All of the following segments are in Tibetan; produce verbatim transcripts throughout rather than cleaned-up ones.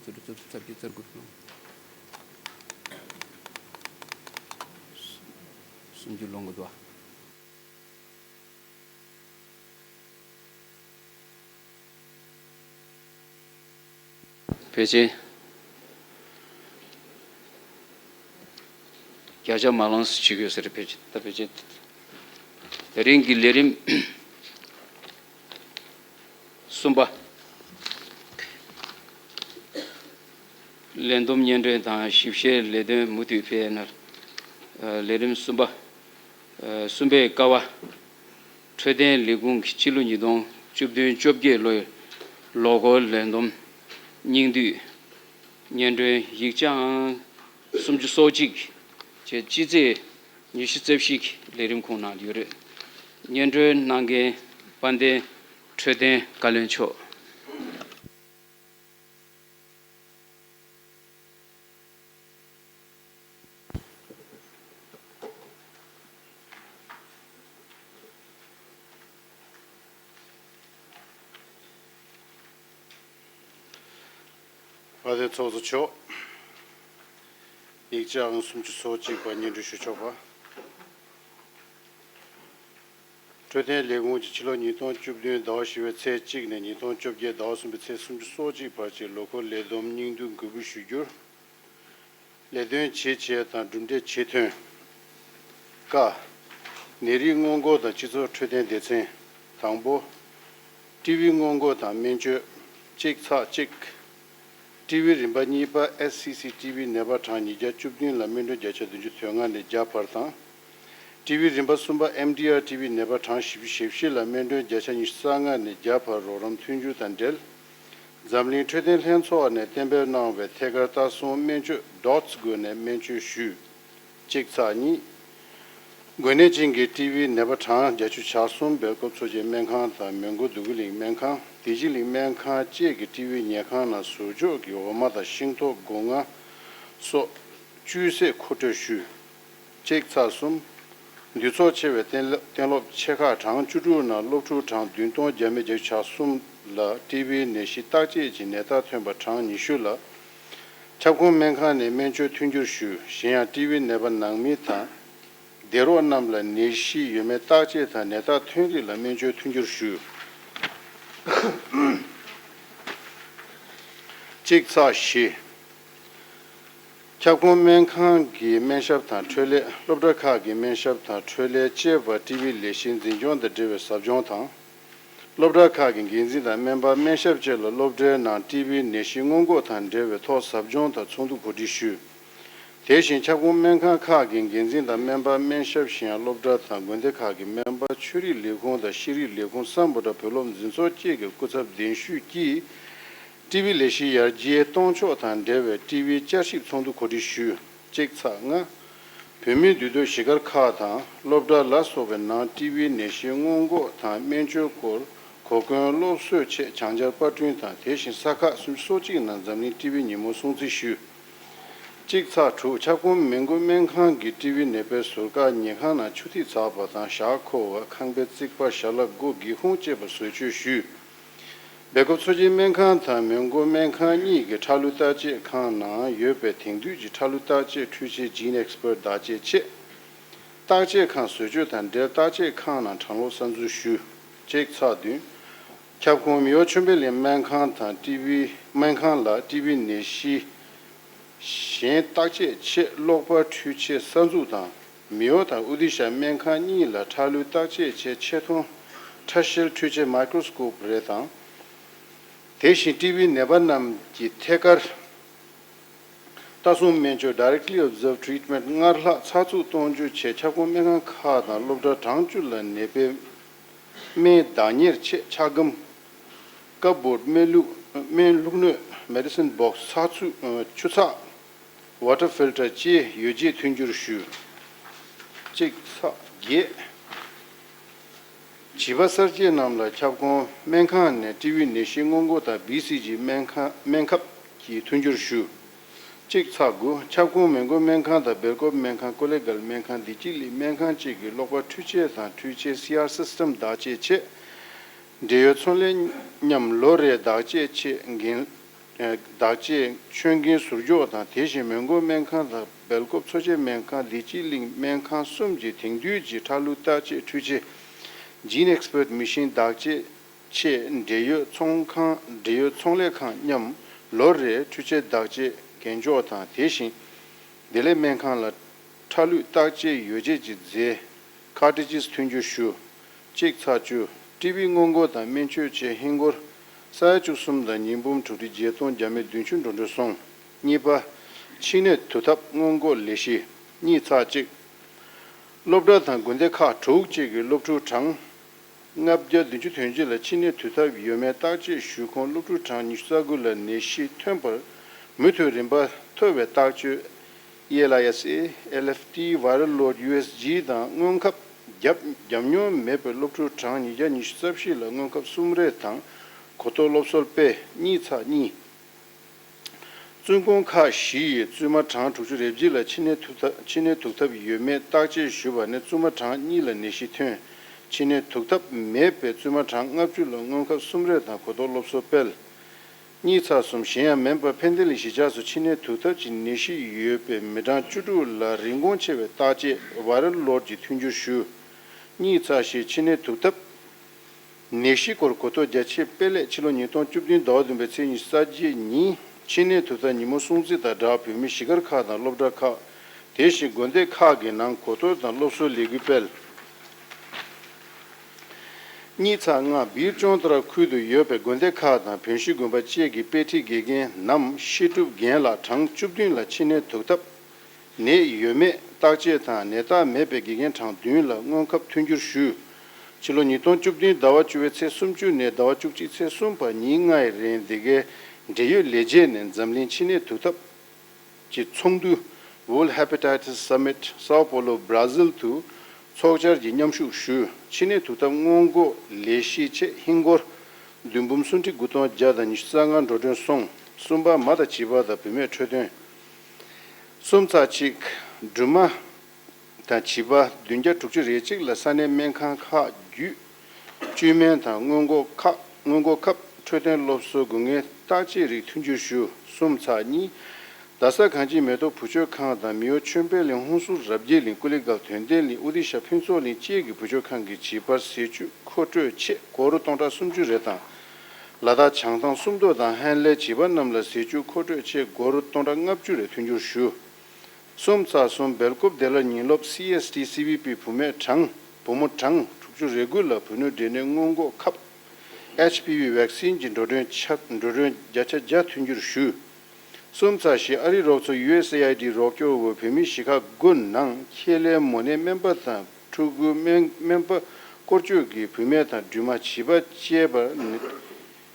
དྲུག་ཅུ་རྩ་བཞི་རྩ་དགུ་རེད། སུམ་ཅུ་ལོངས་དགོས་འདུག་བ། ཕལ་ཆེར་བརྒྱ་ཆ་མ་ལོངས་སུ་བྱེད་དགོས་ཟེར། ཕལ་ཆེར་ད་ཕལ་ཆེར་དེ་རིང་གི་ལས་རིམ་གསུམ་པ། ལས་བསྡོམས་སྙན་སྒྲོན་དང་ཞིབ་བཤེར་ལས་དོན་མུ་མཐུད་སྤེལ་གནང་། ལས་རིམ་གསུམ་པ། གསུམ་པའི་ཀ་བ། འཕྲོད་བསྟེན་ལས་ཁུངས་ཀྱི་ཕྱི་ལོ་ཉིས་སྟོང་བཅུ་བདུན་བཅོ་བརྒྱད་ལོའི་ལོ་འཁོར་ལས་བསྡོམས་སྙིང་བསྡུས་སྙན་སྒྲོན་ཡིག་ཆ་ཨང་སུམ་ཅུ་སོ་གཅིག་བཅས་སྤྱི་ཚེས་ཉི་ཤུ་རྩ་བཞི་གི་ལས་རིམ་ཁོངས་ནང་ཡོད་རེད། སྙན་སྒྲོན་གནང་མཁན་དཔལ་ལྡན་འཕྲོད་བསྟེན་བཀའ་བློན་མཆོག་དཔལ་ལྡན་ཚོགས་གཙོ་མཆོག་ཡིག་ཆ་ཨང་སུམ་ཅུ་སོ་གཅིག་པ་སྙན་སྒྲོན་ཞུ་ཆོག་པ། འཕྲོད་བསྟེན་ལས་ཁུངས་ཀྱི་ཕྱི་ལོ་ཉིས་སྟོང་བཅུ་བདུན་ཟླ་བ་བཞི་པའི་ཚེས་གཅིག་ནས་ཉིས་སྟོང་བཅོ་བརྒྱད་ཟླ་བ་གསུམ་པའི་ཚེས་སུམ་ཅུ་སོ་གཅིག་བར་གྱི་ལོ་འཁོར་ལས་བསྡོམས་སྙིང་བསྡུས་འགོད་འབུལ་ཞུ་རྒྱུར། ལས་དོན་ཇི་བྱས་དང་གྲུབ་འབྲས་ཇི་ཐོན། ཀ། ནད་རིགས་སྔོན་འགོག་དང་སྤྱི་ཚོགས་འཕྲོད་བསྟེན་སྡེ་ཚན། དང་པོ། ཊི་བི་སྔོན་འགོག་དང་སྨན་བཅོས། གཅིག་ཚེག་གཅིག། ཊི་བི་རིམ་པ་གཉིས་པ་ཨེཆ་སི་སི་ཊི་བི་ནད་པ་གྲངས་ཉིས་བརྒྱ་བཅུ་བདུན་ལ་སྨན་གྲོན་བརྒྱ་ཆ་བདུན་ཅུ་དོན་ལྔ་ནས་བརྒྱ་བར་དང་། ཊི་བི་རིམ་པ་གསུམ་པ་ཨེམ་ཌི་ཨར་ཊི་བི་ནད་པ་གྲངས་བཞི་བཅུ་ཞེ་བཞི་ལ་སྨན་གྲོན་བརྒྱ་ཆ་ཉི་ཤུ་རྩ་ལྔ་ནས་བརྒྱ་བར་རོགས་རམ་མཐུན་འགྱུར་དང་འབྲེལ། འཛམ་གླིང་འཕྲོད་བསྟེན་ལྷན་ཚོགས་ནས་གཏན་འབེབས་གནང་བའི་ཐད་ཀར་ལྟ་སྲུང་སྨན་བཅོས་ཌོ་ཊི་སི་སྒོ་ནས་སྨན་བཅོས་ཞུས། གཅིག་ཚེག་གཉིས། འགོས་ནད་ཅན་གྱི་ཊི་བི་ནད་པ་གྲངས་བརྒྱད་ཅུ་གྱ་གསུམ་སྦེལ་ཀོབ་མཚོ་སྐྱེས་སྨན་ཁང་དང་མོན་གྷོ་འདོད་རྒུ་གླིང་སྨན་ཁང་བདེ་སྐྱིད་གླིང་སྨན་ཁང་བཅས་ཀྱི་ཊི་བི་ཉལ་ཁང་ནང་ཟུར་འཇོག་གི་འོ་མ་དང་ཤིང་ཏོག་སྒོ་ང་སོགས་བཅུད་ཟས་མཁོ་སྤྲོད་ཞུས། གཅིག་ཚེག་གསུམ། འདུས་ཚོགས་ཆེ་བའི་གཏན་སློབ་ཆེ་ཁག་གྲངས་བཅུ་དྲུག་ནང་སློབ་ཕྲུག་གྲངས་བདུན་སྟོང་བརྒྱ་མེད་བརྒྱད་ཅུ་གྱ་གསུམ་ལ་ཊི་བི་ནད་གཞི་བརྟག་དཔྱད་ཀྱི་ནད་རྟགས་ཐོན་པ་གྲངས་ཉི་ཤུ་ལ་ཁྱབ་ཁོངས་སྨན་ཁང་ནས་སྨན་བཅོས་མཐུན་འགྱུར་ཞུས། གཞན་ཡང་ཊི་བི་ནད་པ་ནང་མི་དང་སྡེ་རོགས་རྣམས་ལ་ནད་གཞི་ཡོད་མེད་བརྟག་དཔྱད་དང་ནད་རྟགས་ཐོན་རིགས་ལ་སྨན་བཅོས་མཐུན་འགྱུར་ཞུས། གཅིག་ཚེག་བཞི། ཁྱབ་ཁོངས་སྨན་ཁང་གི་སྨན་ཞབས་དང་འཕྲོད་ལས། སློབ་གྲྭ་ཁག་གི་སྨན་ཞབས་དང་འཕྲོད་ལས་བཅས་པར་ཊི་བི་ལས་གཞིའི་འཛིན་སྐྱོང་དང་འབྲེལ་བའི་ཟབ་སྦྱོང་དང་། སློབ་གྲྭ་ཁག་གི་འགན་འཛིན་དང་སྨན་པ་སྨན་ཞབས་བཅས་ལ་སློབ་གྲྭའི་ནང་ཊི་བི་ནད་གཞི་སྔོན་འགོག་དང་འབྲེལ་བའི་ཐོག་ཟབ་སྦྱོང་དང་ཚོགས་འདུ་གོ་སྒྲིག་ཞུས། དེ་བཞིན་ཁྱབ་ཁོངས་སྨན་ཁང་ཁག་གི་འགན་འཛིན་དང་སྨན་པ་སྨན་ཞབས་གཞན་ཡང་སློབ་གྲྭ་དང་དགོན་སྡེ་ཁག་གི་སྨན་པ་ཆོས་རིག་ལས་ཁུངས་དང་ཤེས་རིག་ལས་ཁུངས་སམ་བྷོ་ཊ་བོད་སློབ་འཛིན་ཚོགས་བཅས་ཀྱི་སྐུ་ཚབ་གདན་ཞུས་ཀྱིས། ཊི་བི་ལས་གཞི་ཡར་རྒྱས་གཏོང་ཕྱོགས་དང་འབྲེལ་བའི་ཊི་བི་བསྐྱར་ཞིབ་ཚོགས་འདུ་གོ་སྒྲིག་ཞུས། གཅིག་ཚེག་ལྔ། བོད་མིའི་འདུས་སྡོད་གཞིས་སྒར་ཁག་དང་སློབ་གྲྭ་ལ་སོགས་པའི་ནང་ཊི་བི་ནད་གཞི་སྔོན་འགོག་དང་སྨན་བཅོས་སྐོར་གོ་སྐོན་སློབ་གསོའི་ཆེད་བྱང་རྒྱལ་པར་སྐྲུན་དང་། དེ་བཞིན་ས་ཁག་སུམ་ཅུ་སོ་གཅིག་ནང་འཛམ་གླིང་ཊི་བི་ཉིན་མོ་སྲུང་བརྩི་ཞུས། གཅིག་ཚེག་དྲུག། ཁྱབ་ཁོངས་མི་འགོ་སྨན་ཁང་གི་ཊི་བི་ནད་པའི་ཟུར་བཀག་ཉལ་ཁང་ནང་ཆུ་ཐིགས་ཚ་བ་དང་ཞག་འཁོར་བ། ཁང་པའི་རྩིག་པ། ཞལ་ལག་སྒོ། སྒེའུ་ཁུང་བཅས་པ་བཟོ་བཅོས་ཞུས། སྦེལ་ཀོབ་མཚོ་སྐྱེས་སྨན་ཁང་དང་མོན་གྷོ་སྨན་ཁང་གཉིས་ཀྱི་ཁྲག་ལུད་བརྟག་དཔྱད་ཁང་ནང་ཡོད་པའི་དེང་དུས་ཀྱི་ཁྲག་ལུད་བརྟག་དཔྱད་འཕྲུལ་ཆས་Gene Expert་བདག་གཅེས་ཆེད། བརྟག་དཔྱད་ཁང་བཟོ་བཅོས་དང་འབྲེལ་བརྟག་དཔྱད་ཁང་ནང་གྲང་གློག་གསར་འཛུགས་ཞུས། གཅིག་ཚེག་བདུན། ཁྱབ་ཁོངས་མེའོ་ཆོས་འཕེལ་གླིང་སྨན་ཁང་དང་ཊི་བི་སྨན་ཁང་ལ་ཊི་བི་ནད་གཞི་གཞན་བརྟག་དཔྱད་ཆེད་གློག་པར་འཕྲུལ་ཆས་གསར་འཛུགས་དང་། མེའོ་དང་ཨུ་དི་ཤ་སྨན་ཁང་གཉིས་ལ་ཁྲག་ལུད་བརྟག་དཔྱད་ཆེད་ཆེ་མཐོང་ཁྲག་ཤེལ་འཕྲུལ་ཆས་Microscope་རེ་དང་། དེ་བཞིན་ཊི་བི་ནད་པ་རྣམས་ཀྱི་ཐད་ཀར་ལྟ་སྲུང་སྨན་བཅོས་Directly Observed Treatment སྔར་ལྷག་ཚགས་ཚུད་གཏོང་རྒྱུའི་ཆེད་ཁྱབ་ཁོངས་སྨན་ཁང་ཁག་དང་སློབ་གྲྭ་གྲངས་བཅུ་ལ་ནད་པའི་སྨན་བདག་གཉེར་ཆེད་ཆ་སྒམ། ཀབ་བོརྡ། སྨན་བླུགས། སྨན་བླུགས་སྣོད། Medicine Box། ཚགས་ཚུད་ཆུ་ཚགས། Water Filter་བཅས་ཡོ་བྱད་མཐུན་འགྱུར་ཞུས། གཅིག་ཚེག་བརྒྱད། བྱིས་པ་གསར་སྐྱེས་རྣམས་ལ་ཁྱབ་ཁོངས་སྨན་ཁང་ནས་ཊི་བི་ནད་གཞི་སྔོན་འགོག་དང་བི་སི་ཇི་སྨན་ཁང་སྨན་ཁབ་ཀྱི་མཐུན་འགྱུར་ཞུས། གཅིག་ཚེག་དགུ། ཁྱབ་ཁོངས་མོན་གྷོ་སྨན་ཁང་དང་སྦེལ་ཀོབ་སྨན་ཁང་། ཀོ་ལེ་གྷལ་སྨན་ཁང་། བདེ་སྐྱིད་གླིང་སྨན་ཁང་བཅས་ཀྱི་གློག་པར་འཕྲུལ་ཆས་དང་འཕྲུལ་ཆས་སི་ཨར་སིས་ཊམ་བདག་གཅེས་ཆེད། འབྲེལ་ཡོད་ཚོང་ལས་མཉམ་ལོ་རེའི་བདག་གཅེས་ཆེད་འགན་ བདག་གཅེས་ཆོད་འགེལ་ཟུར་འཇོག་དང་། དེ་བཞིན་མོན་གྷོ་སྨན་ཁང་དང་སྦེལ་ཀོབ་འཚོ་བྱེད་སྨན་ཁང་། བདེ་སྐྱིད་གླིང་སྨན་ཁང་གསུམ་གྱི་དེང་དུས་ཀྱི་ཁྲག་ལུད་བརྟག་དཔྱད་འཕྲུལ་ཆས་Gene Expert Machine བདག་གཅེས་ཆེད་འབྲེལ་ཡོད་ཚོང་ཁང་འབྲེལ་ཡོད་ཚོང་ལས་ཁང་མཉམ་ལོ་རེའི་འཕྲུལ་ཆས་བདག་གཅེས་གན་འཇོག་དང་། དེ་བཞིན་བདེ་ལེགས་སྨན་ཁང་ལ་ཁྲག་ལུད་བརྟག་དཔྱད་ཡོ་བྱད་ཀྱི་རྫས་Cartridges མཐུན་འགྱུར་ཞུ། གཅིག་ཚེག་བཅུ། ཊི་བི་སྔོན་འགོག་དང་སྨན་བཅོས་ཆེད་ཧིན་སྒོར་ས་ཡ་བཅུ་གསུམ་དང་ཉིས་འབུམ་དྲུག་ཁྲི་བརྒྱད་སྟོང་བརྒྱ་མེད་བདུན་ཅུ་འགྲོ་གྲོན་སོང་། གཉིས་པ། མཆིན་ནད་དུག་ཐབས་སྔོན་འགོག་ལས་གཞི། གཉིས་ཚེག་གཅིག། སློབ་གྲྭ་དང་དགོན་སྡེ་ཁག་དྲུག་གཅིག་གི་སློབ་ཕྲུག་གྲངས་ལྔ་བརྒྱ་བདུན་ཅུ་དོན་གཅིག་ལ་མཆིན་ནད་དུག་ཐབས་ཡོད་མེད་བརྟག་དཔྱད་ཞུས་ཁོངས་སློབ་ཕྲུག་གྲངས་ཉི་ཤུ་རྩ་དགུ་ལ་ནད་གཞི་ཐོན་པར་མུ་མཐུད་རིམ་པ་མཐོ་བའི་བརྟག་དཔྱད་ཨེ་ལ་ཨེ་སི་ཨེ། ཨེལ་ཨེཕ་ཊི། Viral Load ཡུ་ཨེས་ཇི་དང་སྔོན་ཁབ་བརྒྱབ་བརྒྱབ་མྱོང་མེད་པའི་སློབ་ཕྲུག་གྲངས་ཉིས་བརྒྱ་ཉི་ཤུ་རྩ་བཞི་ལ་སྔོན་ཁབ་གསུམ་རེ་དང་གོ་རྟོགས་སློབ་གསོ་སྤེལ། གཉིས་ཚེག་གཉིས། བཙུན་ཁང་ཁག་བཞི་ཡི་བཙུན་མ་གྲངས་དྲུག་ཅུ་རེ་གཅིག་ལ་མཆིན་ནད་དུག་ཐབས་མཆིན་ནད་དུག་ཐབས་ཡོད་མེད་བརྟག་དཔྱད་ཞུས་པ་ནས་བཙུན་མ་གྲངས་གཉིས་ལ་ནད་གཞི་ཐོན། མཆིན་ནད་དུག་ཐབས་མེད་པའི་བཙུན་མ་གྲངས་ལྔ་བཅུ་ལ་སྔོན་ཁབ་གསུམ་རེ་དང་གོ་རྟོགས་སློབ་གསོ་སྤེལ། གཉིས་ཚེག་གསུམ། གཞན་ཡང་མིན་པར་ཕན་བདེ་གླིང་གཞིས་ཆགས་སུ་མཆིན་ནད་དུག་ཐབས་ཀྱི་ནད་གཞི་ཡོད་པའི་མི་གྲངས་བཅུ་དྲུག་ལ་རིན་གོང་ཆེ་བའི་བརྟག་དཔྱད་Viral Load ཀྱི་མཐུན་འགྱུར་ཞུ། གཉིས་ཚེག་བཞི། མཆིན་ནད་དུག་ཐབས་ནད་གཞིའི་སྐོར་གོ་རྟོགས་རྒྱ་ཆེ་སྤེལ་སླད་ཕྱི་ལོ་ཉིས་སྟོང་བཅུ་བདུན་ཟླ་བ་བདུན་པའི་ཚེས་ཉི་ཤུ་རྩ་བརྒྱད་ཉིན་མཆིན་ནད་དུག་ཐབས་ཉིན་མོ་སྲུང་བརྩི་དང་སྦྲགས་བོད་མིའི་གཞིས་སྒར་ཁག་དང་སློབ་གྲྭ་ཁག་དེ་བཞིན་དགོན་སྡེ་ཁག་གི་ནང་གོ་རྟོགས་དང་སློབ་གསོའི་ལས་འགུལ་སྤེལ། གཉིས་ཚེག་ལྔ། སྦིར་ཅོང་ཏ་ར་ཁུལ་དུ་ཡོད་པའི་དགོན་སྡེ་ཁག་དང་བོན་གཞིས་དགོན་པ་བཅས་ཀྱི་དཔེ་ཁྲིད་དགེ་རྒན་ནམ་བཤད་སྒྲུབ་རྒན་ལགས་གྲངས་བཅུ་བདུན་ལ་མཆིན་ནད་དུག་ཐབས་ནད་ཡོད་མེད་བརྟག་དཔྱད་དང་ནད་རྟགས་མེད་པའི་དགེ་རྒན་གྲངས་བདུན་ལ་སྔོན་ཁབ་མཐུན་འགྱུར་ཞུས། ཕྱི་ལོ་ཉིས་སྟོང་བཅུ་བདུན་ཟླ་བ་བཅུ་པའི་ཚེས་སུམ་ཅུ་ནས་ཟླ་བ་བཅུ་གཅིག་ཚེས་གསུམ་བར་ཉིན་ལྔའི་རིང་འདི་གའི་འབྲེལ་ཡོད་ལས་བྱེད་ནས་འཛམ་གླིང་མཆིན་ནད་དུག་ཐབས་ཀྱི་ཚོགས་འདུ་World Hepatitis Summit Sao Paulo Brazil དུ་ཚོགས་བཅར་གྱིས་མཉམ་ཞུགས་ཞུས། མཆིན་ནད་དུག་ཐབས་སྔོན་འགོག་ལས་གཞི་ཆེད་ཧིན་སྒོར་བདུན་འབུམ་སུམ་ཁྲི་དགུ་སྟོང་བརྒྱ་དང་ཉི་ཤུ་རྩ་ལྔ་འགྲོ་གྲོན་སོང་། གསུམ་པ། མ་དང་བྱིས་པ་དང་བུད་མེད་འཕྲོད་བསྟེན། གསུམ་ཚེག་གཅིག། སྦྲུམ་མ་དང་བྱིས་པ་བདུན་བརྒྱ་དྲུག་ཅུ་རེ་གཅིག་ལ་ས་གནས་སྨན་ཁང་ཁག་བརྒྱུད་བཅོས་སྨན་དང་སྔོན་འགོག་ཁག་སྔོན་འགོག་ཁབ། འཕྲོད་བསྟེན་སློབ་གསོའི་དགོས་ངེས་བརྟག་དཔྱད་རིགས་མཐུན་འགྱུར་ཞུ། གསུམ་ཚེག་གཉིས། རྡ་ས་གངས་སྐྱིད་མེ་ཏོག་བུ་བཅོལ་ཁང་དང་མེའོ་ཆོས་འཕེལ་གླིང་ཧུན་སུར་རབ་རྒྱས་གླིང་ཀོ་ལི་གྷལ་དོན་ལྡན་གླིང་ཨོ་ཏི་ཤ་ཕུན་ཚོགས་གླིང་བཅས་ཀྱི་བུ་བཅོལ་ཁང་གི་བྱིས་པར་ཟས་བཅུད་མཁོ་སྤྲོད་ཆེད་སྒོར་སྟོང་ཕྲག་སུམ་ཅུ་རེ་དང་། ལ་དྭགས་བྱང་ཐང་སུམ་མདོ་དང་ཧན་ལེ་བྱིས་པ་རྣམས་ལ་ཟས་བཅུད་མཁོ་སྤྲོད་ཆེད་སྒོར་སྟོང་ཕྲག་ལྔ་བཅུ་རེ་མཐུན་འགྱུར་ཞུ། གསུམ་ཚེག་གསུམ། སྦེལ་ཀོབ་བདེ་སླར་ཉིན་སློབ་སི་ཨེས་ཊི་སི་བི་པི་བུ་མེད་གྲངས་བུ་མོ་གྲངས་དྲུག་ཅུ་རེ་དགུ་ལ་བུ་སྣོད་འབྲས་ནད་སྔོན་འགོག་ཁབ་ཨེཆ་པི་ཝི་ཝེག་སིན་གྱི་འགྲོ་གྲོན་ཆ་འགྲོ་གྲོན་བརྒྱ་ཆ་བརྒྱ་མཐུན་འགྱུར་ཞུས། གསུམ་ཚེག་བཞི། ཨ་རིའི་རོགས་ཚོགས་ཡུ་ཨེས་ཨེ་ཨའི་ཌི་རོགས་སྐྱོར་འོག་བོད་མིའི་གཞིས་ཆགས་དགུ་ནང་ཁྱེར་ལེན་མོ་ནད་སྨན་པ་དང་ཕྲུ་གུ་སྨན་སྨན་པ་སྐོར་སྐྱོད་ཀྱིས་བུད་མེད་དང་སྦྲུམ་མ་བྱིས་པ་བཅས་པར་ནད་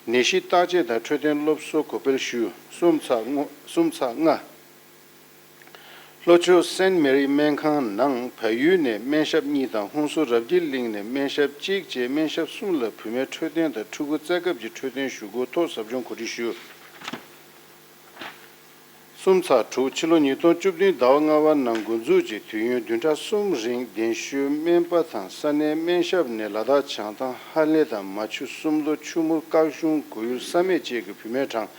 ནད་གཞི་བརྟག་དཔྱད་དང་འཕྲོད་བསྟེན་སློབ་གསོ་གོ་སྤེལ་ཞུས། གསུམ་ཚེག་ལྔ། གསུམ་ཚེག་ལྔ། ལྷོ་ཕྱོགས་སན་མེ་རི་སྨན་ཁང་ནང་བལ་ཡུལ་ནས་སྨན་ཞབས་གཉིས་དང་ཧུན་སུར་རབ་རྒྱས་གླིང་ནས་སྨན་ཞབས་གཅིག་བཅས་སྨན་ཞབས་གསུམ་ལ་བུད་མེད་འཕྲོད་བསྟེན་དང་ཕྲུ་གུ་བཙའ་སྐབས་ཀྱི་འཕྲོད་བསྟེན་ཞུ་སྒོ་ཐོག་ཟབ་སྦྱོང་གོ་སྒྲིག་ཞུས། གསུམ་ཚེག་དྲུག། ཕྱི་ལོ་ཉིས་སྟོང་བཅུ་བདུན་ཟླ་བ་ལྔ་པ་ནང་འགོ་འཛུགས་ཀྱིས་དུས་ཡུན་བདུན་ཕྲག་གསུམ་རིང་གདན་ཞུའི་སྨན་པ་དང་ས་གནས་སྨན་ཞབས་ནས་ལ་དྭགས་བྱང་ཐང་ཧན་ལེ་དང་མ་ཆུ་སུམ་མདོ་ཆུ་མུར་སྐལ་གཞུང་གོ་ཡུལ་བསམ་ཡས་བཅས་ཀྱི་བུད་མེད་གྲངས་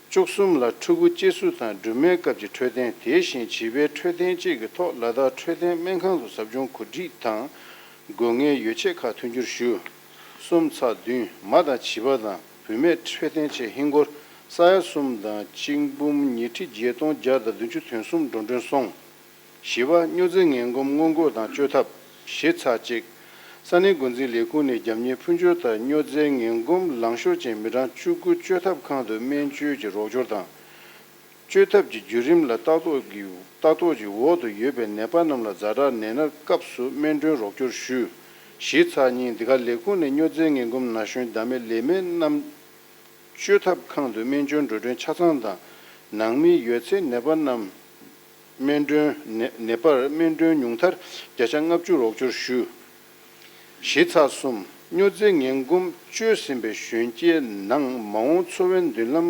བཅུ་གསུམ་ལ་ཕྲུ་གུ་སྐྱེ་ས་དང་སྦྲུམ་མའི་སྐབས་ཀྱི་འཕྲོད་བསྟེན། དེ་བཞིན་བྱིས་པའི་འཕྲོད་བསྟེན་བཅས་ཀྱི་ཐོག་ལ་དྭགས་འཕྲོད་བསྟེན་སྨན་ཁང་དུ་ཟབ་སྦྱོང་གོ་སྒྲིག་དང་དགོས་ངེས་ཡོ་ཆས་ཁག་མཐུན་འགྱུར་ཞུས། གསུམ་ཚེག་བདུན། མ་དང་བྱིས་པ་དང་བུད་མེད་འཕྲོད་བསྟེན་ཆེད་ཧིན་སྒོར་ས་ཡ་གསུམ་དང་གཅིག་འབུམ་ཉི་ཁྲི་བརྒྱད་སྟོང་བརྒྱ་དང་བདུན་ཅུ་དོན་གསུམ་འགྲོ་གྲོན་སོང་། བཞི་པ། སྨྱོ་རྫས་ངན་གོམས་སྔོན་འགོག་དང་བཅོས་ཐབས། བཞི་ཚེག་གཅིག། ས་གནས་འགོ་འཛིན་ལས་ཁུངས་ནས་རྒྱབ་གཉེར་ཕུལ་འབྱོར་དང་སྨྱོ་རྫས་ངན་གོམས་ལངས་ཤོར་ཅན་མི་གྲངས་བཅུ་དགུ་བཅོས་ཐབས་ཁང་དུ་སྨན་བཅོས་ཀྱི་རོགས་སྐྱོར་དང་། བཅོས་ཐབས་ཀྱི་བརྒྱུད་རིམ་ལ་ལྟ་རྟོག་གི་ལྟ་རྟོག་གི་འོག་ཏུ་ཡོད་པའི་ནད་པ་རྣམས་ལ་ཛ་དྲག་ནད་མནར་སྐབས་སུ་སྨན་གྲོན་རོགས་སྐྱོར་ཞུས། བཞི་ཚེག་གཉིས། འདི་ག་ལས་ཁུངས་ནས་སྨྱོ་རྫས་ངན་གོམས་ན་གཞོན་ཟླ་མེད་ལས་མེད་རྣམས་བཅོས་ཐབས་ཁང་དུ་སྨན་བཅོས་འགྲོ་གྲོན་ཆ་ཚང་དང་། ནང་མིའི་ཡོད་ཚད་ནད་པ་རྣམས་སྨན་གྲོན་ནད་ནད་པར་སྨན་གྲོན་ཉུང་མཐར་བརྒྱ་ཆ་ལྔ་བཅུ་རོགས་སྐྱོར་ཞུས། བཞི་ཚེག་གསུམ། སྨྱོ་རྫས་ངན་གོམས་བཅོས་ཟིན་པའི་གཞོན་སྐྱེས་ནང་མ་འོངས་འཚོ་བའི་མདུན་ལམ་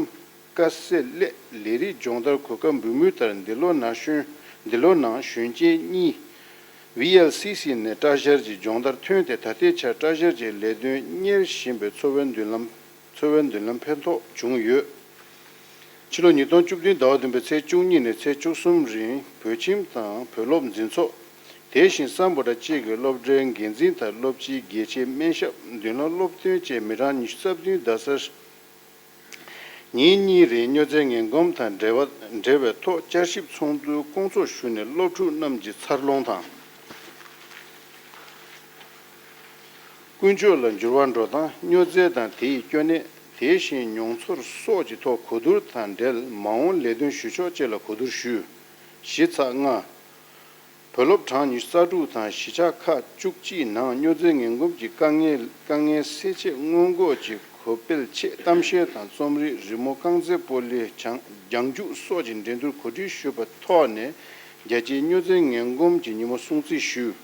དཀའ་སེལ་སླད་ལས་རིགས་སྦྱོང་བརྡར་གོ་སྐབས་འབུལ་མུས་ལྟར་འདི་ལོ་ནང་གཞོན་འདི་ལོ་ནང་གཞོན་སྐྱེས་གཉིས་ཝི་ཨེལ་སི་སི་ནས་སྐྲ་བཞར་གྱི་སྦྱོང་བརྡར་ཐོན་ཏེ་ད་ལྟའི་ཆར་སྐྲ་བཞར་གྱི་ལས་དོན་གཉེར་བཞིན་པའི་འཚོ་བའི་མདུན་ལམ་འཚོ་བའི་མདུན་ལམ་ཕན་ཐོགས་བྱུང་ཡོད། ཕྱི་ལོ་ཉིས་སྟོང་བཅུ་བདུན་ཟླ་བ་བདུན་པའི་ཚེས་བཅུ་གཉིས་ནས་ཚེས་བཅུ་གསུམ་རིང་བོད་ཁྱིམ་དང་བོད་སློབ་འཛིན་ཚོགས། དེ་བཞིན་སམ་བྷོ་ཊ་གཅིག་གི་སློབ་གྲྭའི་འགན་འཛིན་དང་སློབ་སྤྱིའི་དགེ་ཆེ་སྨན་ཞབས་མདུན་ལམ་སློབ་སྟོན་བཅས་མི་གྲངས་ཉི་ཤུ་རྩ་བདུན་རྡ་སར་ཉིན་གཉིས་རིང་སྨྱོ་རྫས་ངན་གོམས་དང་འབྲེལ་བ་འབྲེལ་བའི་ཐོག་བསྐྱར་ཞིབ་ཚོགས་འདུའི་བསྐོང་ཚོགས་ཞུས་ནས་སློབ་ཕྲུག་རྣམས་ཀྱི་འཚར་ལོངས་དང་། ཀུན་སྤྱོད་ལ་འགྱུར་བ་འགྲོ་སྟངས། སྨྱོ་རྫས་དང་དེའི་སྐྱོན་གནད། དེ་བཞིན་མྱོང་ཚོར་སོགས་ཀྱི་ཐོག་གོ་བསྡུར་དང་འབྲེལ་མ་འོངས་ལས་དོན་ཞུ་ཕྱོགས་བཅས་ལ་གོ་བསྡུར་ཞུས། གཞི་ཚགས་ལྔ། བོད་སློབ་གྲངས་ཉི་ཤུ་རྩ་དྲུག་དང་གཞིས་ཆགས་ཁག་བཅུ་གཅིག་ནང་སྨྱོ་རྫས་ངན་གོམས་ཀྱི་དཀའ་ངལ་དཀའ་ངལ་སེལ་ཆེད་སྔོན་འགོག་གི་གོ་སྤེལ་ཆེད་གཏམ་བཤད་དང་རྩོམ་རིག་རི་མོ་རྐང་རྩེད་སྤོ་ལོའི་རྒྱང་རྒྱང་རྒྱུག་སོགས་ཀྱི་འགྲན་བསྡུར་གོ་སྒྲིག་ཞུས་པའི་ཐོག་ནས་རྒྱལ་སྤྱིའི་སྨྱོ་རྫས་ངན་གོམས་ཀྱི་ཉིན་མོ་སྲུང་བརྩི་ཞུས།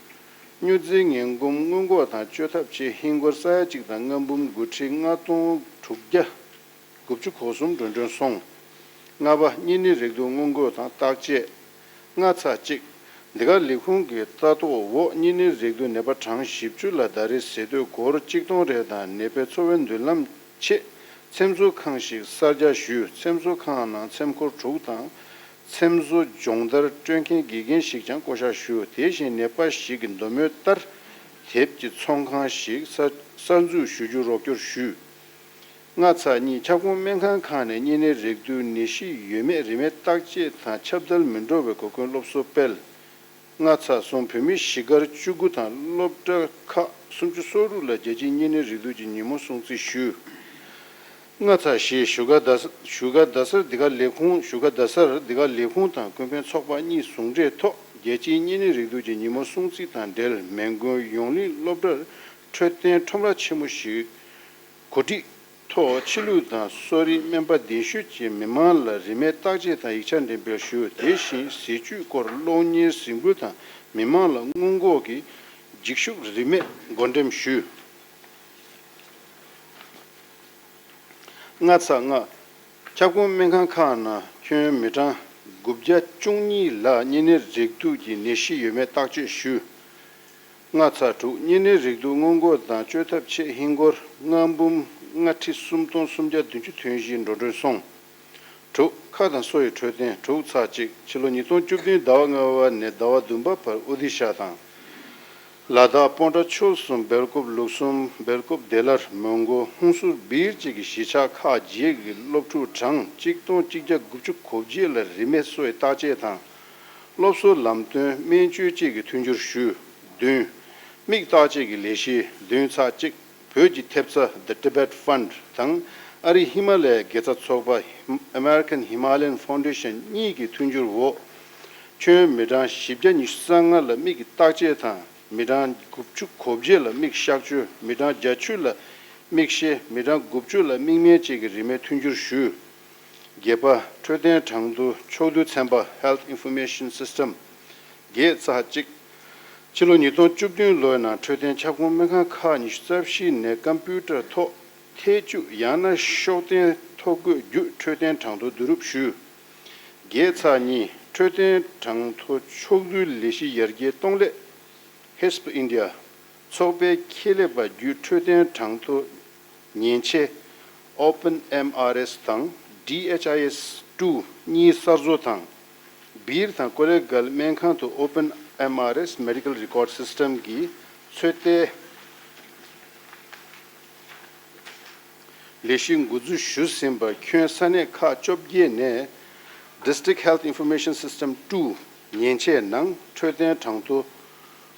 སྨྱོ་རྫས་ངན་གོམས་སྔོན་འགོག་དང་བཅོས་ཐབས་ཆེད་ཧིན་སྒོར་ས་ཡ་གཅིག་དང་ལྔ་འབུམ་དགུ་ཁྲི་ལྔ་སྟོང་དྲུག་བརྒྱ་དགུ་བཅུ་གོ་གསུམ་འགྲོ་གྲོན་སོང་། ལྔ་པ། གཉན་ནད་རེག་དུག་སྔོན་འགོག་དང་བརྟག་དཔྱད། ལྔ་ཚེག་གཅིག་འདི་ག་ལས་ཁུངས་ཀྱི་ལྟ་རྟོག་འོག་གཉན་ནད་རེག་དུག་ནད་པ་གྲངས་བཞི་བཅུ་ལ་ཟླ་རེའི་ཟས་དུས་སྒོར་གཅིག་སྟོང་རེ་དང་ནད་པའི་འཚོ་བའི་མདུན་ལམ་ཆེད་འཚེམ་བཟོ་ཁང་ཞིག་གསར་རྒྱག་ཞུས། འཚེམ་བཟོ་ཁང་ནང་འཚེམ་འཁོར་དྲུག་དང་། འཚེམ་བཟོ་སྦྱོང་བརྡར་སྤྲོད་མཁན་དགེ་རྒན་ཞིག་ཀྱང་བསྐོ་གཞག་ཞུས། དེ་བཞིན་ནད་པ་ཞིག་གི་འདོད་མོས་ལྟར་དེབ་ཀྱི་ཚོང་ཁང་ཞིག་གསར་གསར་འཛུགས་ཞུ་རྒྱུར་རོགས་སྐྱོར་ཞུས། ལྔ་ཚེག་གཉིས། ཁྱབ་ཁོངས་སྨན་ཁང་ཁག་ནས་གཉན་ནད་རེག་དུག་ནད་གཞི་ཡོད་མེད་རིན་མེད་བརྟག་དཔྱད་དང་ཁྱབ་གདལ་མི་འགྲོ་བའི་གོ་སྐོན་སློབ་གསོ་སྤེལ། ལྔ་ཚེག་གསུམ། བོད་མི་གཞིས་སྒར་བཅུ་དགུ་དང་སློབ་གྲྭ་ཁག་སུམ་ཅུ་སོ་དྲུག་ལ་རྒྱལ་སྤྱིའི་གཉན་ནད་རེག་དུག་གི་ཉིན་མོ་སྲུང་བརྩི་ཞུས། ལྔ་ཚེག་བཞི། བཞུགས་སྒར་རྡ་ས་བཞུགས་སྒར་རྡ་སར་འདི་ག་ལས་ཁུངས་བཞུགས་སྒར་རྡ་སར་འདི་ག་ལས་ཁུངས་དང་ཀུན་ཕན་ཚོགས་པ་གཉིས་ཟུང་འབྲེལ་ཐོག་རྒྱལ་སྤྱིའི་གཉན་ནད་རེག་དུག་གི་ཉིན་མོ་སྲུང་བརྩི་དང་འབྲེལ་མོན་གྷོ་ཡོངས་གླིང་སློབ་གྲྭར་འཕྲོད་བསྟེན་ཁྲོམ་ར་ཆེན་མོ་ཞིག་གོ་སྒྲིག་ཐོག་ཕྱི་ལུགས་དང་གསོ་རིག་སྨན་པ་གདན་ཞུས་ཀྱིས་མི་མང་ལ་རིན་མེད་བརྟག་དཔྱད་དང་ཡིག་ཆ་འགྲེམས་སྤེལ་ཞུས། དེ་བཞིན་ཟས་བཅུད་སྐོར་གློག་བརྙན་གཟིགས་འབུལ་དང་མི་མང་ལ་སྔོན་འགོག་གི་འགྱིག་ཤུགས་རིན་མེད་བགོ་འགྲེམས་ཞུས། ལྔ་ཚེག་ལྔ། ཁྱབ་ཁོངས་སྨན་ཁང་ཁག་ནང་ཁྱོན་མི་གྲངས་དགུ་བརྒྱ་བཅུ་གཉིས་ལ་གཉན་ནད་རེག་དུག་གི་ནད་གཞི་ཡོད་མེད་བརྟག་དཔྱད་ཞུས། ལྔ་ཚེག་དྲུག་གཉན་ནད་རེག་དུག་སྔོན་འགོག་དང་བཅོས་ཐབས་ཆེད་ཧིན་སྒོར་ལྔ་འབུམ་ལྔ་ཁྲི་སུམ་སྟོང་སུམ་བརྒྱ་བདུན་ཅུ་དོན་བཞི་འགྲོ་གྲོན་སོང་། དྲུག་ཁ་དང་སོ་ཡི་འཕྲོད་བསྟེན། དྲུག་ཚེག་གཅིག་ཕྱི་ལོ་ཉིས་སྟོང་བཅུ་བདུན་ཟླ་བ་ལྔ་པ་ནས་ཟླ་བ་བདུན་པ་བར་ཨོ་རི་ཤ་དང་། ལ་དྭགས་སྤོན་ཊ་ཆོལ་གསུམ་སྦེལ་ཀོབ་ལུགས་གསུམ་སྦེལ་ཀོབ་བདེ་སླར་མོན་གྷོ་ཧུན་སུར་སྦིར་བཅས་ཀྱི་གཞིས་ཆགས་ཁག་བརྒྱད་ཀྱི་སློབ་ཕྲུག་གྲངས་གཅིག་སྟོང་གཅིག་བརྒྱ་དགུ་བཅུ་གོ་བརྒྱད་ལ་རིན་མེད་སོ་ཡི་བརྟག་དཔྱད་དང་། སློབ་གསོའི་ལམ་སྟོན་སྨན་བཅོས་བཅས་ཀྱི་མཐུན་འགྱུར་ཞུས། བདུན། མིག་བརྟག་དཔྱད་ཀྱི་ལས་གཞི། བདུན་ཚེག་གཅིག་བོད་ཀྱི་ཐེབས་རྩ་The Tibet Fund དང་ཨ་རིའི་ཧི་མ་ལ་ཡའི་དགེ་རྩ་ཚོགས་པ་American Himalayan Foundation གཉིས་ཀྱི་མཐུན་འགྱུར་འོག་ཁྱོན་མི་གྲངས་བཞི་བརྒྱ་ཉི་ཤུ་རྩ་ལྔ་ལ་མིག་གི་བརྟག་དཔྱད་དང་མི་གྲངས་དགུ་བཅུ་གོ་བརྒྱད་ལ་མིག་གཤག་བཅོས། མི་གྲངས་བརྒྱད་ཅུ་ལ་མིག་ཤེལ། མི་གྲངས་དགུ་བཅུ་ལ་མིག་སྨན་བཅས་ཀྱི་རིན་མེད་མཐུན་འགྱུར་ཞུས། བརྒྱད་པ། འཕྲོད་བསྟེན་གྲངས་ཐོ་ཕྱོགས་བསྡུས་ཚན་པ་Health Information System བརྒྱད་ཚེག་གཅིག་ཕྱི་ལོ་ཉིས་སྟོང་བཅུ་བདུན་ལོའི་ནང་འཕྲོད་བསྟེན་ཁྱབ་ཁོངས་སྨན་ཁང་ཁག་ཉི་ཤུ་རྩ་བཞི་ནས་ཀམ་པུ་ཊར་ཐོག་ཐད་བཅུག་ཡང་ན་ཤོག་ལྡན་ཐོ་འགོད་བརྒྱུད་འཕྲོད་བསྟེན་གྲངས་ཐོ་བསྡུ་རུབ་ཞུས། བརྒྱད་ཚེག་གཉིས། འཕྲོད་བསྟེན་གྲངས་ཐོ་ཕྱོགས་བསྡུས་ལས་གཞི་ཡར་རྒྱས་གཏོང་སླད། ཧིས་པ་ཨིན་ཌི་ཡ་ཚོགས་པའི་ཁྱད་ལས་པ་བརྒྱུད་འཕྲོད་བསྟེན་གྲངས་ཐོ་མཉེན་ཆས་Open M R S དང་DHIS two གཉིས་གསར་བཟོ་དང་། སྦིར་དང་ཀོ་ལེ་གལ་སྨན་ཁང་དུ་Open M R S Medical Record System གྱི་ཚོད་ལྟའི་ལས་གཞི་འགོ་འཛུགས་ཞུས་ཟིན་པར་ཁྱོན་ས་གནས་ཁག་བཅོ་བརྒྱད་ནས་District Health Information System two མཉེན་ཆས་ནང་འཕྲོད་བསྟེན་གྲངས་ཐོ་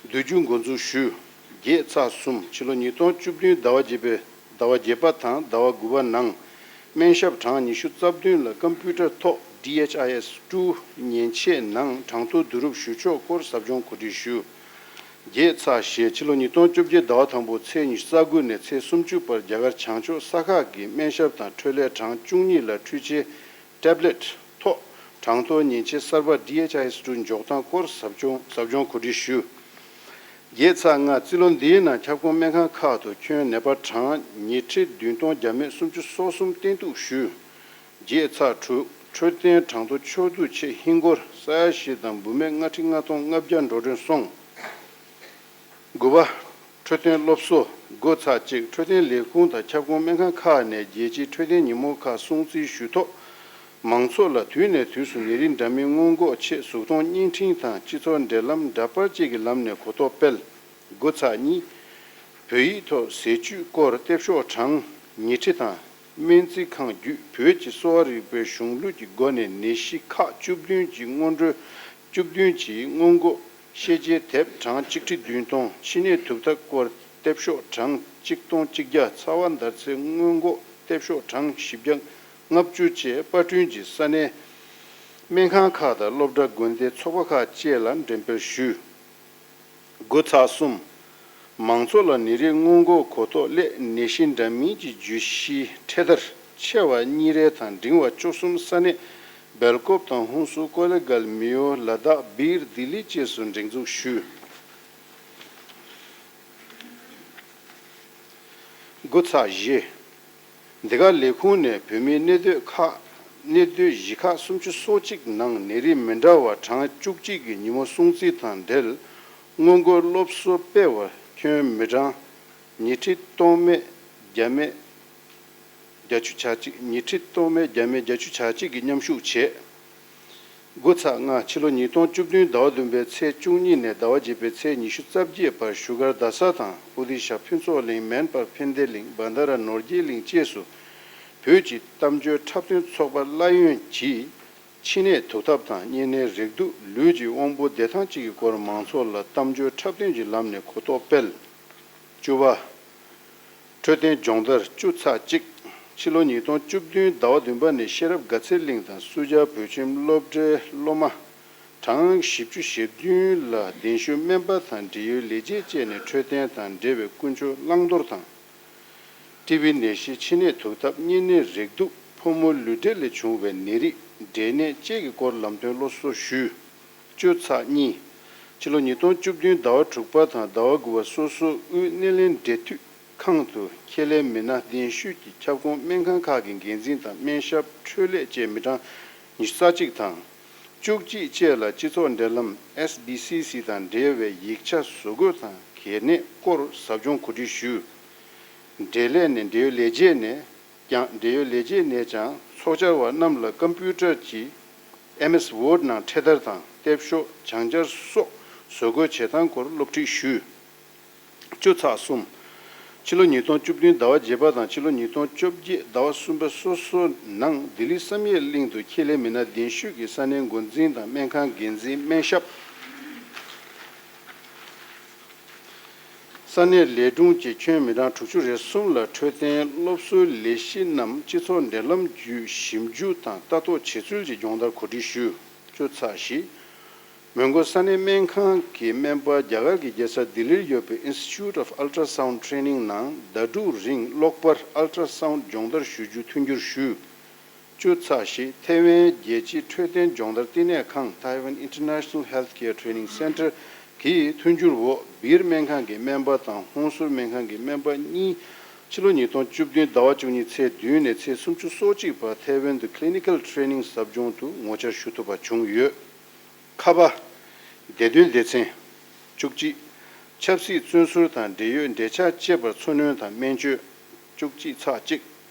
བསྡུ་རྒྱུ་འགོ་འཛུགས་ཞུས། བརྒྱད་ཚེག་གསུམ། ཕྱི་ལོ་ཉིས་སྟོང་བཅུ་བདུན་ཟླ་བ་བརྒྱད་པའི་ཟླ་བ་བརྒྱད་པ་དང་ཟླ་བ་དགུ་པ་ནང་སྨན་ཞབས་གྲངས་ཉི་ཤུ་རྩ་བདུན་ལ་ཀམ་པུ་ཊར་ཐོག་DHIS two མཉེན་ཆས་ནང་གྲངས་ཐོ་བསྡུ་རུབ་ཞུ་ཕྱོགས་སྐོར་ཟབ་སྦྱོང་གོ་སྒྲིག་ཞུས། བརྒྱད་ཚེག་བཞི། ཕྱི་ལོ་ཉིས་སྟོང་བཅོ་བརྒྱད་ཟླ་བ་དང་པོ་ཚེས་ཉི་ཤུ་རྩ་དགུ་ནས་ཚེས་སུམ་ཅུ་བར་རྒྱ་གར་བྱང་ཕྱོགས་ས་ཁག་གི་སྨན་ཞབས་དང་འཕྲོད་ལས་གྲངས་བཅུ་གཉིས་ལ་འཕྲུལ་ཆས་ཊེབ་ལེཊ་ཐོག་གྲངས་ཐོ་མཉེན་ཆས་གསར་པ་DHIS two འཇོག་སྟངས་སྐོར་ཟབ་སྦྱོང་ཟབ་སྦྱོང་གོ་སྒྲིག་ཞུས། བརྒྱད་ཚེག་ལྔ། རྩིས་ལོ་འདིའི་ནང་ཁྱབ་ཁོངས་སྨན་ཁང་ཁག་ཏུ་ཁྱོན་ནད་པ་གྲངས་ཉི་ཁྲི་བདུན་སྟོང་བརྒྱ་མེད་སུམ་ཅུ་སོ་གསུམ་བསྟེན་གཏུགས་ཞུས། བརྒྱད་ཚེག་དྲུག་འཕྲོད་བསྟེན་གྲངས་ཐོ་ཕྱོགས་བསྡུས་ཆེད་ཧིན་སྒོར་ས་ཡ་བཞི་དང་འབུམ་མེད་ལྔ་ཁྲི་ལྔ་སྟོང་ལྔ་བརྒྱ་འགྲོ་གྲོན་སོང་། དགུ་པ། འཕྲོད་བསྟེན་སློབ་གསོ། དགུ་ཚེག་གཅིག་འཕྲོད་བསྟེན་ལས་ཁུངས་དང་ཁྱབ་ཁོངས་སྨན་ཁང་ཁག་ནས་རྒྱལ་སྤྱིའི་འཕྲོད་བསྟེན་ཉིན་མོ་ཁག་སྲུང་བརྩི་ཞུ་ཐོག་མང་ཚོགས་ལ་དུས་ནས་དུས་སུ་ནད་རིགས་འདྲ་མིན་སྔོན་འགོག་ཆེད་གཟུགས་མཐོང་བརྙན་འཕྲིན་དང་སྤྱི་ཚོགས་འབྲེལ་ལམ་འདྲ་པར་བཅས་ཀྱི་ལམ་ནས་གོ་རྟོགས་སྤེལ། དགུ་ཚེག་གཉིས། བོད་ཡིག་ཐོག་ཟས་བཅུད་སྐོར་དེབ་ཤོག་གྲངས་ཉིས་ཁྲི་དང་སྨན་རྩིས་ཁང་བརྒྱུད་བོད་ཀྱི་གསོ་བ་རིག་པའི་གཞུང་ལུགས་ཀྱི་སྒོ་ནས་ནད་གཞི་ཁག་བཅུ་བདུན་གྱི་སྔོན་འགྲོའི་བཅུ་བདུན་གྱི་སྔོན་འགོག་ཤེས་བྱའི་དེབ་གྲངས་ཆིག་ཁྲི་བདུན་སྟོང་། ཕྱི་ནད་དུག་ཐབས་སྐོར་དེབ་ཤོག་གྲངས་གཅིག་སྟོང་གཅིག་བརྒྱ། ཚ་བ་འདར་ཚད་སྔོན་འགོག་དེབ་ཤོག་གྲངས་བཞི་བརྒྱ་ལྔ་བཅུ་བཅས་པར་སྐྲུན་གྱིས་ས་གནས་སྨན་ཁང་ཁག་དང་སློབ་གྲྭ་དགོན་སྡེ་ཚོགས་པ་ཁག་བཅས་ལ་འགྲེམས་སྤེལ་ཞུས། དགུ་ཚེག་གསུམ། མང་ཚོགས་ལ་ནད་རིགས་སྔོན་འགོག་གོ་རྟོགས་སླད་ནད་གཞི་འདྲ་མིན་གྱི་བརྗོད་གཞིའི་འཕྲེད་དར་ཆེ་བ་གཉིས་རེ་དང་འབྲིང་བ་བཅུ་གསུམ་ས་གནས་སྦེལ་ཀོབ་དང་ཧུན་སུར། ཀོ་ལེ་གྷལ། མེའོ། ལ་དྭགས། སྦིར། ལྡི་ལི་བཅས་སུ་སྒྲེང་འཛུགས་ཞུས། དགུ་ཚེག་བཞི། འདི་ག་ལས་ཁུངས་ནས་བོད་མིའི་གནས་སྡོད་ཁག་གནས་སྡོད་གཞིས་ཁག་སུམ་ཅུ་སོ་གཅིག་ནང་ནད་རིགས་མི་འདྲ་བ་གྲངས་བཅུ་གཅིག་གི་ཉིན་མོ་སྲུང་བརྩི་དང་འབྲེལ་སྔོན་འགོག་སློབ་གསོ་སྤེལ་བར་ཁྱོན་མི་གྲངས་ཉི་ཁྲི་སྟོང་མེད་བརྒྱ་མེད་བརྒྱད་ཅུ་གྱ་གཅིག་ཉི་ཁྲི་སྟོང་མེད་བརྒྱ་མེད་བརྒྱད་ཅུ་གྱ་གཅིག་གིས་མཉམ་ཞུགས་བྱས། དགུ་ཚེག་ལྔ། ཕྱི་ལོ་ཉིས་སྟོང་བཅུ་བདུན་ཟླ་བ་བདུན་པའི་ཚེས་བཅུ་གཉིས་ནས་ཟླ་བ་བརྒྱད་པའི་ཚེས་ཉི་ཤུ་རྩ་བརྒྱད་བར་བཞུགས་སྒར་རྡ་ས་དང་ཨོ་རི་ཤ་ཕུན་ཚོགས་གླིང་། མན་པར་ཕན་བདེ་གླིང་། བྷན་དྷ་ར་ནོར་རྒྱས་གླིང་བཅས་སུ་བོད་ཀྱི་གཏམ་བརྗོད་འཁྲབ་སྟོན་ཚོགས་པ་གླ་ཡོན་གྱིས་ཕྱི་ནད་དུག་ཐབས་དང་གཉན་ནད་རེག་དུག་ལུས་ཀྱི་དབང་པོ་བདེ་ཐང་བཅས་ཀྱི་སྐོར་མང་ཚོགས་ལ་གཏམ་བརྗོད་འཁྲབ་སྟོན་གྱི་ལམ་ནས་གོ་རྟོགས་སྤེལ། བཅུ་པ། འཕྲོད་བསྟེན་སྦྱོང་བརྡར། བཅུ་ཚེག་གཅིག། ཕྱི་ལོ་ཉིས་སྟོང་བཅུ་བདུན་ཟླ་བ་བདུན་པ་ནས་ཤེས་རབ་དགའ་ཚལ་གླིང་དང་སུ་ཇཱ་བོད་ཁྱིམ་སློབ་གྲྭའི་སློབ་མ་གྲངས་བཞི་བཅུ་ཞེ་བདུན་ལ་གདན་ཞུ་སྨན་པ་དང་འབྲེལ་ཡོད་ལས་བྱེད་བཅས་ནས་འཕྲོད་བསྟེན་དང་འབྲེལ་བའི་ཀུན་སྤྱོད་བླང་དོར་དང་། ཊི་བི་ནད་གཞི། ཕྱི་ནད་དུག་ཐབས། གཉན་ནད་རེག་དུག་ཕོ་མོ་ལུས་འབྲེལ་ལས་བྱུང་བའི་ནད་རིགས། འབྲས་ནད་བཅས་ཀྱི་སྐོར་ལམ་སྟོན་སློབ་གསོ་ཞུས། བཅུ་ཚེག་གཉིས། ཕྱི་ལོ་ཉིས་སྟོང་བཅུ་བདུན་ཟླ་བ་དྲུག་པ་དང་ཟླ་བ་དགུ་པ་སོ་སོའི་དབུས་སྣེ་ལེན་འབྲེལ་མཐུད་ཁང་དུ་ཁྱད་ལས་མི་སྣ་གདན་ཞུས་ཀྱིས་ཁྱབ་ཁོངས་སྨན་ཁང་ཁག་གི་འགན་འཛིན་དང་སྨན་ཞབས། འཕྲོད་ལས་བཅས་མི་གྲངས་ཉི་ཤུ་རྩ་གཅིག་དང་། བཅུ་གཅིག་བཅས་ལ་སྤྱི་ཚོགས་འབྲེལ་ལམ་ཨེས་བི་སི་སི་དང་འབྲེལ་བའི་ཡིག་ཆ་བཟོ་འགོད་དང་གལ་གནད་སྐོར་ཟབ་སྦྱོང་གོ་སྒྲིག་ཞུས། འབྲེལ་ལས་ནས་འབྲེལ་ཡོད་ལས་བྱེད་ནས་ཀྱང་འབྲེལ་ཡོད་ལས་བྱེད་ནས་ཀྱང་ཚོགས་བཅར་བ་རྣམས་ལ་ཀམ་པུ་ཊར་གྱི་ཨེམ་ཨེས་ཝརཌ་ནང་འཕྲེད་དར་དང་དེབ་ཤོག་སྦྱང་བརྡར་སོགས་བཟོ་འགོད་བྱེད་སྟངས་སྐོར་སློབ་ཁྲིད་ཞུས། བཅུ་ཚེག་གསུམ། ཕྱི་ལོ་ཉིས་སྟོང་བཅུ་བདུན་ཟླ་བ་བརྒྱད་པ་དང་ཕྱི་ལོ་ཉིས་སྟོང་བཅོ་བརྒྱད་ཟླ་བ་གསུམ་པ་སོ་སོ་ནང་ལྡི་ལི་བསམ་ཡས་གླིང་དུ་ཁྱད་ལས་མི་སྣ་གདན་ཞུས་ཀྱིས་ས་གནས་འགོ་འཛིན་དང་སྨན་ཁང་འགན་འཛིན། སྨན་ཞབས། ས་གནས་ལས་དྲུང་བཅས་ཁྱོན་མི་གྲངས་དྲུག་ཅུ་རེ་གསུམ་ལ་འཕྲོད་བསྟེན་སློབ་གསོའི་ལས་གཞི་རྣམས་སྤྱི་ཚོགས་འབྲེལ་ལམ་བརྒྱུད་ཞིབ་འཇུག་དང་ལྟ་རྟོག་བྱེད་ཚུལ་གྱི་སྦྱོང་བརྡར་གོ་སྒྲིག་ཞུས། བཅུ་ཚེག་བཞི། མོན་གྷོ་ས་གནས་སྨན་ཁང་གི་སྨན་པ་རྒྱ་གར་གྱི་རྒྱལ་ས་ལྡི་ལིར་ཡོད་པའི་Institute of Ultrasound Training ནང་ཟླ་དྲུག་རིང་གློག་པར་ཨལ་ཊ་སའུན་ཌི་སྦྱོང་བརྡར་ཞུ་རྒྱུ་མཐུན་འགྱུར་ཞུས། བཅུ་ཚེག་བཞི། ཐེ་ཝན་རྒྱལ་སྤྱིའི་འཕྲོད་བསྟེན་སྦྱོང་བརྡར་བསྟི་གནས་ཁང་Taiwan International Healthcare Training Center གི་མཐུན་འགྱུར་འོག་སྦིར་སྨན་ཁང་གི་སྨན་པ་དང་ཧུན་སུར་སྨན་ཁང་གི་སྨན་པ་གཉིས་ཕྱི་ལོ་ཉིས་སྟོང་བཅུ་བདུན་ཟླ་བ་བཅུ་གཉིས་ཚེས་བདུན་ནས་ཚེས་སུམ་ཅུ་སོ་གཅིག་བར་ཐེ་ཝན་དུ་clinical training ཟབ་སྦྱོང་དུ་ངོ་བཅར་ཞུ་ཐུབ་པ་བྱུང་ཡོད། ཁ་པ། བདེ་དོན་སྡེ་ཚན། བཅུ་གཅིག་ཆབ་སྲིད་བཙོན་ཟུར་དང་འབྲེལ་ཡོད་འབྲེལ་ཆགས་བཅད་པར་འཚོ་སྣོན་དང་སྨན་བཅོས། བཅུ་གཅིག་ཚེག་གཅིག་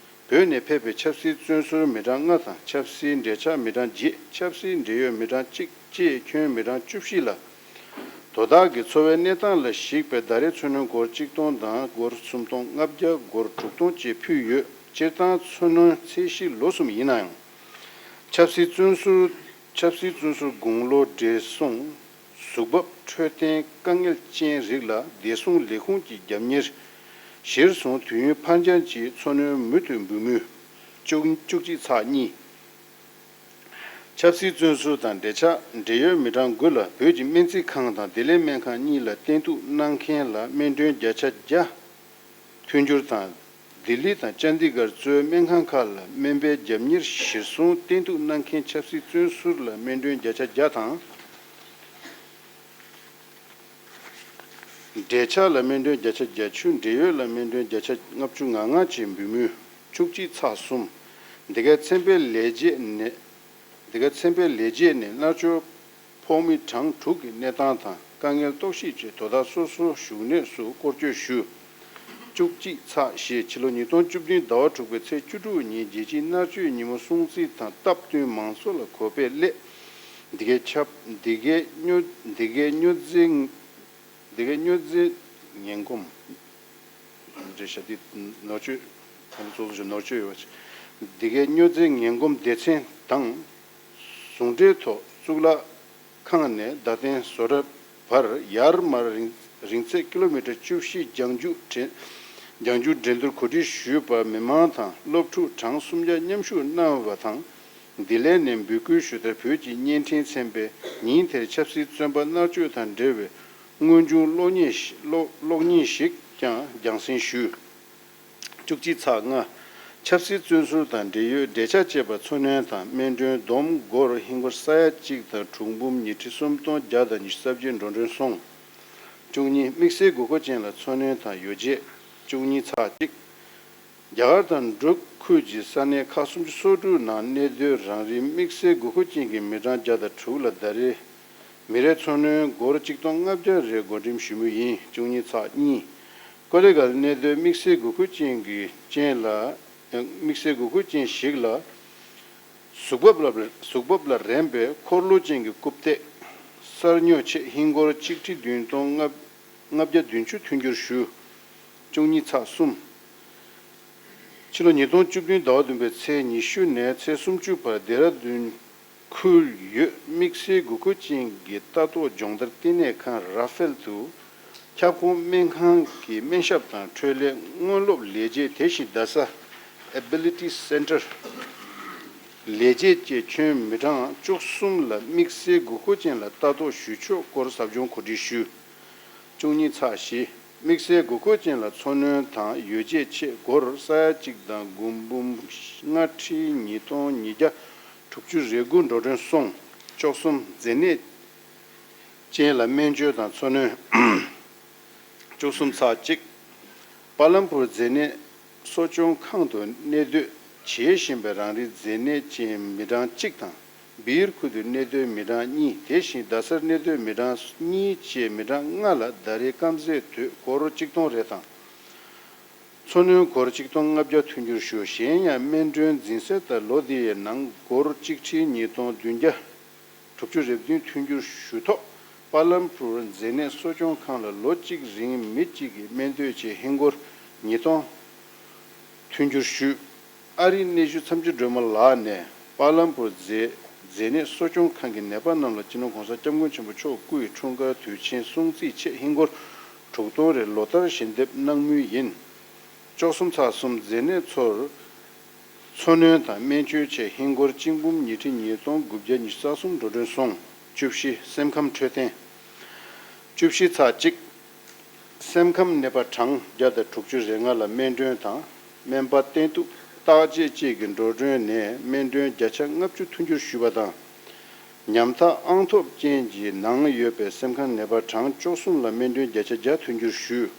བོད་ནས་ཕེབས་པའི་ཆབ་སྲིད་བཙོན་ཟུར་མི་གྲངས་ལྔ་དང་ཆབ་སྲིད་འབྲེལ་ཆགས་མི་གྲངས་བརྒྱད། ཆབ་སྲིད་འབྲེལ་ཡོད་མི་གྲངས་གཅིག་བཅས་ཁྱོན་མི་གྲངས་བཅུ་བཞི་ལ། དོ་བདག་གི་འཚོ་བའི་གནས་སྟངས་ལ་གཞིགས་པའི་ཟླ་རེའི་འཚོ་སྣོན་སྒོར་གཅིག་སྟོང་དང་སྒོར་སུམ་སྟོང་། ལྔ་བརྒྱ། སྒོར་དྲུག་སྟོང་བཅས་ཕུལ་ཡོད། སྤྱིར་བཏང་འཚོ་སྣོན་ཚད་གཞི་ལོ་གསུམ་ཡིན་ནའང་། ཆབ་སྲིད་བཙོན་ཟུར། ཆབ་སྲིད་བཙོན་ཟུར་དགུང་ལོ་བགྲེས་སོང་། གཟུགས་བབ་འཕྲོད་བསྟེན་དཀའ་ངལ་ཅན་རིགས་ལ་བདེ་སྲུང་ལས་ཁུངས་ཀྱི་རྒྱབ་གཉེར་གཞིར་བཟུང་དུས་ཡུན་ཕར་འགྱངས་ཀྱིས་འཚོ་སྣོན་མུ་མཐུད་འབུལ་མུས། བཅུ་གཅིག་ཚེག་གཉིས། ཆབ་སྲིད་བཙོན་ཟུར་དང་འབྲེལ་ཆགས་འབྲེལ་ཡོད་མི་གྲངས་དགུ་ལ་བོད་ཀྱི་སྨན་རྩིས་ཁང་དང་བདེ་ལེགས་སྨན་ཁང་གཉིས་ལ་བསྟེན་གཏུགས་གནང་མཁན་ལ་སྨན་གྲོན་བརྒྱ་ཆ་བརྒྱ། མཐུན་འགྱུར་དང་། ལྡི་ལི་དང་ཅན་དི་གྷར་གཙོས་སྨན་ཁང་ཁག་ལ་སྨན་པའི་རྒྱབ་གཉེར་གཞིར་བཟུང་བསྟེན་གཏུགས་གནང་མཁན་ཆབ་སྲིད་བཙོན་ཟུར་ལ་སྨན་གྲོན་བརྒྱ་ཆ་བརྒྱ་དང་། འབྲེལ་ཆགས་ལ་སྨན་གྲོན་བརྒྱ་ཆ་བརྒྱད་ཅུ། འབྲེལ་ཡོད་ལ་སྨན་གྲོན་བརྒྱ་ཆ་ལྔ་བཅུ་ང་ལྔ་བཅས་འབུལ་མུས། བཅུ་གཅིག་ཚེག་གསུམ། འདི་གའི་ཚན་པའི་ལས་བྱེད་ནས། འདི་གའི་ཚན་པའི་ལས་བྱེད་ནས་མནར་གཅོད་ཕོག་མི་གྲངས་དྲུག་གི་གནས་སྟངས་དང་དཀའ་ངལ་རྟོག་ཞིབ་ཆེད་དོ་བདག་སོ་སོའི་བཞུགས་གནས་སུ་སྐོར་སྐྱོད་ཞུས། བཅུ་གཅིག་ཚེག་བཞི། ཕྱི་ལོ་ཉིས་སྟོང་བཅུ་བདུན་ཟླ་བ་དྲུག་པའི་ཚེས་བཅུ་དྲུག་ཉིན་རྒྱལ་སྤྱིའི་མནར་གཅོད་ཉིན་མོ་སྲུང་བརྩི་དང་སྟབས་བསྟུན་མང་ཚོགས་ལ་གོ་སྤེལ་སླད། འདི་གའི་ཆབ་འདི་གའི་སྨྱོ་འདི་གའི་སྨྱོ་རྫས་འདི་གའི་སྨྱོ་རྫས་ངན་གོམས་རེད་ཤག་འདི་ནོར་བཅོས་ད་ལྟ་ཚོགས་གཙོ་ཞིག་ནོར་བཅོས་ཡོད་པ་ཅིག་འདི་གའི་སྨྱོ་རྫས་ངན་གོམས་སྡེ་ཚན་དང་ཟུང་འབྲེལ་ཐོག་གཙུག་ལག་ཁང་ནས་རྡ་སྟེང་བཟོ་གྲྭ་བར་ཡར་མར་རིང་རིང་ཚད་ཀི་ལོ་མི་ཊར་བཅུ་བཞི་ལྗང་རྒྱུག་འགྲན་ལྗང་རྒྱུག་འགྲན་བསྡུར་གོ་སྒྲིག་ཞུས་པར་མི་མང་དང་སློབ་ཕྲུག་གྲངས་སུམ་བརྒྱ་མཉམ་ཞུགས་གནང་བ་དང་། འདི་ལས་ནས་འབོད་སྐུལ་ཞུ་ལྟར་བོད་ཀྱི་བརྙན་འཕྲིན་ཚན་པས་ཉིན་དེར་ཆབ་སྲིད་བཙོན་པ་མནར་གཅོད་དང་འབྲེལ་བའི་དངོས་བྱུང་གློག་བརྙན་ཞིག་གློག་གློག་བརྙན་ཞིག་ཀྱང་རྒྱང་སྲིང་ཞུས། བཅུ་གཅིག་ཚེག་ལྔ། ཆབ་སྲིད་བཙོན་ཟུར་དང་འབྲེལ་ཡོད་འབྲེལ་ཆགས་བཅད་པ་འཚོ་སྣོན་དང་སྨན་གྲོན་བསྡོམས་སྒོར་ཧིན་སྒོར་ས་ཡ་གཅིག་དང་དྲུག་འབུམ་ཉི་ཁྲི་སུམ་སྟོང་བརྒྱ་དང་ཉི་ཤུ་རྩ་བརྒྱད་འགྲོ་གྲོན་སོང་། བཅུ་གཉིས། དམིགས་བསལ་དགོས་མཁོ་ཅན་ལ་འཚོ་སྣོན་དང་ཡོ་བྱད། བཅུ་གཉིས་ཚེག་གཅིག་རྒྱ་གར་དང་འབྲུག་ཁུལ་གྱི་ས་གནས་ཁག་སུམ་ཅུ་སོ་དྲུག་ནང་གནས་སྡོད་རང་རིགས་དམིགས་བསལ་དགོས་མཁོ་ཅན་གྱི་མི་གྲངས་བརྒྱ་དང་དྲུག་ལ་ཟླ་རེའི་མི་རེར་འཚོ་སྣོན་སྒོར་གཅིག་སྟོང་ལྔ་བརྒྱ་རེ་བགོ་འགྲེམས་ཞུ་མུས་ཡིན། བཅུ་གཉིས་ཚེག་གཉིས། ཀོ་ལི་གྷལ་གནས་སྡོད་དམིགས་བསལ་དགོས་མཁོ་ཅན་གྱི་ཅན་ལ་དམིགས་བསལ་དགོས་མཁོ་ཅན་ཞིག་ལ་གཟུགས་བབ་ལ་གཟུགས་བབ་ལ་རན་པའི་འཁོར་ལོ་ཅན་གྱི་རྐུབ་སྟེགས་གསར་ཉོ་ཆེད་ཧིན་སྒོར་གཅིག་ཁྲི་བདུན་སྟོང་ལྔ་བརྒྱ་བདུན་ཅུ་མཐུན་འགྱུར་ཞུ། བཅུ་གཉིས་ཚེག་གསུམ། ཕྱི་ལོ་ཉིས་སྟོང་བཅུ་བདུན་ཟླ་བ་བདུན་པའི་ཚེས་ཉི་ཤུ་ནས་ཚེས་སུམ་ཅུ་བར་ལྡེ་ར་ལྡུན་ཁུལ་ཡོད་དམིགས་བསལ་དགོས་མཁོ་ཅན་གྱི་ལྟ་རྟོག་སྦྱོང་བརྡར་ལྟེ་གནས་ཁང་རཱ་ཧྥེལ་དུ་ཁྱབ་ཁོངས་སྨན་ཁང་གི་སྨན་ཞབས་དང་འཕྲོད་ལས་སྔོན་སློབ་ལས་བྱེད། དེ་བཞིན་རྡ་ས་Ability Center ལས་བྱེད་བཅས་ཁྱོན་མི་གྲངས་བཅུ་གསུམ་ལ་དམིགས་བསལ་དགོས་མཁོ་ཅན་ལ་ལྟ་རྟོག་ཞུ་ཕྱོགས་སྐོར་ཟབ་སྦྱོང་གོ་སྒྲིག་ཞུས། བཅུ་གཉིས་ཚེག་བཞི། དམིགས་བསལ་དགོས་མཁོ་ཅན་ལ་འཚོ་སྣོན་དང་ཡོ་བྱད་ཆེད་སྒོར་ས་ཡ་གཅིག་དང་དགུ་འབུམ་ལྔ་ཁྲི་ཉིས་སྟོང་ཉིས་བརྒྱ་དྲུག་ཅུ་རེ་དགུ་འགྲོ་གྲོན་སོང་། བཅུ་གསུམ། མཛེ་ནད་ཅན་ལ་སྨན་བཅོས་དང་འཚོ་སྣོན། བཅུ་གསུམ་ཚེག་གཅིག་པ་ལམ་པུར་མཛེ་ནད་གསོ་སྐྱོང་ཁང་དུ་གནས་སྡོད་བྱེད་བཞིན་པའི་རང་རིགས་མཛེ་ནད་ཅན་མི་གྲངས་གཅིག་དང་། སྦིར་ཁུལ་དུ་གནས་སྡོད་མི་གྲངས་གཉིས། དེ་བཞིན་རྡ་སར་གནས་སྡོད་མི་གྲངས་གཉིས་བཅས་མི་གྲངས་ལྔ་ལ་ཟླ་རེའི་སྐམ་ཟས་དུས་སྒོར་གཅིག་སྟོང་རེ་དང་། འཚོ་སྣོན་སྒོར་གཅིག་སྟོང་ལྔ་བརྒྱ་མཐུན་འགྱུར་ཞུ། གཞན་ཡང་སྨན་གྲོན་འཛིན་སའི་ལྟར་ལོ་འདིའི་ནང་སྒོར་གཅིག་ཁྲི་ཉིས་སྟོང་བདུན་བརྒྱ་དྲུག་ཅུ་རེ་བདུན་མཐུན་འགྱུར་ཞུ་ཐོག་པ་ལམ་པུར་མཛེ་ནད་གསོ་སྐྱོང་ཁང་ལ་ལོ་གཅིག་རིང་མི་གཅིག་གི་སྨན་བསྟོད་ཆེད་ཧིན་སྒོར་ཉིས་སྟོང་མཐུན་འགྱུར་ཞུས། ཨ་རིའི་གནས་བཞུགས་མཚམས་སྤྱོད་སྒྲོལ་མ་ལགས་ནས་པ་ལམ་པུར་མཛེ་མཛེ་ནད་གསོ་སྐྱོང་ཁང་གི་ནད་པ་རྣམས་ལ་སྤྱི་ནོར་༸གོང་ས་༸སྐྱབས་མགོན་ཆེན་པོ་མཆོག་སྐུ་ཡི་འཁྲུངས་སྐར་དུས་ཆེན་སྲུང་བརྩི་ཆེད་ཧིན་སྒོར་དྲུག་སྟོང་རེ་ལོ་ལྟར་ཞལ་འདེབས་གནང་མུས་ཡིན། བཅུ་གསུམ་ཚེག་གསུམ། མཛེ་ནད་ཚོར་འཚོ་སྣོན་དང་སྨན་བཅོས་ཆེད་ཧིན་སྒོར་གཅིག་འབུམ་ཉི་ཁྲི་ཉིས་སྟོང་དགུ་བརྒྱ་ཉི་ཤུ་རྩ་གསུམ་འགྲོ་གྲོན་སོང་། བཅུ་བཞི། སེམས་ཁམས་འཕྲོད་བསྟེན། བཅུ་བཞི་ཚེག་གཅིག་སེམས་ཁམས་ནད་པ་གྲངས་བརྒྱ་དང་དྲུག་ཅུ་རེ་ལྔ་ལ་སྨན་གྲོན་དང་སྨན་པ་བསྟེན་གཏུག་བརྟག་དཔྱད་བཅས་ཀྱི་འགྲོ་གྲོན་ནས་སྨན་གྲོན་བརྒྱ་ཆ་ལྔ་བཅུ་མཐུན་འགྱུར་ཞུས་པ་དང་། ཉམ་ཐག་ཨང་ཐོབ་ཅན་གྱི་ནང་ཡོད་པའི་སེམས་ཁམས་ནད་པ་གྲངས་བཅུ་གསུམ་ལ་སྨན་གྲོན་བརྒྱ་ཆ་བརྒྱ་མཐུན་འགྱུར་ཞུས།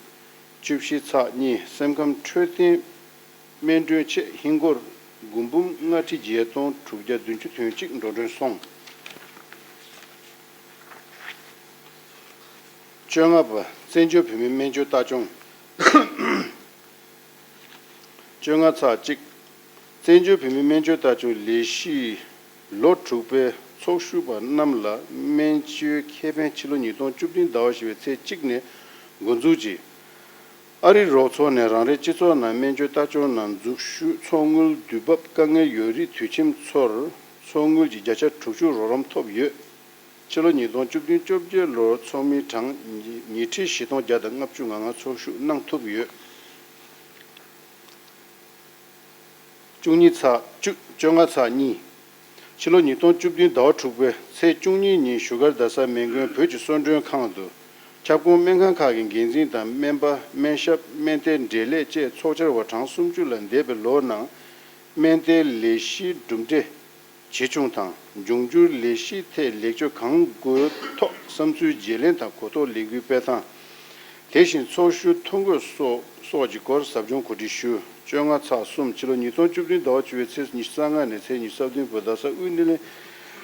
བཅུ་བཞི་ཚེག་གཉིས། སེམས་ཁམས་འཕྲོད་བསྟེན་སྨན་གྲོན་ཆེད་ཧིན་སྒོར་དགུ་འབུམ་ལྔ་ཁྲི་བརྒྱད་སྟོང་དྲུག་བརྒྱ་བདུན་ཅུ་དོན་གཅིག་འགྲོ་གྲོན་སོང་། བཅོ་ལྔ་པ། བཙན་བྱོལ་བོད་མིའི་སྨན་བཅོས་ལྟ་སྐྱོང་། བཅོ་ལྔ་ཚེག་གཅིག་བཙན་བྱོལ་བོད་མིའི་སྨན་བཅོས་ལྟ་སྐྱོང་ལས་གཞི་ལོ་དྲུག་པའི་ཚོགས་ཞུགས་པ་རྣམས་ལ་སྨན་བཅོས་ཁེ་ཕན་ཕྱི་ལོ་ཉིས་སྟོང་བཅུ་བདུན་ཟླ་བ་བཞི་པའི་ཚེས་གཅིག་ནས་འགོ་འཛུགས་ཀྱིས། ཨ་རིའི་རོགས་ཚོགས་ནས་རང་རེའི་སྤྱི་ཚོགས་ནང་སྨན་བཅོས་ལྟ་སྐྱོང་ནང་འཛུལ་ཞུགས་ཚོགས་དངུལ་དུས་བབ་དཀའ་ངལ་ཡོད་རིགས་དུས་ཁྱིམ་ཚོར་ཚོགས་དངུལ་གྱི་བརྒྱ་ཆ་དྲུག་ཅུ་རོགས་རམ་ཐོབ་ཡོད། ཕྱི་ལོ་ཉིས་སྟོང་བཅུ་བདུན་བཅོ་བརྒྱད་ལོར་ཚོགས་མི་གྲངས་ཉི་ཁྲི་བཞི་སྟོང་བརྒྱ་དང་ལྔ་བཅུ་ང་ལྔ་ཚོགས་ཞུགས་གནང་ཐུབ་ཡོད། བཅུ་གཉིས་ཚེག་བཅུ། བཅོ་ལྔ་ཚེག་གཉིས། ཕྱི་ལོ་ཉིས་སྟོང་བཅུ་བདུན་ཟླ་བ་དྲུག་པའི་ཚེས་བཅུ་གཉིས་ཉིན་བཞུགས་སྒར་རྡ་ས་མེ་དགོན་བོད་ཀྱི་གསོལ་མགྲོན་ཁང་དུ་ཁྱབ་ཁོངས་སྨན་ཁང་ཁག་གི་འགན་འཛིན་དང་སྨན་པ། སྨན་ཞབས། སྨན་སྡེ་འབྲེལ་ལས་བཅས་ཚོགས་བཅར་བ་གྲངས་སུམ་ཅུ་ལ་འདས་པའི་ལོ་ནང་སྨན་སྡེའི་ལས་གཞིའི་གྲུབ་འབྲས་ཇི་བྱུང་དང་། འབྱུང་འགྱུར་ལས་གཞིའི་ཐད་ལེགས་བཅོས་གང་དགོས་ཐོག་བསམ་ཚུལ་བརྗེ་ལེན་དང་གོ་རྟོགས་ལས་འགུལ་སྤེལ་སྟངས། དེ་བཞིན་ཚོགས་ཞུགས་ཐོ་འགོད་སོགས་སོགས་ཀྱི་སྐོར་ཟབ་སྦྱོང་གོ་སྒྲིག་ཞུ། བཅོ་ལྔ་ཚེག་གསུམ། ཕྱི་ལོ་ཉིས་སྟོང་བཅུ་བདུན་ཟླ་བ་བཅུ་པའི་ཚེས་ཉི་ཤུ་རྩ་ལྔ་ནས་ཚེས་ཉི་ཤུ་རྩ་བདུན་བར་རྡ་ས་དབུས་སྣེ་ལེན་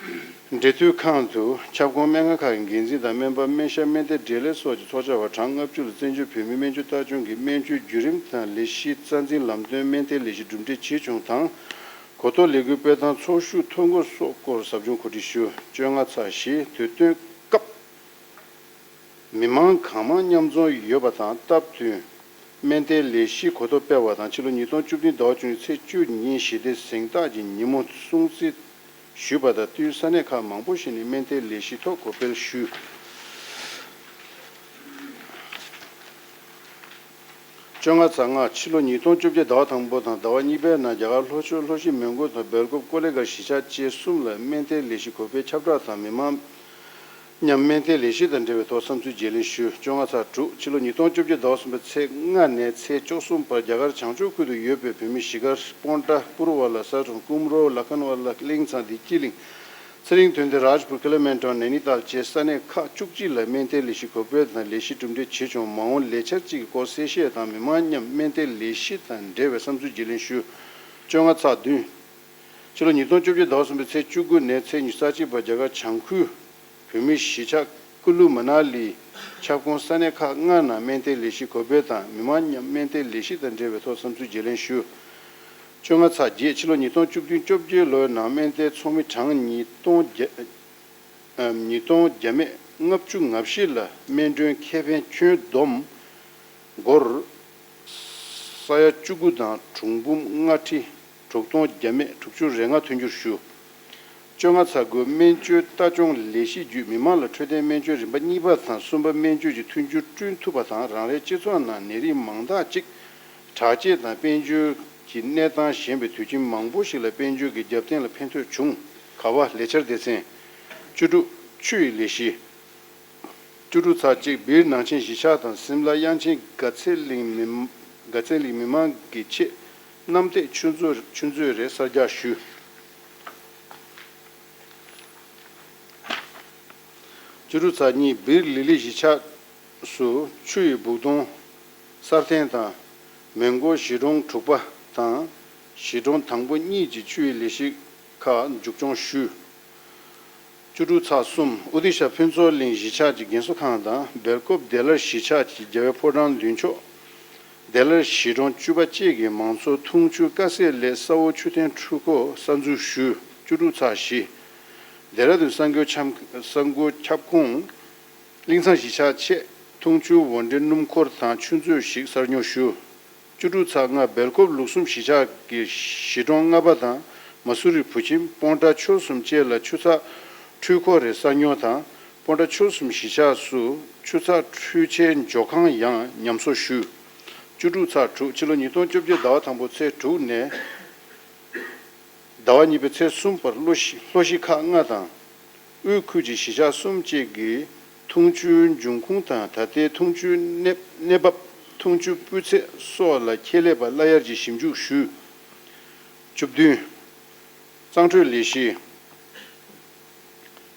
འབྲེལ་མཐུད་ཁང་དུ་ཁྱབ་ཁོངས་སྨན་ཁང་ཁག་གི་འགན་འཛིན་དང་སྨན་པ། སྨན་ཞབས། སྨན་སྡེ་འབྲེལ་ལས་སོགས་ཀྱི་ཚོགས་བཅར་བ་གྲངས་ལྔ་བཅུ་ལ་བཙན་བྱོལ་བོད་མིའི་སྨན་བཅོས་ལྟ་སྐྱོང་གི་སྨན་བཅོས་བརྒྱུད་རིམ་དང་ལས་གཞིའི་རྩ་འཛིན་ལམ་སྟོན། སྨན་སྡེའི་ལས་གཞི་གྲུབ་འབྲས་ཇི་བྱུང་དང་། གོ་རྟོགས་ལས་འགུལ་སྤེལ་སྟངས། ཚོགས་ཞུགས་ཐོ་འགོད་སོགས་སྐོར་ཟབ་སྦྱོང་གོ་སྒྲིག་ཞུ། བཅོ་ལྔ་ཚེག་བཞི། དུས་སྟོན་སྐབས། མི་མང་གང་མང་མཉམ་འཛོམས་ཡོད་པ་དང་སྟབས་བསྟུན། སྨན་སྡེའི་ལས་གཞི་གོ་རྟོགས་སྤེལ་བ་དང་། ཕྱི་ལོ་ཉིས་སྟོང་བཅུ་བདུན་ཟླ་བ་བཅུ་གཉིས་ཚེས་བཅུ་ཉིན་ཞི་བདེ་གཟེངས་རྟགས་ཀྱི་ཉིན་མོ་སྲུང་བརྩི་ཞུས་པ་དང་བསྟུན། ས་གནས་ཁག་མང་པོ་ཞིག་ནས་སྨན་སྡེའི་ལས་གཞི་ཐོག་གོ་སྤེལ་ཞུས། བཅོ་ལྔ་ཚེག་ལྔ། ཕྱི་ལོ་ཉིས་སྟོང་བཅོ་བརྒྱད་ཟླ་བ་དང་པོ་དང་ཟླ་བ་གཉིས་པའི་ནང་རྒྱ་གར་ལྷོ་ཕྱོགས་ལྷོ་གཞིས་མོན་གྷོ་དང་སྦེལ་ཀོབ་ཀོ་ལེ་གྷལ་གཞིས་ཆགས་བཅས་གསུམ་ལ་སྨན་སྡེའི་ལས་གཞི་གོ་སྤེལ་ཁྱབ་བསྒྲགས་དང་མི་མང་མཉམ་སྨན་སྡེའི་ལས་གཞི་དང་འབྲེལ་བའི་ཐོག་བསམ་ཚུལ་བརྗེ་ལེན་ཞུས། བཅོ་ལྔ་ཚེག་དྲུག། ཕྱི་ལོ་ཉིས་སྟོང་བཅོ་བརྒྱད་ཟླ་བ་གསུམ་པའི་ཚེས་ལྔ་ནས་ཚེས་བཅུ་གསུམ་བར་རྒྱ་གར་བྱང་ཕྱོགས་ཁུལ་དུ་ཡོད་པའི་བོད་མི་གཞིས་སྒར་སྤོན་ཊ། པུ་རུ་ཝ་ལ། ས་ཁྲོམ། ཀུམ་རོ། ལ་ཁན་ཝ་ལ། གླིང་ཚང་། བདེ་སྐྱིད་གླིང་། ཚེ་རིང་དོན་ལྡན། རཱཇ་པུར། ཀི་ལི་མན་ཊོན། ནེ་ནི་ཏཱལ་བཅས་ས་གནས་ཁག་བཅུ་གཅིག་ལ་སྨན་སྡེའི་ལས་གཞི་གོ་སྤེལ་དང་ལས་གཞི་གྲུབ་འབྲས་ཇི་བྱུང་། མ་འོངས་ལས་འཆར་བཅས་ཀྱི་སྐོར་གསལ་བཤད་དང་མི་མང་མཉམ་སྨན་སྡེའི་ལས་གཞི་དང་འབྲེལ་བའི་བསམ་ཚུལ་བརྗེ་ལེན་ཞུས། བཅོ་ལྔ་ཚེག་བདུན། ཕྱི་ལོ་ཉིས་སྟོང་བཅོ་བརྒྱད་ཟླ་བ་གསུམ་པའི་ཚེས་བཅུ་དགུ་ནས་ཚེས་ཉི་ཤུ་རྩ་གཅིག་བར་རྒྱ་གར་བྱང་ཁུལ་བོད་མིའི་གཞིས་ཆགས་ཀུ་ལུ་མ་ན་ལིའི་ཁྱབ་ཁོངས་ས་གནས་ཁག་ལྔ་ནང་སྨན་སྡེའི་ལས་གཞི་གོ་སྤེལ་དང་མི་མང་མཉམ་སྨན་སྡེའི་ལས་གཞི་དང་འབྲེལ་བའི་ཐོག་བསམ་ཚུལ་བརྗེ་ལེན་ཞུས། བཅོ་ལྔ་ཚེག་བརྒྱད། ཕྱི་ལོ་ཉིས་སྟོང་བཅུ་བདུན་བཅོ་བརྒྱད་ལོའི་ནང་སྨན་སྡེའི་ཚོགས་མི་གྲངས་ཉིས་སྟོང་བརྒྱ་ཉིས་སྟོང་བརྒྱ་མེད་ལྔ་བཅུ་ང་བཞི་ལ་སྨན་གྲོན་ཁེ་ཕན་ཁྱོན་བསྡོམས་སྒོར་ས་ཡ་བཅུ་དགུ་དང་གྲུམ་བུམ་ལྔ་ཁྲི་དྲུག་སྟོང་བརྒྱ་མེད་དྲུག་ཅུ་རེ་ལྔ་ཐོན་རྒྱུར་ཞུ། བཅོ་ལྔ་ཚེག་དགུ། སྨན་བཅོས་ལྟ་སྐྱོང་ལས་གཞི་བརྒྱུད་མི་མང་ལ་འཕྲོད་བསྟེན་སྨན་བཅོས་རིམ་པ་གཉིས་པ་དང་གསུམ་པ་སྨན་བཅོས་ཀྱི་མཐུན་འགྱུར་བསྐྲུན་ཐུབ་པ་དང་རང་རེའི་སྤྱི་ཚོགས་ནང་ནད་རིགས་མང་དག་ཅིག་དྲག་སྐྱེད་དང་དཔལ་འབྱོར་གྱི་གནས་སྟངས་ཞན་པའི་དུས་ཆེན་མང་པོ་ཞིག་ལ་དཔལ་འབྱོར་གྱི་རྒྱབ་རྟེན་ལ་ཕན་ཐོགས་བྱུང་། ག་བ། ལས་འཆར་སྡེ་ཚན། བཅུ་དྲུག་ཆུ་ཡི་ལས་གཞི། བཅུ་དྲུག་ཚེག་གཅིག། སྦིར་ནང་ཆེན་གཞིས་ཆགས་དང་སིམ་ལ་དབྱངས་ཅན་དགའ་ཚལ་གླིང་མི་དགའ་ཚལ་གླིང་མི་མང་གི་ཆེད་གནམ་བདེ་ཆུ་མཛོད་ཆུ་མཛོད་རེ་གསར་རྒྱག་ཞུས། བཅུ་དྲུག་ཚེག་གཉིས། སྦིར་ལི་ལི་གཞིས་ཆགས་སུ་ཆུ་ཡི་སྦུག་དོང་གསར་འཐེན་དང་། མོན་གྷོ་གཞིས་གྲོང་དྲུག་པ་དང་གཞིས་གྲོང་དང་པོ་གཉིས་ཀྱི་ཆུ་ཡི་ལས་གཞི་ཁག་མཇུག་སྐྱོང་ཞུས། བཅུ་དྲུག་ཚེག་གསུམ། ཨོ་དི་ཤ་ཕུན་ཚོགས་གླིང་གཞིས་ཆགས་ཀྱི་རྒན་གསོ་ཁང་དང་སྦེལ་ཀོབ་བདེ་ལར་གཞིས་ཆགས་ཀྱི་རྒྱལ་བའི་ཕོ་བྲང་མདུན་ཕྱོགས་བདེ་ལར་གཞིས་གྲོང་བཅུ་པ་བཅས་ཀྱི་མང་ཚོགས་འཐུང་ཆུ་དཀའ་སེལ་སླད་ས་འོག་ཆུ་འཐེན་འཕྲུལ་འཁོར་གསར་འཛུགས་ཞུས། བཅུ་དྲུག་ཚེག་བཞི། ལྡེ་ར་ལྡུན་ས་མགོའི་ཁྱབ་ས་མགོ་ཁྱབ་ཁོངས་གླིང་ཚང་གཞིས་ཆགས་ཆེད་འཐུང་ཆུ་འོར་འདྲེན་སྣུམ་འཁོར་དང་ཆུ་མཛོད་ཞིག་གསར་ཉོ་ཞུ། བཅུ་དྲུག་ཚེག་ལྔ། སྦེལ་ཀོབ་ལུགས་གསུམ་གཞིས་ཆགས་ཀྱི་གཞིས་གྲོང་ལྔ་པ་དང་མ་སུ་རི་བུ་ཁྱིམ་སྤོན་ཊ་ཆོལ་གསུམ་བཅས་ལ་ཆུ་ཚགས་འཕྲུལ་འཁོར་རེ་གསར་ཉོ་དང་སྤོན་ཊ་ཆོལ་གསུམ་གཞིས་ཆགས་སུ་ཆུ་ཚགས་འཕྲུལ་ཆས་འཇོག་ཁང་ཡང་ཉམས་གསོ་ཞུས། བཅུ་དྲུག་ཚེག་དྲུག། ཕྱི་ལོ་ཉིས་སྟོང་བཅོ་བརྒྱད་ཟླ་བ་དང་པོ་ཚེས་དྲུག་ནས་ཟླ་བ་གཉིས་པའི་ཚེས་གསུམ་བར་ལྷོ་གཞིས་ལྷོ་གཞིས་ཁག་ལྔ་དང་། དབུས་ཁུལ་གྱི་གཞིས་ཆགས་གསུམ་བཅས་ཀྱི་འཐུང་ཆུའི་འབྱུང་ཁུངས་དང་ད་ལྟའི་འཐུང་ཆུའི་གནས་གནས་བབ། འཐུང་ཆུ་སྤུས་ཚད་སོགས་ལ་ཁྱད་ལས་པ་སླར་གཡར་གྱིས་ཞིབ་འཇུག་ཞུས། བཅུ་བདུན། གཙང་འཕྲོད་ལས་གཞི།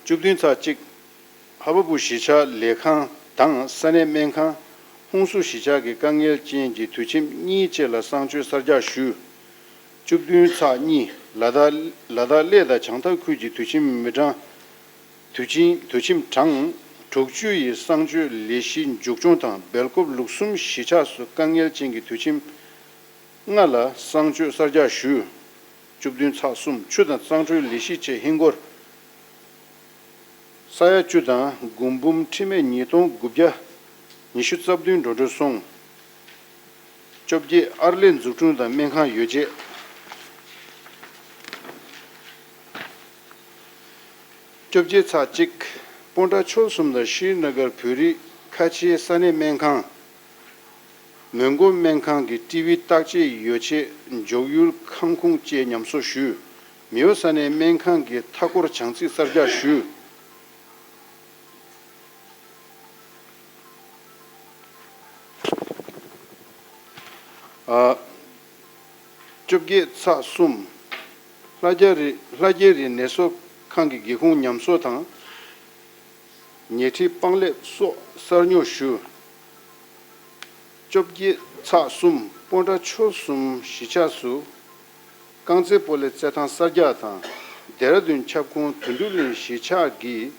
བཅུ་བདུན་ཚེག་གཅིག། ཧ་བ་བུ་གཞིས་ཆགས་ལས་ཁང་དང་ས་གནས་སྨན་ཁང་། ཧུན་སུར་གཞིས་ཆགས་ཀྱི་དཀའ་ངལ་ཅན་གྱི་དུད་ཁྱིམ་གཉིས་བཅས་ལ་གསང་སྤྱོད་གསར་རྒྱག་ཞུས། བཅུ་བདུན་ཚེག་གཉིས། ལ་དྭགས་ལ་དྭགས་གླེ་དང་བྱང་ཐང་ཁུལ་གྱི་དུད་ཁྱིམ་མི་གྲངས་དུད་ཁྱིམ་དུད་ཁྱིམ་གྲངས་དྲུག་ཅུ་ཡི་གསང་སྤྱོད་ལས་གཞི་མཇུག་སྐྱོང་དང་སྦེལ་ཀོབ་ལུགས་གསུམ་གཞིས་ཆགས་སུ་དཀའ་ངལ་ཅན་གྱི་དུད་ཁྱིམ་ལྔ་ལ་གསང་སྤྱོད་གསར་རྒྱག་ཞུས། བཅུ་བདུན་ཚེག་གསུམ། ཆུ་དང་གཙང་འཕྲོད་ལས་གཞི་ཆེད་ཧིན་སྒོར་ས་ཡ་བཅུ་དང་སྒོར་འབུམ་ཁྲི་མེད་ཉིས་སྟོང་དགུ་བརྒྱ་ཉི་ཤུ་རྩ་བདུན་འགྲོ་གྲོན་སོང་། བཅོ་བརྒྱད། ཨར་ལས་འཛུགས་སྐྲུན་དང་སྨན་ཁང་ཡོ་བྱད། བཅོ་བརྒྱད་ཚེག་གཅིག། སྤོན་ཊ་ཆོལ་གསུམ་དང་ཤྲི་ན་གར་བོད་རིགས་ཁ་ཆེའི་ས་གནས་སྨན་ཁང་། མོན་གྷོ་སྨན་ཁང་གི་ཊི་བི་བརྟག་དཔྱད་ཡོ་བྱད་འཇོག་ཡུལ་ཁང་ཁུངས་བཅས་ཉམས་གསོ་ཞུས། མེའོ་ས་གནས་སྨན་ཁང་གི་མཐའ་སྐོར་བྱང་རྩིག་གསར་རྒྱག་ཞུས། ཨ། བཅོ་བརྒྱད་ཚེག་གསུམ། ལྷ་རྒྱ་རི་ལྷ་རྒྱ་རི་ནད་གསོ་ཁང་གི་སྒེའུ་ཁུང་ཉམས་གསོ་དང་། ཉལ་ཁྲི་པང་ལེབ་སོགས་གསར་ཉོ་ཞུས། བཅོ་བརྒྱད་ཚེག་གསུམ། སྤོན་ཊ་ཆོལ་གསུམ་གཞིས་ཆགས་སུ་རྐང་རྩེད་སྤོ་ལོའི་རྩེད་ཐང་གསར་རྒྱག་དང་ ལྡེ་ར་ལྡུན་ཁྱབ་ཁོངས་དོན་གྲུབ་གླིང་གཞིས་ཆགས་ཀྱི་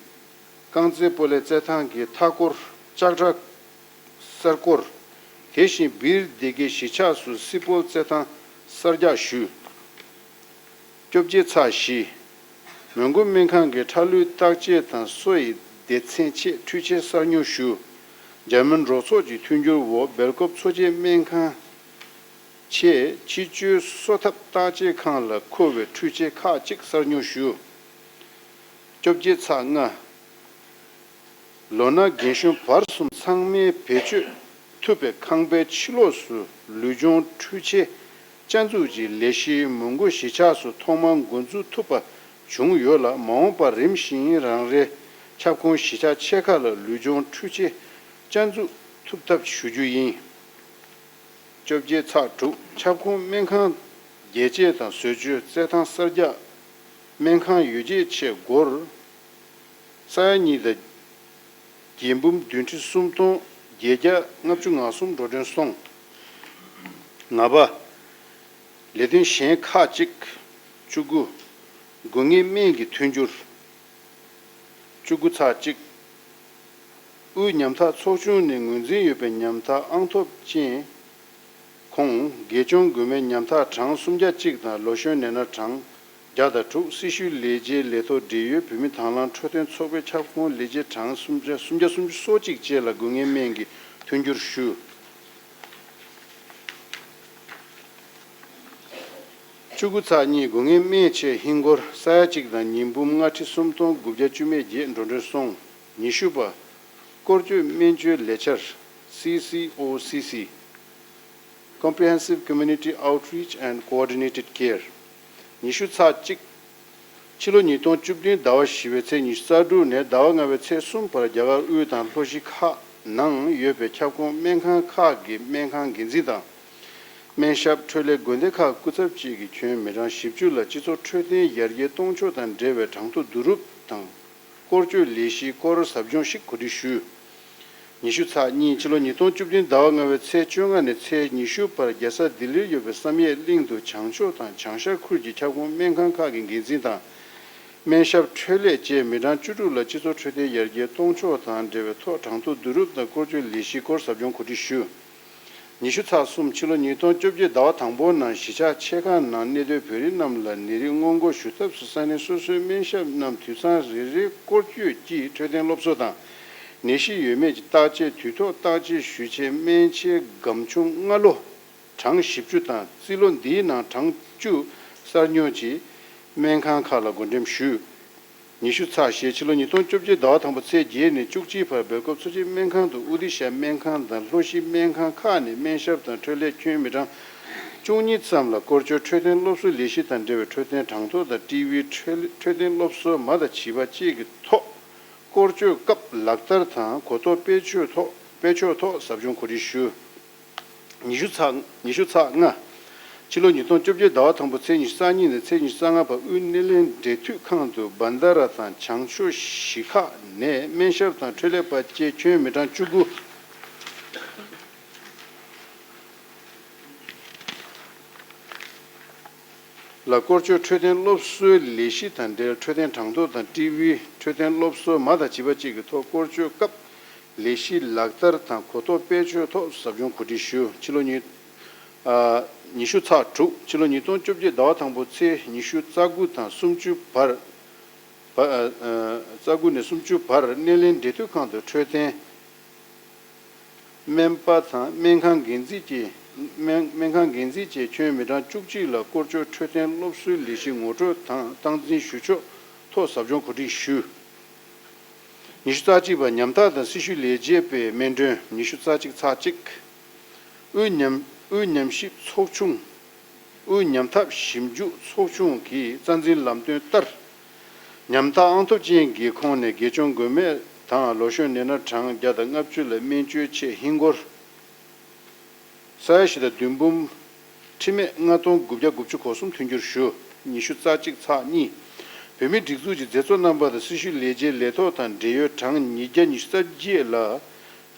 རྐང་རྩེད་སྤོ་ལོའི་རྩེད་ཐང་གི་མཐའ་སྐོར་ལྕགས་དྲ་གསར་བསྐོར། དེ་བཞིན་བིར་སྡེ་དགེ་གཞིས་ཆགས་སུ་སྲིད་སྤོལ་རྩེད་ཐང་གསར་རྒྱག་ཞུས། བཅོ་བརྒྱད་ཚེག་བཞི། མོན་གྷོ་སྨན་ཁང་གི་ཁྲག་ལུད་བརྟག་དཔྱད་དང་གསོ་ཡི་སྡེ་ཚན་ཆེད་འཕྲུལ་ཆས་གསར་ཉོ་ཞུས། འཇར་མན་རོགས་ཚོགས་ཀྱི་མཐུན་འགྱུར་འོག་སྦེལ་ཀོབ་འཚོ་བྱེད་སྨན་ཁང་ཆེད་སྤྱི་སྤྱོད་གསོ་ཐབས་བརྟག་དཔྱད་ཁང་ལ་མཁོ་བའི་འཕྲུལ་ཆས་ཁག་ཅིག་གསར་ཉོ་ཞུས། བཅོ་བརྒྱད་ཚེག་ལྔ། ལོ་ན་རྒན་གཞོན་བར་གསུམ་ཚང་མས་བེད་སྤྱོད་ཐུབ་པའི་ཁང་པའི་ཕྱི་ལོགས་སུ་ལུས་སྦྱོང་འཕྲུལ་ཆས་བསྐྱར་འཛུགས་ཀྱི་ལས་གཞི་མོན་གྷོ་གཞིས་ཆགས་སུ་ཐོག་མར་འགོ་འཛུགས་ཐུབ་པ་བྱུང་ཡོད་ལ། མ་འོངས་པར་རིམ་བཞིན་རང་རེའི་ཁྱབ་ཁོངས་གཞིས་ཆགས་ཆེ་ཁག་ལ་ལུས་སྦྱོང་འཕྲུལ་ཆས་བསྐྱར་འཛུགས་ཐུབ་ཐབས་ཞུ་རྒྱུ་ཡིན། བཅོ་བརྒྱད་ཚེག་དྲུག། ཁྱབ་ཁོངས་སྨན་ཁང་རྒྱས་བཅད་དང་བཟོ་བཅོས་རྩེད་ཐང་གསར་རྒྱག། སྨན་ཁང་ཡོ་བྱད་ཆེད་སྒོར་ས་ཡ་གཉིས་དང་བརྒྱད་འབུམ་བདུན་ཁྲི་སུམ་སྟོང་བརྒྱད་བརྒྱ་ལྔ་བཅུ་ང་གསུམ་འགྲོ་གྲོན་སོང་། ལྔ་པ། ལས་དོན་གཞན་ཁག་ཅིག་བཅུ་དགུ། དགོས་ངེས་སྨན་གྱི་མཐུན་འགྱུར། བཅུ་དགུ་ཚེག་གཅིག། དབུས་ཉམ་ཐག་ཚོགས་ཆུང་ནས་ངོས་འཛིན་ཡོད་པའི་ཉམ་ཐག་ཨང་ཐོབ་ཅན་ཁོངས་དགེ་སྐྱོང་དགོས་མེད་ཉམ་ཐག་གྲངས་སུམ་བརྒྱ་གཅིག་དང་ལོ་གཞོན་ནད་མནར་གྲངས་བརྒྱ་དང་དྲུག། སྲི་ཞུའི་ལས་བྱེད་ལས་ཐོག་འབྲེལ་ཡོད་བོད་མི་དང་བླངས་འཕྲོད་བསྟེན་ཚོགས་པའི་ཁྱབ་ཁོངས་ལས་བྱེད་གྲངས་སུམ་བརྒྱ་སུམ་ཅུ་སོ་གཅིག་བཅས་ལ་དགོས་ངེས་སྨན་གྱི་མཐུན་འགྱུར་ཞུས། བཅུ་དགུ་ཚེག་གཉིས། དགོས་ངེས་སྨན་ཆེད་ཧིན་སྒོར་ས་ཡ་གཅིག་དང་ཉིས་འབུམ་ལྔ་ཁྲི་སུམ་སྟོང་དགུ་བརྒྱ་བཅུ་མེད་བརྒྱད་འགྲོ་གྲོན་སོང་། ཉི་ཤུ་པ། སྐོར་སྐྱོད་སྨན་བཅོས་ལས་འཆར། སི་སི་ཨོ་སི་སི། Comprehensive Community Outreach and Coordinated Care། ཉི་ཤུ་ཚེག་གཅིག། ཕྱི་ལོ་ཉིས་སྟོང་བཅུ་བདུན་ཟླ་བ་བཞི་པའི་ཚེས་ཉི་ཤུ་རྩ་དྲུག་ནས་ཟླ་བ་ལྔ་པའི་ཚེས་གསུམ་བར་རྒྱ་གར་དབུས་དང་ལྷོ་གཞིས་ཁག་ནང་ཡོད་པའི་ཁྱབ་ཁོངས་སྨན་ཁང་ཁག་གི་སྨན་ཁང་འགན་འཛིན་དང་སྨན་ཞབས། འཕྲོད་ལས་དགོན་སྡེ་ཁག་སྐུ་ཚབ་བཅས་ཀྱིས་ཁྱོན་མི་གྲངས་བཞི་བཅུ་ལ་སྤྱི་ཚོགས་འཕྲོད་བསྟེན་ཡར་རྒྱས་གཏོང་ཕྱོགས་དང་འབྲེལ་བའི་གྲངས་ཐོ་བསྡུ་རུབ་དང་། སྐོར་སྐྱོད་ལས་གཞིའི་སྐོར་ཟབ་སྦྱོང་ཞིག་གོ་སྒྲིག་ཞུས། ཉི་ཤུ་ཚེག་གཉིས། ཕྱི་ལོ་ཉིས་སྟོང་བཅུ་བདུན་ཟླ་བ་ལྔ་པའི་ཚེས་བཅོ་ལྔ་ནས་ཚེས་ཉི་ཤུ་བར་རྒྱལ་ས་ལྡི་ལིར་ཡོད་པའི་བསམ་ཡས་གླིང་དུ་བྱང་ཕྱོགས་དང་བྱང་ཤར་ཁུལ་གྱི་ཁྱབ་ཁོངས་སྨན་ཁང་ཁག་གི་འགན་འཛིན་དང་། སྨན་ཞབས། འཕྲོད་ལས་བཅས་མི་གྲངས་བཅུ་དྲུག་ལ་སྤྱི་ཚོགས་འཕྲོད་བསྟེན་ཡར་རྒྱས་གཏོང་ཕྱོགས་དང་འབྲེལ་བའི་ཐོག་གྲངས་ཐོ་བསྡུ་རུབ་དང་སྐོར་སྐྱོད་ལས་གཞིའི་སྐོར་ཟབ་སྦྱོང་གོ་སྒྲིག་ཞུས། ཉི་ཤུ་ཚེག་གསུམ། ཕྱི་ལོ་ཉིས་སྟོང་བཅོ་བརྒྱད་ཟླ་བ་དང་པོ་ནང་གཞིས་ཆགས་ཆེ་ཁག་ནང་གནས་སྡོད་བོད་རིགས་རྣམས་ལ་ནད་རིགས་སྔོན་འགོག་ཞུ་ཐབས་སུ་ས་གནས་སོ་སོའི་སྨན་ཞབས་རྣམས་དུས་མཚམས་རེ་རེའི་སྐོར་སྐྱོད་ཀྱིས་འཕྲོད་བསྟེན་སློབ་གསོ་དང་། ནད་གཞི་ཡོད་མེད་ཀྱི་བརྟག་དཔྱད་དུས་ཐོག་བརྟག་དཔྱད་ཞུ་ཆེད་སྨན་ཆས་སྒམ་ཆུང་སྔ་ལོ་གྲངས་བཞི་བཅུ་དང་རྩིས་ལོ་འདིའི་ནང་གྲངས་བཅུ་གསར་ཉོ་གྱིས་སྨན་ཁང་ཁག་ལ་བགོ་འགྲེམས་ཞུས། ཉི་ཤུ་ཚེག་བཞི། ཕྱི་ལོ་ཉིས་སྟོང་བཅོ་བརྒྱད་ཟླ་བ་དང་པོ་ཚེས་བརྒྱད་ནས་བཅུ་གཅིག་བར་སྦེལ་ཀོབ་འཚོ་བྱེད་སྨན་ཁང་དུ་དབུ་སྡེ་ཤར་སྨན་ཁང་དང་ལྷོ་གཞིས་སྨན་ཁང་ཁག་ནས་སྨན་ཞབས་དང་འཕྲོད་ལས་ཁྱོན་མི་གྲངས་བཅུ་གཉིས་ཙམ་ལ་སྐོར་སྐྱོད་འཕྲོད་བསྟེན་སློབ་གསོའི་ལས་གཞི་དང་འབྲེལ་བའི་འཕྲོད་བསྟེན་གྲངས་ཐོ་དང་ཊི་ཝི་འཕྲོད་འཕྲོད་བསྟེན་སློབ་གསོ་མ་དང་བྱིས་པ་བཅས་ཀྱི་ཐོག་སྐོར་སྐྱོད་སྐབས་ལག་བསྟར་དང་གོ་རྟོགས་སྤེལ་ཕྱོགས་ཐོག་སྤེལ་ཕྱོགས་ཐོག་ཟབ་སྦྱོང་གོ་སྒྲིག་ཞུས། ཉི་ཤུ་ཚེག་ཉི་ཤུ་ཚེག་ལྔ། ཕྱི་ལོ་ཉིས་སྟོང་བཅོ་བརྒྱད་ཟླ་བ་དང་པོ་ཚེས་ཉི་ཤུ་རྩ་གཉིས་ནས་ཚེས་ཉི་ཤུ་རྩ་ལྔ་བར་དབུས་སྣེ་ལེན་འབྲེལ་མཐུད་ཁང་དུ་བྷན་དྷ་ར་དང་བྱང་ཕྱོགས་གཞིས་ཁག་ནས་སྨན་ཞབས་དང་འཕྲོད་ལས་པ་བཅས་ཁྱོན་མི་གྲངས་བཅུ་དགུ་ལ་སྐོར་སྐྱོད་འཕྲོད་བསྟེན་སློབ་གསོའི་ལས་གཞི་དང་འབྲེལ་འཕྲོད་བསྟེན་གྲངས་ཐོ་དང་ཊི་ཝི་འཕྲོད་བསྟེན་སློབ་གསོ་མ་དང་བྱིས་པ་བཅས་ཀྱི་ཐོག་སྐོར་སྐྱོད་སྐབས་ལས་གཞི་ལག་བསྟར་དང་གོ་རྟོགས་སྤེལ་ཕྱོགས་ཐོག་ཟབ་སྦྱོང་གོ་སྒྲིག་ཞུ། ཕྱི་ལོ་ཉི་ཨ་ཉི་ཤུ་ཚེག་དྲུག། ཕྱི་ལོ་ཉིས་སྟོང་བཅོ་བརྒྱད་ཟླ་བ་དང་པོ་ཚེས་ཉི་ཤུ་རྩ་དགུ་དང་སུམ་ཅུ་བར། བ་ཨ་ཨ་རྩ་དགུ་ནས་སུམ་ཅུ་བར་སྣེ་ལེན་འབྲེལ་མཐུད་ཁང་དུ་འཕྲོད་བསྟེན་སྨན་པ་དང་སྨན་ཁང་འགན་འཛིན་གྱིས་སྨན་སྨན་ཁང་འགན་འཛིན་བཅས་ཁྱོན་མི་གྲངས་བཅུ་གཅིག་ལ་སྐོར་སྐྱོད་འཕྲོད་བསྟེན་སློབ་གསོའི་ལས་གཞི་ངོ་སྤྲོད་དང་སྟངས་འཛིན་ཞུ་ཕྱོགས་ཐོག་ཟབ་སྦྱོང་གོ་སྒྲིག་ཞུས། ཉི་ཤུ་རྩ་གཅིག་པ། ཉམ་ཐག་དང་སྲི་ཞུའི་ལས་བྱེད་པའི་སྨན་གྲོན། ཉི་ཤུ་རྩ་གཅིག་ཚེག་གཅིག། དབུས་ཉམས་དབུས་ཉམས་ཞིབ་ཚོགས་ཆུང་། དབུས་ཉམ་ཐག་ཞིབ་འཇུག་ཚོགས་ཆུང་གི་རྩ་འཛིན་ལམ་སྟོན་ལྟར། ཉམ་ཐག་ཨང་ཐོབ་ཅན་གྱི་ཁོངས་ནས་དགེ་སྐྱོང་དགོས་མེད་དང་ལོ་གཞོན་ནད་མནར་གྲངས་བརྒྱ་དང་ལྔ་བཅུ་ལ་སྨན་བཅོས་ཆེད་ཧིན་སྒོར་ས་ཡ་བཞི་དང་བདུན་འབུམ་ཁྲི་མེད་ལྔ་སྟོང་དགུ་བརྒྱ་དགུ་བཅུ་གོ་གསུམ་མཐུན་འགྱུར་ཞུ། ཉི་ཤུ་རྩ་གཅིག་ཚེག་གཉིས། བོད་མིའི་སྒྲིག་འཛུགས་ཀྱི་མཛད་གཙོ་རྣམ་པ་དང་སྲི་ཞུའི་ལས་བྱེད་ལས་ཐོག་དང་འབྲེལ་ཡོད་གྲངས་ཉིས་བརྒྱ་ཉི་ཤུ་རྩ་བརྒྱད་ལ་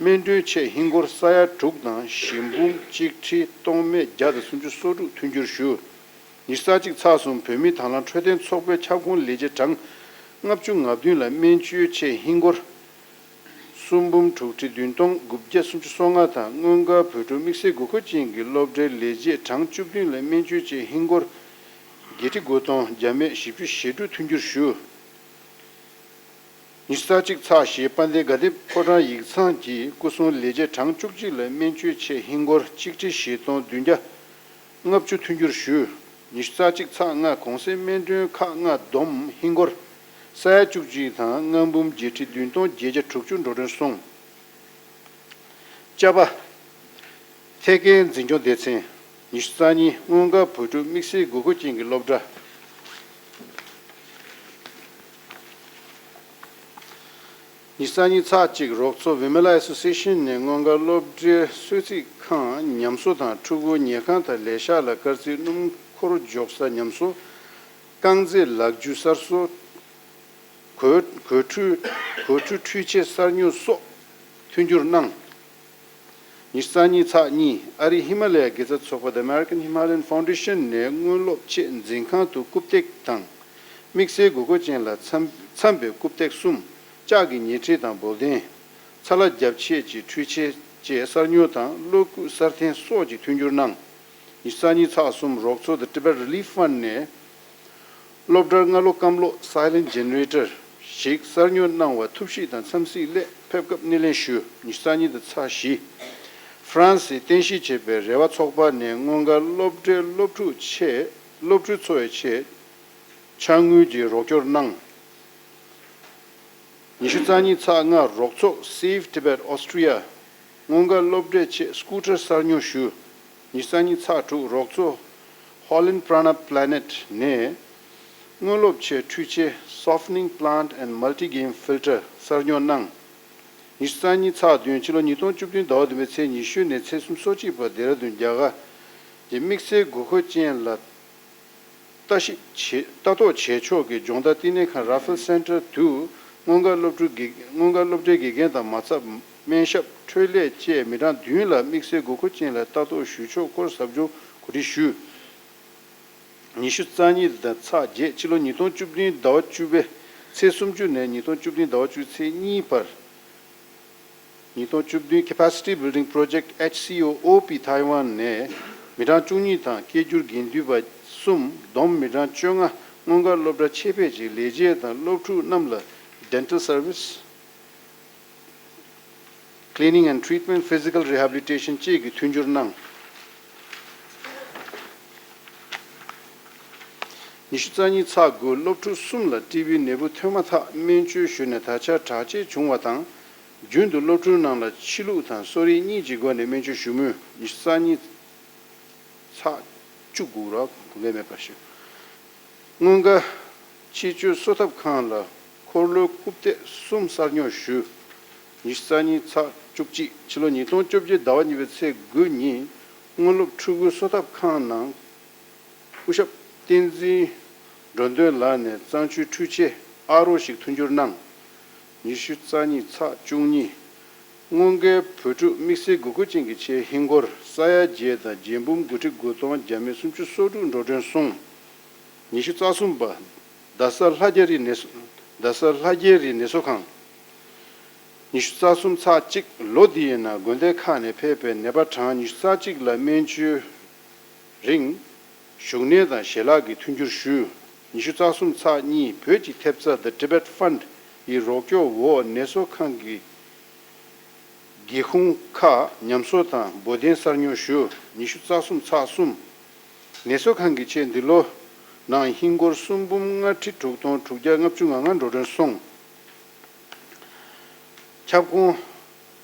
སྨན་གྲོན་ཆེད་ཧིན་སྒོར་ས་ཡ་དྲུག་དང་བཞི་འབུམ་གཅིག་ཁྲི་སྟོང་མེད་བརྒྱ་དང་སུམ་ཅུ་སོ་དྲུག་མཐུན་འགྱུར་ཞུ། ཉི་ཤུ་རྩ་གཅིག་ཚེག་གསུམ། བོད་མིའི་དང་བླངས་འཕྲོད་བསྟེན་ཚོགས་པའི་ཁྱབ་ཁོངས་ལས་བྱེད་གྲངས་ལྔ་བཅུ་ང་བདུན་ལ་སྨན་བཅོས་ཆེད་ཧིན་སྒོར་སུམ་འབུམ་དྲུག་ཁྲི་བདུན་སྟོང་དགུ་བརྒྱ་སུམ་ཅུ་སོ་ལྔ་དང་། སྔོན་འགོག་བོད་ཕྲུག་དམིགས་བསལ་དགོས་མཁོ་ཅན་གྱི་སློབ་གྲྭའི་ལས་བྱེད་གྲངས་བཅུ་བདུན་ལ་སྨན་བཅོས་ཆེད་ཧིན་སྒོར་བརྒྱད་ཁྲི་དགུ་སྟོང་བརྒྱ་མེད་བཞི་བཅུ་ཞེ་དྲུག་མཐུན་འགྱུར་ཞུ། ཉི་ཤུ་རྩ་གཅིག་ཚེག་བཞི། དཔལ་ལྡན་དགའ་ལྡན་ཕོ་བྲང་ཡིག་ཚང་གི་སྐུ་སྲུང་ལས་བྱེད་གྲངས་བཅུ་གཅིག་ལ་སྨན་བཅོས་ཆེད་ཧིན་སྒོར་གཅིག་ཁྲི་བཞི་སྟོང་བདུན་བརྒྱ་ལྔ་བཅུ་མཐུན་འགྱུར་ཞུས། ཉི་ཤུ་རྩ་གཅིག་ཚེག་ལྔ། གོང་གསལ་སྨན་གྲོན་ཁག་ལྔ་བསྡོམས་ཧིན་སྒོར་ས་ཡ་བཅུ་གཅིག་དང་ལྔ་འབུམ་བརྒྱད་ཁྲི་བདུན་སྟོང་བརྒྱད་བརྒྱ་དྲུག་ཅུ་འགྲོ་གྲོན་སོང་། བཅའ་པ། ཐད་ཀའི་འཛིན་སྐྱོང་སྡེ་ཚན། ཉི་ཤུ་རྩ་གཉིས། སྔོན་འགོག་བོད་ཕྲུག་དམིགས་བསལ་དགོས་མཁོ་ཅན་གྱི་སློབ་གྲྭ། ཉི་ཤུ་རྩ་གཉིས་ཚེག་གཅིག། རོགས་ཚོགས་Women Law Association ནས་སྔོན་འགོག་སློབ་གྲྭའི་གསོལ་ཚིགས་ཁང་། ཉམས་གསོ་དང་ཕྲུ་གུ་ཉལ་ཁང་དང་ལས་ཤག་ལ་སྐར་རྩིས་སྣུམ་འཁོར་འཇོག་ས་ཉམས་གསོ། རྐང་རྩེད་ལག་འཇུ་གསར་བཟོ། གོས་གོས་འཁྲུད་གོས་འཁྲུད་འཕྲུལ་ཆས་གསར་ཉོ་སོགས་མཐུན་འགྱུར་གནང་། ཉི་ཤུ་རྩ་གཉིས་ཚེག་གཉིས། ཨ་རིའི་ཧི་མ་ལ་ཡའི་དགེ་རྩ་ཚོགས་པ་The American Himalayan Foundation ནས་སྔོན་སློབ་ཆེད་འཛིན་ཁང་དུ་རྐུབ་སྟེགས་དང་། དམིགས་བསལ་དགོས་མཁོ་ཅན་ལ་འཚམ་འཚམ་པའི་རྐུབ་སྟེགས་གསུམ། ལྕགས་ཀྱི་ཉལ་ཁྲི་དང་འབོལ་གདན། ཚ་ལ་རྒྱབ་ཆས་ཀྱི་འཕྲུལ་ཆས་བཅས་གསར་ཉོ་དང་གློག་སྐུད་གསར་འཐེན་སོགས་ཀྱི་མཐུན་འགྱུར་གནང་། ཉི་ཤུ་རྩ་གཉིས་ཚེག་གསུམ། རོགས་ཚོགས་The Tibet Relief Fund ནས་སློབ་གྲྭར་རྔ་ལོ་སྐམ་གློག་Silent Generator ཞིག་གསར་ཉོ་གནང་བ་ཐུགས་གཤིས་དང་འཚམས་གཟིགས་སླད་ཕེབས་སྐབས་སྣེ་ལེན་ཞུས། ཉི་ཤུ་རྩ་གཉིས་དང་ཚེག་བཞི། ཧྥ་རན་སིས་རྟེན་གཞི་བྱས་པའི་རེ་བ་ཚོགས་པ་ནས་སྔོན་འགོག་སློབ་གྲྭའི་སློབ་ཕྲུག་ཆེད་སློབ་ཕྲུག་ཚོའི་ཆེད་ཕྱག་དངུལ་གྱི་རོགས་སྐྱོར་གནང་། ཉི་ཤུ་རྩ་གཉིས་ཚེག་ལྔ། རོགས་ཚོགས་Save Tibet Austria སྔོན་འགོག་སློབ་གྲྭའི་ཆེད་སྐུ་ཊར་གསར་ཉོ་ཞུས། ཉི་ཤུ་རྩ་གཉིས་ཚེག་དྲུག། རོགས་ཚོགས་Holland Prana Planet ནས་སྔོན་སློབ་ཆེད་འཕྲུལ་ཆས་Softening Plant and Multi-Gain Filter གསར་ཉོ་གནང་། ཉི་ཤུ་རྩ་གཉིས་ཚེག་བདུན། ཕྱི་ལོ་ཉིས་སྟོང་བཅུ་བདུན་ཟླ་བ་བདུན་པའི་ཚེས་ཉི་ཤུ་ནས་ཚེས་སུམ་ཅུ་སོ་གཅིག་བར་ལྡེ་ར་ལྡུན་རྒྱ་གར་གྱི་དམིགས་བསལ་དགོས་མཁོ་ཅན་ལ་ལྟ་ཞིབ་བྱེད་ལྟ་རྟོག་བྱེད་ཕྱོགས་ཀྱི་སྦྱོང་བརྡར་བསྟི་གནས་ཁང་Raffles Center དུ་སྔོན་འགོག་སློབ་ཕྲུག་དགེ་སྔོན་འགོག་སློབ་གྲྭའི་དགེ་རྒན་དང་མ་ཚབ་སྨན་ཞབས་འཕྲོད་ལས་བཅས་མི་གྲངས་བདུན་ལ་དམིགས་བསལ་དགོས་མཁོ་ཅན་ལ་ལྟ་རྟོག་ཞུ་ཕྱོགས་སྐོར་ཟབ་སྦྱོང་གོ་སྒྲིག་ཞུས། ཉི་ཤུ་རྩ་གཉིས་དང་ཚེག་བརྒྱད། ཕྱི་ལོ་ཉིས་སྟོང་བཅུ་བདུན་ཟླ་བ་བཅུ་པའི་ཚེས་སུམ་ཅུ་ནས་ཉིས་སྟོང་བཅུ་བདུན་ཟླ་བ་བཅུ་ཚེས་གཉིས་བར། ཉིས་སྟོང་བཅུ་བདུན་Capacity Building Project H C O O P Taiwan ནས་མི་གྲངས་བཅུ་གཉིས་དང་སྐད་སྒྱུར་དགེ་འདུན་པ་གསུམ་བསྡོམས་མི་གྲངས་བཅོ་ལྔ་སྔོན་འགོག་སློབ་གྲྭ་ཆེད་ཕེབས་ཀྱིས་ལས་བྱེད་དང་སློབ་ཕྲུག་རྣམས་ལ་Dental Service། Cleaning and Treatment། Physical Rehabilitation བཅས་ཀྱི་མཐུན་འགྱུར་གནང་། ཉི་ཤུ་རྩ་གཉིས་ཚེག་དགུ། སློབ་ཕྲུག་གསུམ་ལ་ཊི་བི་ནད་འབུ་ཐོན་མ་ཐག་སྨན་བཅོས་ཞུས་ནས་ད་ཆ་དྲག་སྐྱེད་བྱུང་བ་དང་། རྒྱུན་དུ་སློབ་ཕྲུག་རྣམས་ལ་ཕྱི་ལུགས་དང་གསོ་རིག་གཉིས་ཀྱི་སྒོ་ནས་སྨན་བཅོས་ཞུ་མུས། ཉི་ཤུ་རྩ་གཉིས་ཚེག་བཅུ་དགུ་ར་གོ་སྐབས་མེད་པར་ཞུ། སྔོན་འགོག་ཕྱི་བཅོས་གསོ་ཐབ་ཁང་ལ་འཁོར་ལོའི་རྐུབ་སྟེགས་གསུམ་གསར་ཉོ་ཞུས། ཉི་ཤུ་རྩ་གཉིས་ཚེག་བཅུ་གཅིག། ཕྱི་ལོ་ཉིས་སྟོང་བཅོ་བརྒྱད་ཟླ་བ་གཉིས་པའི་ཚེས་དགུ་ཉིན་སྔོན་སློབ་ཕྲུ་གུའི་གསོ་ཐབ་ཁང་ནང་སྐུ་ཞབས་བསྟན་འཛིན་འགྲོ་དོན་ལགས་ནས་གཙང་ཆུའི་འཕྲུལ་ཆས་ཨ་རོ་ཞིག་མཐུན་འགྱུར་གནང་། ཉི་ཤུ་རྩ་གཉིས་ཚེག་བཅུ་གཉིས། སྔོན་འགོག་བོད་ཕྲུག་དམིགས་བསལ་དགོས་མཁོ་ཅན་གྱི་ཆེད་ཧིན་སྒོར་ས་ཡ་བརྒྱད་དང་བརྒྱད་འབུམ་དགུ་ཁྲི་དགུ་སྟོང་བརྒྱ་མེད་སུམ་ཅུ་སོ་དྲུག་འགྲོ་གྲོན་སོང་། ཉི་ཤུ་རྩ་གསུམ་པ། རྡ་ས་ལྷ་རྒྱལ་རིའི་ནད་གསོ། རྡ་ས་ལྷ་རྒྱལ་རིའི་ནད་གསོ་ཁང་། ཉི་ཤུ་རྩ་གསུམ་ཚེག་གཅིག། ལོ་འདི་ཡི་ནང་དགོན་སྡེ་ཁག་ནས་ཕེབས་པའི་ནད་པ་གྲངས་ཉི་ཤུ་རྩ་གཅིག་ལ་སྨན་བཅོས་རིང་བཞུགས་གནས་དང་ཞལ་ལག་གི་མཐུན་འགྱུར་ཞུས། ཉི་ཤུ་རྩ་གསུམ་ཚེག་གཉིས། བོད་ཀྱི་ཐེབས་རྩ་The Tibet Fund ཡི་རོགས་སྐྱོར་འོག་ནད་གསོ་ཁང་གི་སྒེའུ་ཁུང་ཁག་ཉམས་གསོ་དང་འབོལ་གདན་གསར་ཉོ་ཞུས། ཉི་ཤུ་རྩ་གསུམ་ཚེག་གསུམ། ནད་གསོ་ཁང་གི་ཆེད་འདི་ལོ་ནང་ཧིན་སྒོར་སུམ་འབུམ་ལྔ་ཁྲི་དྲུག་སྟོང་དྲུག་བརྒྱ་ལྔ་བཅུ་ང་ལྔ་འགྲོ་གྲོན་སོང་། ཁྱབ་ཁོངས་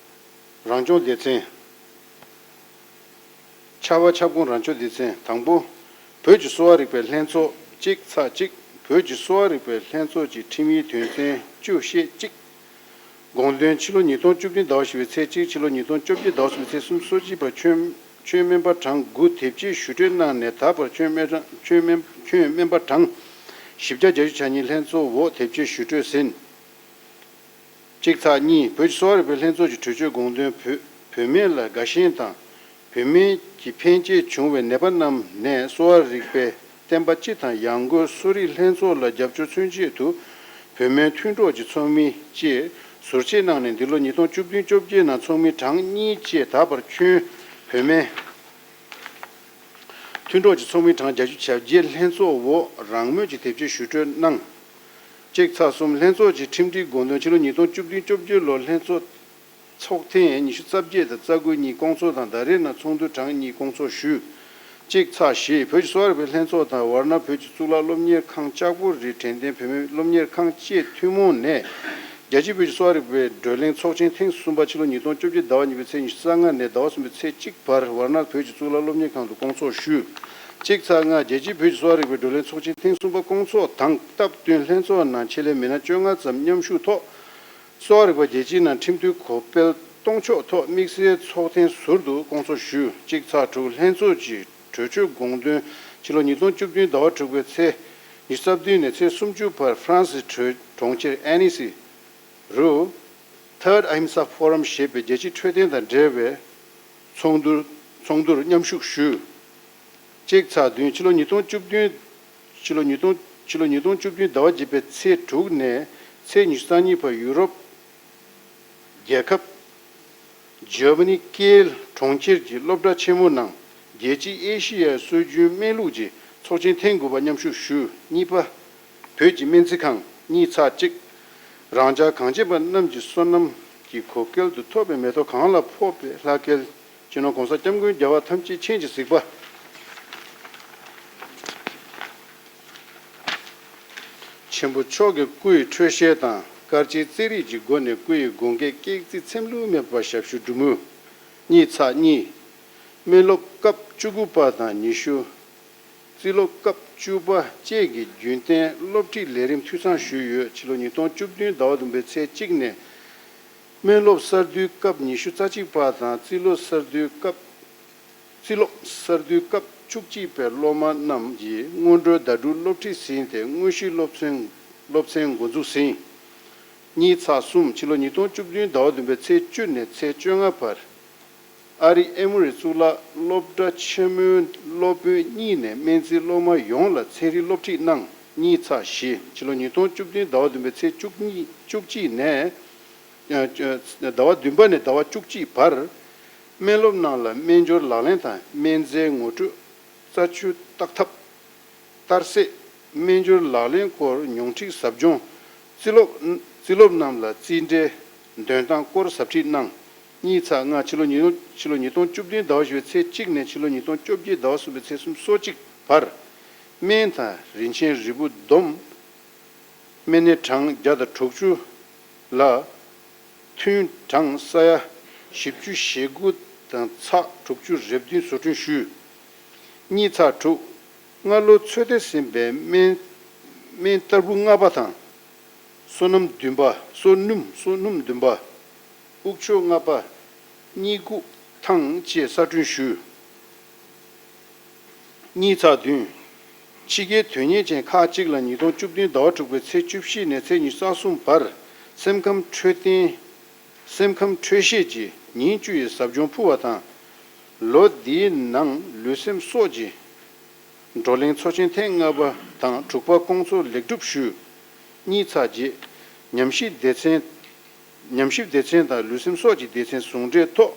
རང་སྐྱོང་སྡེ་ཚན། ཆར་པ་ཁྱབ་ཁོངས་རང་སྐྱོང་སྡེ་ཚན། དང་པོ། བོད་ཀྱི་གསོ་བ་རིག་པའི་ལྷན་ཚོགས། གཅིག་ཚེག་གཅིག། བོད་ཀྱི་གསོ་བ་རིག་པའི་ལྷན་ཚོགས་ཀྱི་ཁྲིམས་ཡིག་དོན་ཚན་བཅུ་ཞེས་གཅིག། དགོངས་དོན། ཕྱི་ལོ་ཉིས་སྟོང་བཅུ་བདུན་ཟླ་བ་བཞི་པའི་ཚེས་གཅིག། ཕྱི་ལོ་ཉིས་སྟོང་བཅོ་བརྒྱད་ཟླ་བ་གསུམ་པའི་ཚེས་སུམ་ཅུ་སོ་གཅིག་བར་ཁྱོན་ཁྱོན་སྨན་པ་གྲངས་དགུ་དེབ་སྐྱེལ་ཞུ་སྤྲོད་གནང་ནས། ད་བར་ཁྱོན་སྨན་ཁྱོན་སྨན་ཁྱོན་སྨན་པ་གྲངས་བཞི་བརྒྱ་གྱ་གཉིས་ལྷན་ཚོགས་འོག་དེབ་སྐྱེལ་ཞུ་སྤྲོད་ཟིན། གཅིག་ཚེག་གཉིས། བོད་ཀྱི་གསོ་བ་རིག་པའི་ལྷན་ཚོགས་ཀྱི་གྲོས་ཆོད་དགོངས་དོན། བོད་བོད་སྨན་ལ་དགའ་ཞེན་དང་། བོད་སྨན་གྱིས་ཕན་སྐྱེད་བྱུང་བའི་ནད་པ་རྣམས་ནས་གསོ་བ་རིག་པའི་ བསྟན་པ་སྤྱི་དང་ཡང་སྒོས་གསོ་རིག་ལྷན་ཚོགས་ལ་རྒྱབ་སྐྱོར་མཚོན་ཆེད་དུ་བོད་སྨན་མཐུན་གྲོགས་ཀྱི་ཚོགས་མི་བཅས་ཟུར་བཅད་གནང་ནས། འདི་ལོ་ཉིས་སྟོང་བཅུ་བདུན་བཅོ་བརྒྱད་ནང་ཚོགས་མི་གྲངས་གཉིས་བཅས་ད་བར་ཁྱོན་བོད་སྨན་མཐུན་གྲོགས་ཀྱི་ཚོགས་མི་གྲངས་བརྒྱད་ཅུ་གྱ་བརྒྱད་ལྷན་ཚོགས་འོག་རང་མོས་ཀྱི་དེབ་སྐྱེལ་ཞུ་སྤྲོད་གནང་། གཅིག་ཚེག་གསུམ། ལྷན་ཚོགས་ཀྱི་ཁྲིམས་སྒྲིག་དགོངས་དོན། ཕྱི་ལོ་ཉིས་སྟོང་བཅུ་བདུན་བཅོ་བརྒྱད་ལོར་ལྷན་ཚོགས་ཚོགས་ཐེངས་ཉི་ཤུ་རྩ་བརྒྱད་དང་རྩ་དགུ་གཉིས་སྐོང་ཚོགས་དང་། ད་རེས་ནང་ཚོགས་འདུ་གྲངས་གཉིས་སྐོང་ཚོགས་ཞུས། གཅིག་ཚེག་བཞི། བོད་ཀྱི་གསོ་བ་རིག་པའི་ལྷན་ཚོགས་དང་ཝཱ་ར་ཎ་བོད་ཀྱི་གཙུག་ལག་སློབ་གཉེར་ཁང་ལྕགས་པོ་རིའི་དྲན་རྟེན་བོད་སྨན་སློབ་གཉེར་ཁང་བཅས་ཐུན་མོང་ནས་རྒྱལ་སྤྱིའི་བོད་ཀྱི་གསོ་བ་རིག་པའི་བགྲོ་གླེང་ཚོགས་ཆེན་ཐེངས་གསུམ་པ་ཕྱི་ལོ་ཉིས་སྟོང་བཅོ་བརྒྱད་ཟླ་བ་གཉིས་པའི་ཚེས་ཉི་ཤུ་རྩ་ལྔ་ནས་ཟླ་བ་གསུམ་པའི་ཚེས་གཅིག་བར་ཝཱ་ར་ཎ་བོད་ཀྱི་གཙུག་ལག་སློབ་གཉེར་ཁང་དུ་སྐོང་ཚོགས་ཞུས། གཅིག་ཚེག་ལྔ། རྒྱལ་སྤྱིའི་བོད་ཀྱི་གསོ་བ་རིག་པའི་བགྲོ་གླེང་ཚོགས་ཆེན་ཐེངས་གསུམ་པ་སྐོང་ཚོགས་དང་སྟབས་བསྟུན་ལྷན་ཚོགས་ནང་ཆེད་ལས་མི་སྣ་བཅོ་ལྔ་ཙམ་མཉམ་ཞུགས་ཐོག་གསོ་བ་རིག་པ་རྒྱལ་སྤྱིའི་ནང་ཁྲིམས་མཐུན་གོ་སྤེལ་གཏོང་ཕྱོགས་ཐོག་དམིགས་བསལ་ཚོགས་ཐེངས་ཟུར་དུ་སྐོང་ཚོགས་ཞུས། གཅིག་ཚེག་དྲུག། ལྷན་ཚོགས་ཀྱི་གྲོས་ཆོད་དགོངས་དོན། ཕྱི་ལོ་ཉིས་སྟོང་བཅུ་བདུན་ཟླ་བ་དྲུག་པའི་ཚེས་ཉི་ཤུ་རྩ་བདུན་ནས་ཚེས་སུམ་ཅུ་བར་ཧྥ་རན་སིའི་གྲོང་ཁྱེར་ཨེ་ནི་སི་རུ་Third Ahimsa Forum ཞེས་པའི་རྒྱལ་སྤྱིའི་འཕྲོད་བསྟེན་དང་འབྲེལ་བའི་ཚོགས་འདུར་ཚོགས་འདུར་མཉམ་ཞུགས་ཞུས། གཅིག་ཚེག་བདུན། ཕྱི་ལོ་ཉིས་སྟོང་བཅུ་བདུན། ཕྱི་ལོ་ཉིས་སྟོང་ཕྱི་ལོ་ཉིས་སྟོང་བཅུ་བདུན་ཟླ་བ་བརྒྱད་པའི་ཚེས་དྲུག་ནས་ཚེས་ཉི་ཤུ་རྩ་གཉིས་བར་ཡུ་རོབ་རྒྱལ་ཁབ་ཇར་མ་ནི་ཀེལ་གྲོང་ཁྱེར་གྱི་སློབ་གྲྭ་ཆེན་མོ་ནང་རྒྱལ་སྤྱིའི་ཨེ་ཤི་ཡའི་སྲོལ་རྒྱུན་སྨན་ལུགས་ཀྱི་ཚོགས་ཆེན་ཐེངས་དགུ་པ་མཉམ་ཞུགས་ཞུས། གཉིས་པ། བོད་ཀྱི་སྨན་རྩིས་ཁང་། གཉིས་ཚེག་གཅིག། རང་ཅག་གངས་ཅན་པ་རྣམས་ཀྱི་བསོད་ནམས་ཀྱི་གོ་སྐལ་དུ་ཐོབ་པའི་མེ་ཏོག་གང་ལ་ཕོག་པའི་ལྷ་སྐལ། སྤྱི་ནོར་༸གོང་ས་༸སྐྱབས་མགོན་རྒྱལ་བ་ཐམས་ཅད་མཁྱེན་ཅིང་གཟིགས་པ་ཆེན་པོ་མཆོག་གི་སྐུའི་འཕྲོད་བཞེས་དང་དཀར་ཆེན་རྩེད་རིགས་ཀྱི་སྒོ་ནས་སྐུ་ཡི་དགུང་སྐལ་བཀྱག་རྩི་ཚེམས་ལུ་མེད་པར་ཞབས་ཞུ་སྒྲུབ་མུས། གཉིས་ཚེག་གཉིས། སྨན་སློབ་སྐབས་བཅུ་དགུ་པ་དང་ཉི་ཤུ། རྩིས་སློབ་སྐབས་བཅུ་པ་བཅས་ཀྱི་རྒྱུན་གཏན་སློབ་ཁྲིད་ལས་རིམ་འཐུས་ཚང་ཞུས་ཡོད། ཕྱི་ལོ་ཉིས་སྟོང་བཅུ་བདུན་ཟླ་བ་བདུན་པའི་ཚེས་གཅིག་ནས་སྨན་སློབ་གསར་བསྡུའི་སྐབས་ཉི་ཤུ་རྩ་གཅིག་པ་དང་རྩིས་སློབ་གསར་བསྡུའི་སྐབས་རྩིས་སློབ་གསར་བསྡུའི་སྐབས་བཅུ་གཅིག་པའི་སློབ་མ་རྣམས་ཀྱིས་སྔོན་འགྲོའི་ཟླ་དྲུག་སློབ་ཁྲིད་ཟིན་ཏེ་དངོས་གཞིའི་སློབ་ཚན་སློབ་ཚན་འགོ་འཛུགས་ཟིན། གཉིས་ཚེག་གསུམ། ཕྱི་ལོ་ཉིས་སྟོང་བཅུ་བདུན་ཟླ་བ་བདུན་པའི་ཚེས་བཅུ་ནས་ཚེས་བཅོ་ལྔ་བར། ཨ་རིའི་ཨེ་མོ་རི་གཙུག་ལག་སློབ་གྲྭ་ཆེན་མོའི་སློབ་དཔོན་གཉིས་ནས་སྨན་རྩིས་སློབ་མ་ཡོངས་ལ་ཚན་རིག་སློབ་ཁྲིད་གནང་། གཉིས་ཚེག་བཞི། ཕྱི་ལོ་ཉིས་སྟོང་བཅུ་བདུན་ཟླ་བ་བདུན་པའི་ཚེས་བཅུ་གཉིས་བཅུ་གཅིག་ནས་ཟླ་བ་བདུན་པ་ནས་ཟླ་བ་བཅུ་གཅིག་བར་སྨན་སློབ་རྣམས་ལ་སྨན་སྦྱོར་ལག་ལེན་དང་སྨན་རྫས་ངོ་སྤྲོད། རྩ་ཆུ་བརྟག་ཐབས། གཏར་སྲེག་སྨན་སྦྱོར་ལག་ལེན་སྐོར་མྱོང་ཁྲིད་ཟབ་སྦྱོང་། རྩིས་སློབ། རྩིས་སློབ་རྣམས་ལ་རྩིས་འབྲས་འདོན་སྟངས་སྐོར་ཟབ་ཁྲིད་གནང་། གཉིས་ཚེག་ལྔ། ཕྱི་ལོ་ཉིས་སྟོང་ཕྱི་ལོ་ཉིས་སྟོང་བཅུ་བདུན་ཟླ་བ་བཞི་པའི་ཚེས་གཅིག་ནས་ཕྱི་ལོ་ཉིས་སྟོང་བཅོ་བརྒྱད་ཟླ་བ་གསུམ་པའི་ཚེས་སུམ་ཅུ་སོ་གཅིག་བར། སྨན་དང་རིན་ཆེན་རིལ་བུ་བསྡོམས། སྨན་སྣེ་གྲངས་བརྒྱ་དང་དྲུག་ཅུ་ལ། ཐུན་གྲངས་ས་ཡ་བཞི་བཅུ་ཞེ་དགུ་དང་ཚེག་དྲུག་ཅུ་རེ་བདུན་བཟོ་སྐྲུན་ཞུས། གཉིས་ཚེག་དྲུག། སྔ་ལོ་ཚོད་ལྟ་ཟིན་པའི་སྨན་སྨན་བསྟར་བུ་ལྔ་པ་དང་། སོ་ནམ་བདུན་པ། སོ་སྣུམ། སོ་སྣུམ་བདུན་པ། དབུགས་ཆོས་ལྔ་པ། གཉིད་འགུག་ཐང་བཅས་གསར་སྐྲུན་ཞུས། གཉིས་ཚེག་བདུན། ཕྱི་རྒྱལ་དོན་གཉེར་ཅན་ཁག་ཅིག་ལ་ཉིས་སྟོང་བཅུ་བདུན་ཟླ་བ་དྲུག་པའི་ཚེས་བཅུ་བཞི་ནས་ཚེས་ཉི་ཤུ་རྩ་གསུམ་བར་སེམས་ཁམས་འཕྲོད་བསྟེན། སེམས་ཁམས་འཕྲོད་བཞེས་ཀྱི་ཉིན་བཅུ་ཡི་ཟབ་སྦྱོང་ཕུལ་བ་དང་། ལོ་འདིའི་ནང་ལུས་སེམས་སྲོག་གི་བགྲོ་གླེང་ཚོགས་ཆེན་ཐེངས་ལྔ་པ་དང་དྲུག་པ་སྐོང་ཚོགས་ལེགས་གྲུབ་ཞུས། གཉིས་ཚེག་བརྒྱད། ཉམས་ཞིབ་སྡེ་ཚན། ཉམས་ཞིབ་སྡེ་ཚན་དང་ལུས་སེམས་སྲོག་གི་སྡེ་ཚན་ཟུང་འབྲེལ་ཐོག་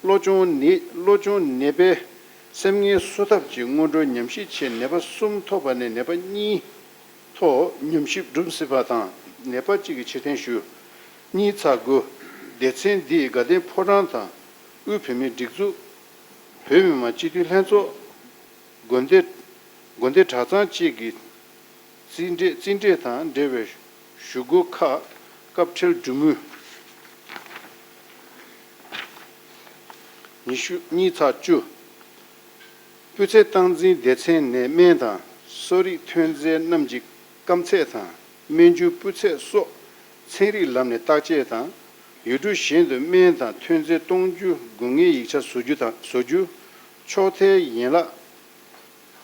གློ་གཅོང་ནད། གློ་གཅོང་ནད་པའི་སེམས་ངལ་གསོ་ཐབས་ཀྱི་སྔོན་འགྲོའི་ཉམས་ཞིབ་ཆེད་ནད་པ་གསུམ་ཐོབ་པ་ནས་ནད་པ་གཉིས་ཐོག་ཉམས་ཞིབ་སྒྲུབ་སྲིད་པ་དང་ནད་པ་གཅིག་གི་ཕྱིར་འཐེན་ཞུས། གཉིས་ཚེག་དགུ། སྡེ་ཚན་འདིས་དགའ་ལྡན་ཕོ་བྲང་དང་དབུས་བོད་མིའི་སྒྲིག་འཛུགས། བོད་མི་མང་སྤྱི་འཐུས་ལྷན་ཚོགས། དགོན་སྡེ། དགོན་སྡེ་གྲྭ་ཚང་བཅས་ཀྱི་རྩིས་འབྲས། རྩིས་འབྲས་དང་འབྲེལ་བའི་ཞུ་སྒོ་ཁག་སྐབས་འཕྲལ་སྒྲུབ་མུས། ཉི་ཤུ། གཉིས་ཚེག་བཅུ། སྤུས་ཚད་སྟངས་འཛིན་སྡེ་ཚན་ནས་སྨན་དང་གསོ་རིག་ཐོན་རྫས་རྣམས་ཀྱི་སྐམ་ཚད་དང་སྨན་རྒྱུ་སྤུས་ཚད་སོགས་ཚན་རིག་ལམ་ནས་བརྟག་དཔྱད་དང་། ཡུལ་གྲུ་གཞན་དུ་སྨན་དང་ཐོན་རྫས་གཏོང་རྒྱུ་དགོས་ངེས་ཡིག་ཆ་བཟོ་རྒྱུ་དང་། བཟོ་རྒྱུ། ཕྱོགས་མཐའི་ཡན་ལག་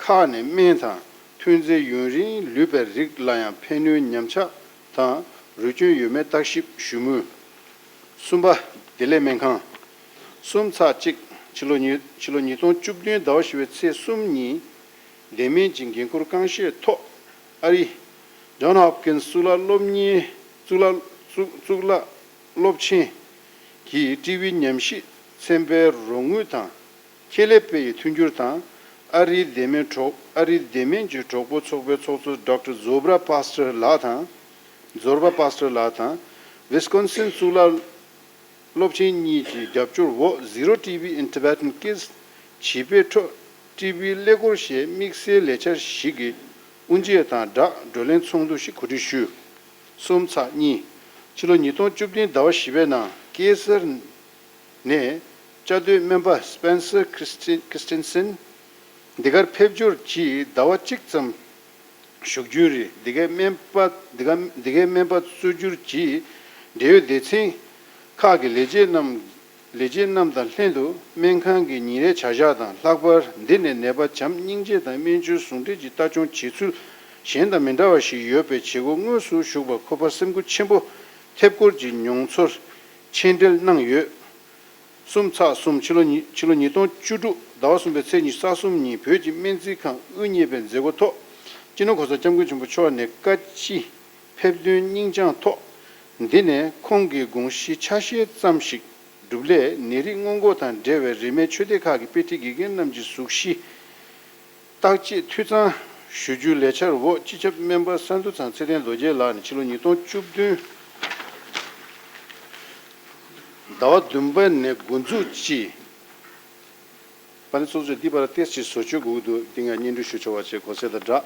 ཁག་ནས་སྨན་དང་ཐོན་རྫས་ཡུན་རིང་ལུས་པའི་རིགས་ལ་ཡང་ཕན་གནོད་ཉམས་ཆག་དང་རུལ་སྐྱོན་ཡོད་མེད་བརྟག་ཞིབ་ཞུ་མུས། གསུམ་པ། བདེ་ལེགས་སྨན་ཁང་། གསུམ་ཚེག་གཅིག། ཕྱི་ལོ་ཉིས། ཕྱི་ལོ་ཉིས་སྟོང་བཅུ་བདུན་ཟླ་བ་བཞི་པའི་ཚེས་གསུམ་ཉིན། བདེ་སྨན་གྱི་འགན་འཁུར་རྐང་ཤེད་ཐོག་ཨ་རིའི་John Hopkins གཙུག་ལག་སློབ་གཉེར་གཙུག་ལག་གཙུག་གཙུག་ལག་སློབ་ཆེན་གྱི་ཊི་བི་ཉམས་ཞིབ་ཚན་པའི་རོགས་དངུལ་དང་། ཁེ་ལས་སྤེལ་ཡུལ་མཐུན་འགྱུར་དང་། ཨ་རིའི་བདེ་སྨན་གྲོགས་ཨ་རིའི་བདེ་སྨན་གྱི་གྲོགས་པོ་ཚོགས་པའི་ཚོགས་གཙོ་ཌོག་ཊར་Zorba Pastor ལགས་དང་། Zorba Pastor ལགས་དང་། Wisconsin གཙུག་ལག་སློབ་ཆེན་གཉིས་ཀྱི་རྒྱབ་སྐྱོར་འོག Zero T B in Tibetan Kids བྱིས་པའི་ཁྲོད་ཊི་བི་ཀླད་ཀོར་ཞེས་དམིགས་བསལ་ལས་འཆར་ཞིག་གི་དབུ་འབྱེད་དང་སྦྲགས་བགྲོ་གླེང་ཚོགས་འདུ་ཞིག་གོ་སྒྲིག་ཞུས། གསུམ་ཚེག་གཉིས། ཕྱི་ལོ་ཉིས་སྟོང་བཅུ་བདུན་ཟླ་བ་བཞི་པའི་ནང་ཀེ་སར་ནས་བཅའ་སྡོད་སྨན་པ་Spencer Christi- Christensen འདི་གར་ཕེབས་འབྱོར་གྱིས་ཟླ་བ་གཅིག་ཙམ་བཞུགས་རྒྱུའི་རིང་འདི་གའི་སྨན་པ་འདི་ག- འདི་གའི་སྨན་པ་གཙོ་གྱུར་གྱིས་འབྲེལ་ཡོད་སྡེ་ཚན་ཁག་གི་ལས་བྱེད་རྣམས་ལས་བྱེད་རྣམས་དང་ལྷན་དུ་སྨན་ཁང་གི་ཉིན་རེའི་བྱ་གཞག་དང་། ལྷག་པར་འདི་ནས་ནད་པ་བྱམས་སྙིང་རྗེ་དང་སྨན་བཅོས་ཟུང་འབྲེལ་གྱི་ལྟ་སྐྱོང་བྱེད་ཚུལ་གཞན་དང་མི་འདྲ་བ་ཞིག་ཡོད་པའི་བྱེད་སྒོ་དངོས་སུ་ཞུགས་པར་ཁོ་པར་སེམས་འགུལ་ཆེན་པོ་ཐེབས་སྐོར་གྱི་མྱོང་ཚོར་མཆན་འགྲེལ་གནང་ཡོད། གསུམ་ཚེག་གསུམ། ཕྱི་ལོ་ཉིས- ཕྱི་ལོ་ཉིས་སྟོང་བཅུ་དྲུག་ཟླ་བ་གསུམ་པའི་ཚེས་ཉི་ཤུ་རྩ་གསུམ་ཉིན་བོད་ཀྱི་སྨན་རྩིས་ཁང་དབུ་བརྙེས་པའི་མཛད་སྒོ་ཐོག་སྤྱི་ནོར་༸གོང་ས་༸སྐྱབས་མགོན་ཆེན་པོ་མཆོག་ནས་བཀའ་སྤྱི་ཕེབས་བསྟུན་སྙིང་བཅངས་ཐོག་འདི་ནས་ཁོང་གི་དགོངས་གཞི་ཆ་ཤས་ཙམ་ཞིག་སྒྲུབ་སླད་ནད་རིགས་སྔོན་འགོག་དང་འབྲེལ་བའི་རིན་མེད་ཆོས་སྡེ་ཁག་གི་དཔེ་ཁྲིད་དགེ་རྒན་རྣམས་ཀྱི་གཟུགས་གཞི། བརྟག་དཔྱད་འཐུས་གཙང་ཞུ་རྒྱུའི་ལས་འཆར་འོག་སྤྱི་ཁྱབ་སྨན་པ་ས་འདུ་ཚང་ཚེ་བརྟན་རྡོ་རྗེ་ལགས་ནས་ཕྱི་ལོ་ཉིས་སྟོང་བཅུ་བདུན་ཟླ་བ་བདུན་པ་ནས་འགོ་འཛུགས་ཀྱིས། པ་ནི་ཚོགས་གཙོས་འདི་བར་ཏེས་ཀྱི་བཟོ་བཅོས་དགོས་འདུག་འདི་ང་སྙན་སྒྲོན་ཞུ་ཆོག་པ་བཅས་གོ་གསལ་དང་སྦྲགས།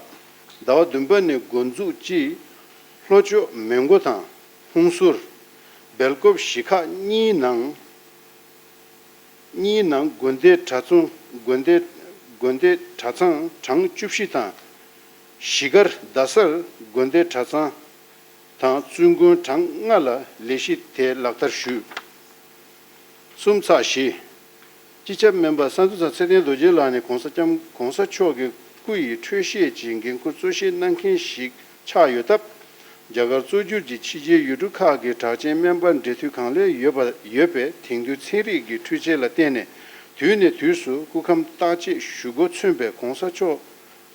ཟླ་བ་བདུན་པ་ནས་འགོ་འཛུགས་ཀྱིས་ལྷོ་ཕྱོགས་མོན་གྷོ་དང་ཧུན་སུར། སྦེལ་ཀོབ་བཞི་ཁག་གཉིས་ནང་གཉིས་ནང་དགོན་སྡེ་གྲྭ་ཚང་དགོན་སྡེ་དགོན་སྡེ་གྲྭ་ཚང་གྲངས་བཅུ་བཞི་དང་། གཞིས་སྒར་རྡ་སར་དགོན་སྡེ་གྲྭ་ཚང་དང་བཙུན་དགོན་གྲངས་ལྔ་ལ་ལས་གཞི་དེ་ལག་བསྟར་ཞུས། གསུམ་ཚེག་བཞི། སྤྱི་ཁྱབ་སྨན་པ་ས་འདུ་ཚང་ཚེ་བརྟན་རྡོ་རྗེ་ལགས་ནས་༸གོང་ས་༸སྐྱབས་༸གོང་ས་མཆོག་གི་སྐུ་ཡི་འཕྲོད་བཞེས་ཀྱི་འགན་འཁུར་གཙོ་ཆེ་གནང་མཁན་ཞིག་ཆགས་ཡོད་སྟབས། རྒྱ་གར་གཙོ་གྱུར་གྱི་ཕྱི་རྒྱལ་ཡུལ་གྲུ་ཁག་གི་གྲགས་ཅན་སྨན་པ་འབྲེལ་མཐུད་གང་ལེགས་ཡོད་པ་ཡོད་པས། དེང་དུས་ཚན་རིག་གི་འཕྲུལ་ཆས་ལ་བརྟེན་ནས་དུས་ནས་དུས་སུ་སྐུ་ཁམས་བརྟག་དཔྱད་ཞུ་འགོ་ཚུགས་པས། ༸གོང་ས་མཆོག་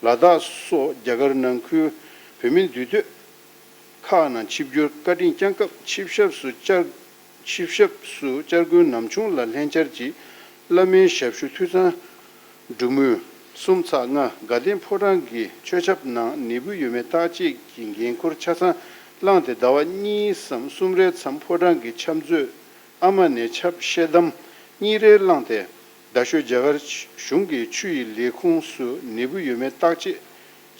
ལ་དྭགས་སོགས་རྒྱ་གར་ནང་ཁུལ་བོད་མིའི་འདུས་སྡོད་ཁག་ནང་ཆིབས་བསྒྱུར་བཀའ་དྲིན་བསྐྱངས་སྐབས། ཆིབས་ཞབས་སུ་བཅར་ཆིབས་ཞབས་སུ་བཅར་དགོས་ནམ་བྱུང་ལ་ལྷན་བཅར་གྱིས་བླ་མའི་ཞབས་ཞུ་འཐུས་ཚང་སྒྲུབ་མུས། གསུམ་ཚེག་ལྔ། དགའ་ལྡན་ཕོ་བྲང་གི་ཆོས་ཆབ་ནང་ནད་འབུ་ཡོད་མེད་བརྟག་དཔྱད་ཀྱི་འགན་འཁུར་ཆ་ཚང་བླངས་ཏེ། ཟླ་བ་གཉིས་སམ་གསུམ་རེའི་མཚམས་ཕོ་བྲང་གི་ཕྱག་མཛོད་ཨ་མ་ནས་ཆབ་ཤེལ་དམ་གཉིས་རེ་བླངས་ཏེ། རྡ་ཤོད་རྒྱ་གར་གཞུང་གི་ཆུ་ཡི་ལས་ཁུངས་སུ་ནད་འབུ་ཡོད་མེད་བརྟག་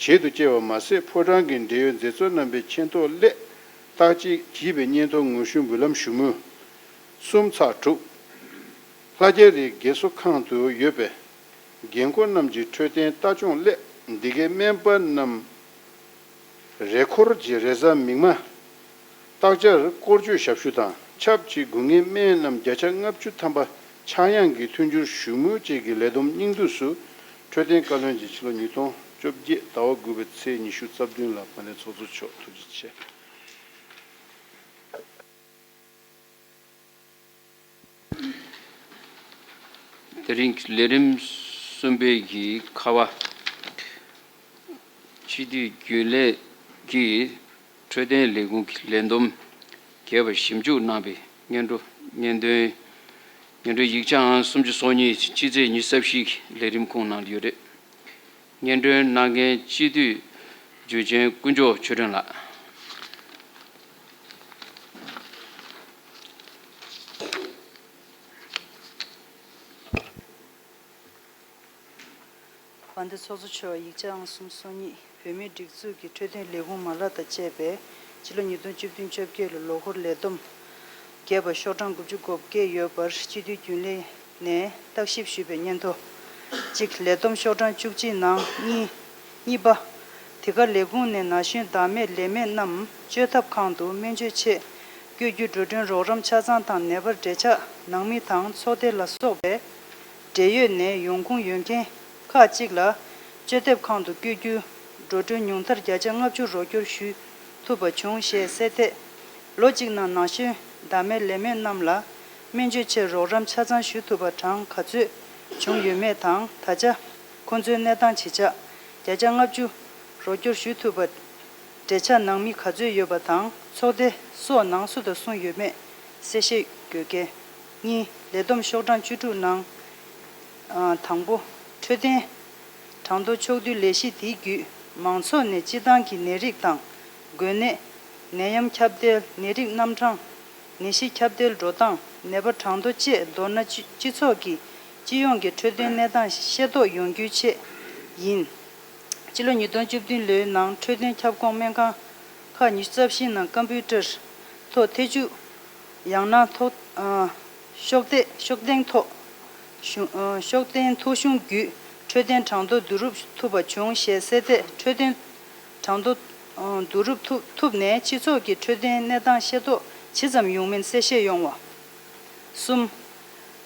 དཔྱད་བྱེད་དུ་བསྐྱལ་བ་མ་ཟད། ཕོ་བྲང་གི་འབྲེལ་ཡོད་མཛད་གཙོ་རྣམ་པའི་མཁྱེན་རྟོགས་སླད་བརྟག་དཔྱད་བགྱིས་པའི་སྙན་ཐོ་དངོས་ཞུ་འབུལ་ལམ་ཞུ་མུས། གསུམ་ཚེག་དྲུག། ལྷ་རྒྱལ་རིའི་རྒས་གསོ་ཁང་དུ་ཡོད་པའི་རྒན་འཁོགས་རྣམས་ཀྱི་འཕྲོད་བསྟེན་ལྟ་སྐྱོང་སླད། འདི་གའི་སྨན་པ་རྣམས་རེས་འཁོར་གྱི་རེས་གཟའ་མིག་དམར་རྟག་བཅར་སྐོར་སྐྱོད་ཞབས་ཞུ་དང་། ཆབས་ཅིག་དགོས་ངེས་སྨན་རྣམས་བརྒྱ་ཆ་ལྔ་བཅུ་ཐམ་པ་ཆག་ཡང་གི་མཐུན་འགྱུར་ཞུ་མུས་བཅས་ཀྱི་ལས་བསྡོམས་སྙིང་བསྡུས་སུ། འཕྲོད་བསྟེན་བཀའ་བློན་གྱིས་ཕྱི་ལོ་ཉིས་སྟོང་བཅོ་བརྒྱད་ཟླ་བ་དགུ་པའི་ཚེས་ཉི་ཤུ་རྩ་བདུན་ལ་དཔལ་ལྡན་ཚོགས་གཙོ་མཆོག་ཐུགས་རྗེ་ཆེ། དེ་རིང་ལས་རིམ་གསུམ་པའི་གི་ཁ་པ། སྤྱི་འཐུས་རྒྱུན་ལས་ཀྱིས་འཕྲོད་བསྟེན་ལས་ཁུངས་ཀྱི་ལས་བསྡོམས་རྒྱས་པར་ཞིབ་འཇུག་གནང་བའི་སྙན་སྒྲོན། སྙན་སྒྲོན། སྙན་སྒྲོན་ཡིག་ཆའང་སུམ་ཅུ་སོ་གཉིས་སྤྱི་ཚེས་ཉི་ཤུ་རྩ་བཞི་ལས་རིམ་ཁོངས་ནང་ཡོད་རེད། སྙན་སྒྲོན་གནང་མཁན་སྤྱི་འཐུས་འཇུ་ཆེན་དཀོན་མཆོག་ཆོས་སྒྲོན་ལགས། དཔལ་ལྡན་ཚོགས་གཙོ་མཆོག་ཡིག་ཆ་ཨང་སུམ་སོ་གཉིས། བོད་མིའི་སྒྲིག་འཛུགས་ཀྱི་འཕྲོད་བསྟེན་ལས་ཁུངས་མ་ལག་དང་བཅས་པའི་ཕྱི་ལོ་ཉིས་སྟོང་བཅུ་བདུན་བཅོ་བརྒྱད་ལོའི་ལོ་འཁོར་ལས་བསྡོམས་རྒྱས་པ་ཤོག་གྲངས་དགུ་བཅུ་གོ་བརྒྱད་ཡོད་པར་སྤྱི་འཐུས་རྒྱུན་ལས་ནས་བརྟག་ཞིབ་ཞུས་པའི་སྙན་ཐོ། གཅིག་ལས་བསྡོམས་ཤོག་གྲངས་བཅུ་གཅིག་ནང་གཉིས། གཉིས་པ། འདི་ག་ལས་ཁུངས་ནས་ན་གཞོན་བདག་མེད་ལས་མེད་རྣམས་བཅོས་ཐབས་ཁང་དུ་སྨན་བཅོས་ཆེད་བསྐྱོད་རྒྱུ་འགྲོ་གྲོན་རོགས་རམ་ཆ་ཚང་དང་ནད་པར་འབྲེལ་ཆགས་ནང་མི་དང་ཚོགས་སྡེ་ལ་སོགས་པའི་འབྲེལ་ཡོད་ནས་ཡོང་ཁུངས་ཡོད་མཁན་ཁག་ཅིག་ལ་བཅོས་ཐབས་ཁང་དུ་བསྐྱོད་རྒྱུ་འགྲོ་གྲོན་ཉུང་མཐར་བརྒྱ་ཆ་ལྔ་བཅུ་རོགས་སྐྱོར་ཞུ་ཐུབ་པ་བྱུང་ཞེས་གསལ་ཐད། ལོ་གཅིག་ནང་ན་གཞོན་བདག་མེད་ལས་མེད་རྣམས་ལ་སྨན་བཅོས་ཆེད་རོགས་རམ་ཆ་ཚང་ཞུ་ཐུབ་པ་གྲངས་ག་ཚོད་བྱུང་ཡོད་མེད་དང་། ད་ཆ་ཁོང་ཚོའི་གནས་སྟངས་ཇི་ཆགས། བརྒྱ་ཆ་ལྔ་བཅུ་རོགས་སྐྱོར་ཞུ་ཐུབ་པ། འབྲེལ་ཆགས་ནང་མི་ག་ཚོད་ཡོད་པ་དང་ཚོགས་སྡེ་སོགས་ནང་སུ་དང་སུ་ཡོད་མེད་གསལ་བཤད་དགོས་གལ། གཉིས། ལས་བསྡོམས་ཤོག་གྲངས་བཅུ་དྲུག་ནང་། ཨ། དང་པོ། འཕྲོད་བསྟེན་གྲངས་ཐོ་ཕྱོགས་བསྡུས་ལས་གཞི་དེའི་བརྒྱུད་མང་ཚོགས་ནས་སྤྱི་བཏང་གི་ནད་རིགས་དང་འགོས་ནད། ནད་ཡམས་ཁྱབ་གདལ། ནད་རིགས་རྣམ་གྲངས། ནད་གཞི་ཁྱབ་གདལ་འགྲོ་སྟངས། ནད་པ་གྲངས་ཐོ་བཅས། མདོར་ན་སྤྱི་སྤྱི་ཚོགས་ཀྱི་སྤྱི་ཡོངས་ཀྱི་འཕྲོད་བསྟེན་གནས་སྟངས་ཤེས་རྟོགས་ཡོང་རྒྱུའི་ཆེད་ཡིན། སྤྱི་ལོ་ཉིས་སྟོང་བཅུ་བདུན་ལོའི་ནང་འཕྲོད་བསྟེན་ཁྱབ་ཁོངས་སྨན་ཁང་ཁག་ཉི་ཤུ་རྩ་བཞི་ནང་ཀམ་པུ་ཊར་ཐོག་ཐེ་བྱུས། ཡང་ན་ཐོག་ཨ། ཤོག་ལྡེ་ཤོག་ལྡན་ཐོག་གཞུང་། ཨ། ཤོག་ལྡན་ཐོ་གཞུང་བརྒྱུད་འཕྲོད་བསྟེན་གྲངས་ཐོ་བསྡུ་རུབ་ཐུབ་པ་བྱུང་ཞེས་གསལ་ཏེ། འཕྲོད་བསྟེན་གྲངས་ཐོ་ཨ། བསྡུ་རུབ་ཐུབ་ཐུབ་ནས་སྤྱི་ཚོགས་ཀྱི་འཕྲོད་བསྟེན་གནས་སྟངས་ཤེས་རྟོགས་ཇི་ཙམ་ཡོང་མིན་གསལ་བཤད་ཡོང་བ། གསུམ།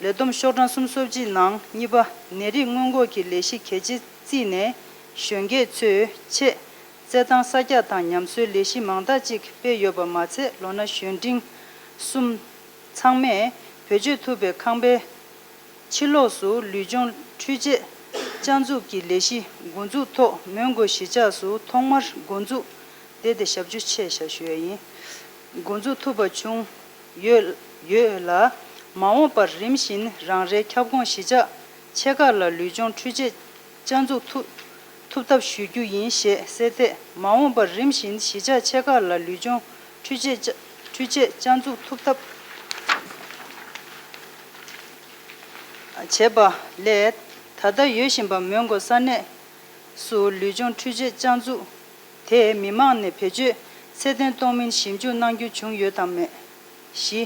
ལས་བསྡོམས་ཤོག་གྲངས་སུམ་ཅུ་སོ་གཅིག་ནང་གཉིས་པ། ནད་རིགས་སྔོན་འགོག་གི་ལས་གཞི་གལ་ཆེ་བརྩིས་ནས་གཞོན་སྐྱེས་ཚོའི་ཆེད་རྩེད་ཐང་གསར་རྒྱག་དང་ཉམས་གསོའི་ལས་གཞི་མང་དག་ཅིག་སྤེལ་ཡོད་པ་མ་ཚད། ལོ་ན་གཞོན་འབྲིང་གསུམ་ཚང་མས་བེད་སྤྱོད་ཐུབ་པའི་ཁང་པའི་ཕྱི་ལོགས་སུ་ལུས་སྦྱོང་འཕྲུལ་ཆས་བསྐྱར་འཛུགས་ཀྱི་ལས་གཞི་འགོ་འཛུགས་ཐོག་མོན་གྷོ་གཞིས་ཆགས་སུ་ཐོག་མར་འགོ་འཛུགས། དེ་དེ་ཞབས་ཞུ་ཆེ་ཞབས་ཞུ་ཡ་ཡིན། འགོ་འཛུགས་ཐུབ་པ་བྱུང་ཡོད་ཡོད་ལ། མ་འོངས་པར་རིམ་བཞིན་རང་རེའི་ཁྱབ་ཁོངས་གཞིས་ཆགས་ཆེ་ཁག་ལ་ལུས་སྦྱོང་འཕྲུལ་ཆས་བསྐྱར་འཛུགས་ཐུབ་ཐུབ་ཐབས་ཞུ་རྒྱུ་ཡིན་ཞེས་གསལ་ཏེ། མ་འོངས་པར་རིམ་བཞིན་གཞིས་ཆགས་ཆེ་ཁག་ལ་ལུས་སྦྱོང་འཕྲུལ་ཆས་འཕྲུལ་ཆས་བསྐྱར་འཛུགས་ཐུབ་ཐབས་བྱས་པ་ལས། ད་ལྟ་ཡོད་བཞིན་པ་མོན་གྷོ་ས་གནས་སུ་ལུས་སྦྱོང་འཕྲུལ་ཆས་བསྐྱར་འཛུགས་དེ་མི་མང་ནས་བེད་སྤྱོད་ཚད་ལྡན་གཏོང་མིན་ཞིབ་འཇུག་གནང་རྒྱུ་བྱུང་ཡོད་དམ་མེད། བཞི།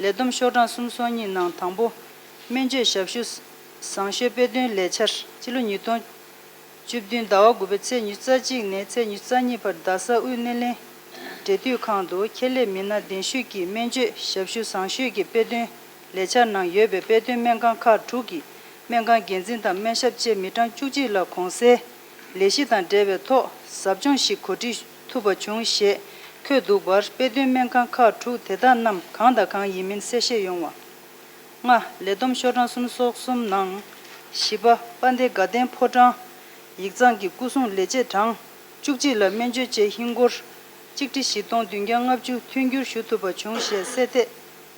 ལས་བསྡོམས་ཤོག་གྲངས་སུམ་ཅུ་སོ་གཉིས་ནང་དང་པོ། སྨན་བཅོས་ཞབས་ཞུ་བཟང་ཤོས་དཔེ་སྟོན་ལས་འཆར། སྤྱི་ལོ་ཉིས་སྟོང་བཅུ་བདུན་ཟླ་བ་དགུ་པའི་ཚེས་ཉི་ཤུ་རྩ་གཅིག་ནས་ཚེས་ཉི་ཤུ་རྩ་གཉིས་བར་རྡ་ས་དབུས་སྣེ་ལེན་འབྲེལ་མཐུད་ཁང་དུ་ཁྱད་ལས་མི་སྣ་གདན་ཞུས་ཀྱིས་སྨན་བཅོས་ཞབས་ཞུ་བཟང་ཤོས་ཀྱི་དཔེ་སྟོན་ལས་འཆར་ནང་ཡོད་པའི་དཔེ་སྟོན་སྨན་ཁང་ཁག་དྲུག་གི་སྨན་ཁང་འགན་འཛིན་དང་སྨན་ཞབས་བཅས་མི་གྲངས་བཅུ་གཅིག་ལ་གོང་གསལ་ལས་གཞི་དང་འབྲེལ་བའི་ཐོག་ཟབ་སྦྱོང་ཞིག་གོ་སྒྲིག་ཐུབ་པ་བྱུང་ཞེས་འཁོད་འདུག་པར། དཔེ་སྟོན་སྨན་ཁང་ཁག་དྲུག་དེ་དག་རྣམས་གང་དང་གང་ཡིན་མིན་གསལ་བཤད་ཡོང་བ། ལྔ། ལས་བསྡོམས་ཤོག་གྲངས་སུམ་ཅུ་སོ་གསུམ་ནང་བཞི་པ། དཔལ་ལྡན་དགའ་ལྡན་ཕོ་བྲང་ཡིག་ཚང་གི་སྐུ་སྲུང་ལས་བྱེད་གྲངས་བཅུ་གཅིག་ལ་སྨན་བཅོས་ཆེད་ཧིན་སྒོར་གཅིག་ཁྲི་བཞི་སྟོང་བདུན་བརྒྱ་ལྔ་བཅུ་མཐུན་འགྱུར་ཞུ་ཐུབ་པ་བྱུང་ཞེས་གསལ་ཏེ།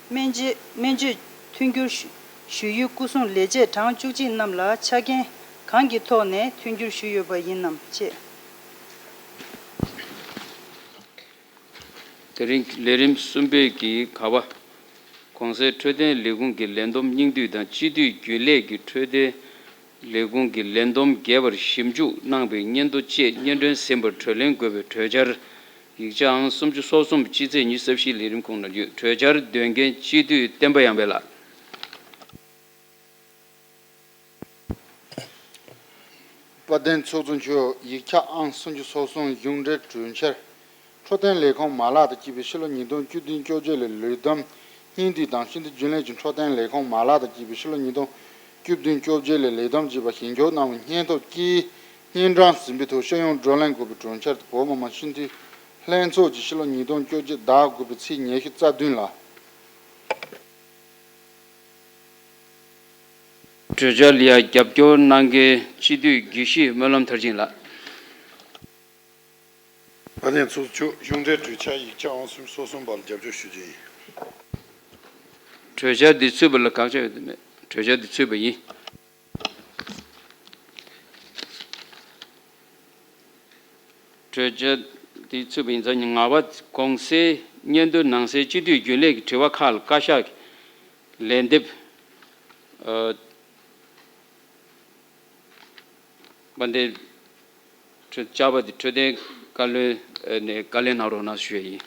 སྨན་བཅོས་སྨན་བཅོས་མཐུན་འགྱུར་ཞུ་ཞུ་ཡུལ་སྐུ་སྲུང་ལས་བྱེད་གྲངས་བཅུ་གཅིག་རྣམས་ལ་ཆ་རྐྱེན་གང་གི་ཐོག་ནས་མཐུན་འགྱུར་ཞུས་ཡོད་པ་ཡིན་ནམ་ཅེས། དེ་རིང་ལས་རིམ་གསུམ་པའི་གི་ག་བ། གོང་གསལ་འཕྲོད་བསྟེན་ལས་ཁུངས་ཀྱི་ལས་བསྡོམས་སྙིང་བསྡུས་དང་སྤྱི་འཐུས་རྒྱུན་ལས་ཀྱི་འཕྲོད་བསྟེན་ལས་ཁུངས་ཀྱི་ལས་བསྡོམས་རྒྱས་པར་ཞིབ་འཇུག་གནང་བའི་སྙན་ཐོ་བཅས་སྙན་སྒྲོན་ཟིན་པར་གྲོས་གླེང་དགོས་པའི་གྲོས་འཆར་ཡིག་ཆ་ཨང་སུམ་ཅུ་སོ་གསུམ་སྤྱི་ཚེས་ཉི་ཤུ་རྩ་བཞི་ལས་རིམ་ཁོངས་ནང་ཡོད། གྲོས་འཆར་འདོན་མཁན་སྤྱི་འཐུས་བསྟན་པ་ཡར་འཕེལ་ལགས། དཔལ་ལྡན་ཚོགས་གཙོ་མཆོག་ཡིག་ཆ་ཨང་སུམ་ཅུ་སོ་གསུམ་གཞུང་འབྲེལ་གྲོས་འཆར། འཕྲོད་བསྟེན་ལས་ཁུངས་མ་ལག་དང་བཅས་པའི་ཕྱི་ལོ་ཉིས་སྟོང་བཅུ་བདུན་བཅོ་བརྒྱད་ལོའི་ལས་བསྡོམས་སྙིང་བསྡུས་དང་སྤྱི་འཐུས་རྒྱུན་ལས་ཀྱི་འཕྲོད་བསྟེན་ལས་ཁུངས་མ་ལག་དང་བཅས་པའི་ཕྱི་ལོ་ཉིས་སྟོང་བཅུ་བདུན་བཅོ་བརྒྱད་ལོའི་ལས་བསྡོམས་ཅེས་པ་ཞིབ་འཇུག་གནང་བའི་སྙན་ཐོ་བཅས་སྙན་གྲངས་ཟིན་པའི་ཐོག་ཤེས་ཡོན་བགྲོ་གླེང་དགོས་པའི་གྲོས་འཆར་དེ་བོད་མི་མང་སྤྱི་འཐུས་ལྷན་ཚོགས་ཀྱི་ཕྱི་ལོ་ཉིས་སྟོང་བཅོ་བརྒྱད་ཟླ་དགུ་པའི་ཚེས་ཉི་ཤུ་རྩ་བདུན་ལ། གྲོས་འཆར་ལ་ཡང་རྒྱབ་སྐྱོར་གནང་མཁན་སྤྱི་འཐུས་དགེ་བཤེས་སྨོན་ལམ་མཐར་ཕྱིན་ལགས། དཔལ་ལྡན་ཚོགས་གཙོ་མཆོག་གཞུང་འབྲེལ་གྲོས་འཆར་ཡིག་ཆ་ཨང་སུམ་ཅུ་སོ་གསུམ་པ་ལ་རྒྱབ་སྐྱོར་ཞུ་རྒྱུ་ཡིན། གྲོས་འཆར་འདི་ཚུད་པ་ལ་དགག་བྱ་ཡོད་དམ་མེད། གྲོས་འཆར་འདི་ཚུད་པ་ཡིན། གྲོས་འཆར་འདི་ཚུད་པ་ཡིན་ཙང་ལྔ་པ། གོང་གསལ་སྙན་ཐོའི་ནང་གསལ་སྤྱི་འཐུས་རྒྱུན་ལས་ཀྱི་དྲི་བ་ཁག་ལ་བཀའ་ཤག་གི་ལན་འདེབས། ཨ། དཔལ་ལྡན་འཕྲོད་བཅར་བ་དེ་འཕྲོད་བསྟེན་བཀའ་བློན་ནས་བཀའ་ལན་གནང་རོགས་གནང་ཞུ་ཡས་ཡིན།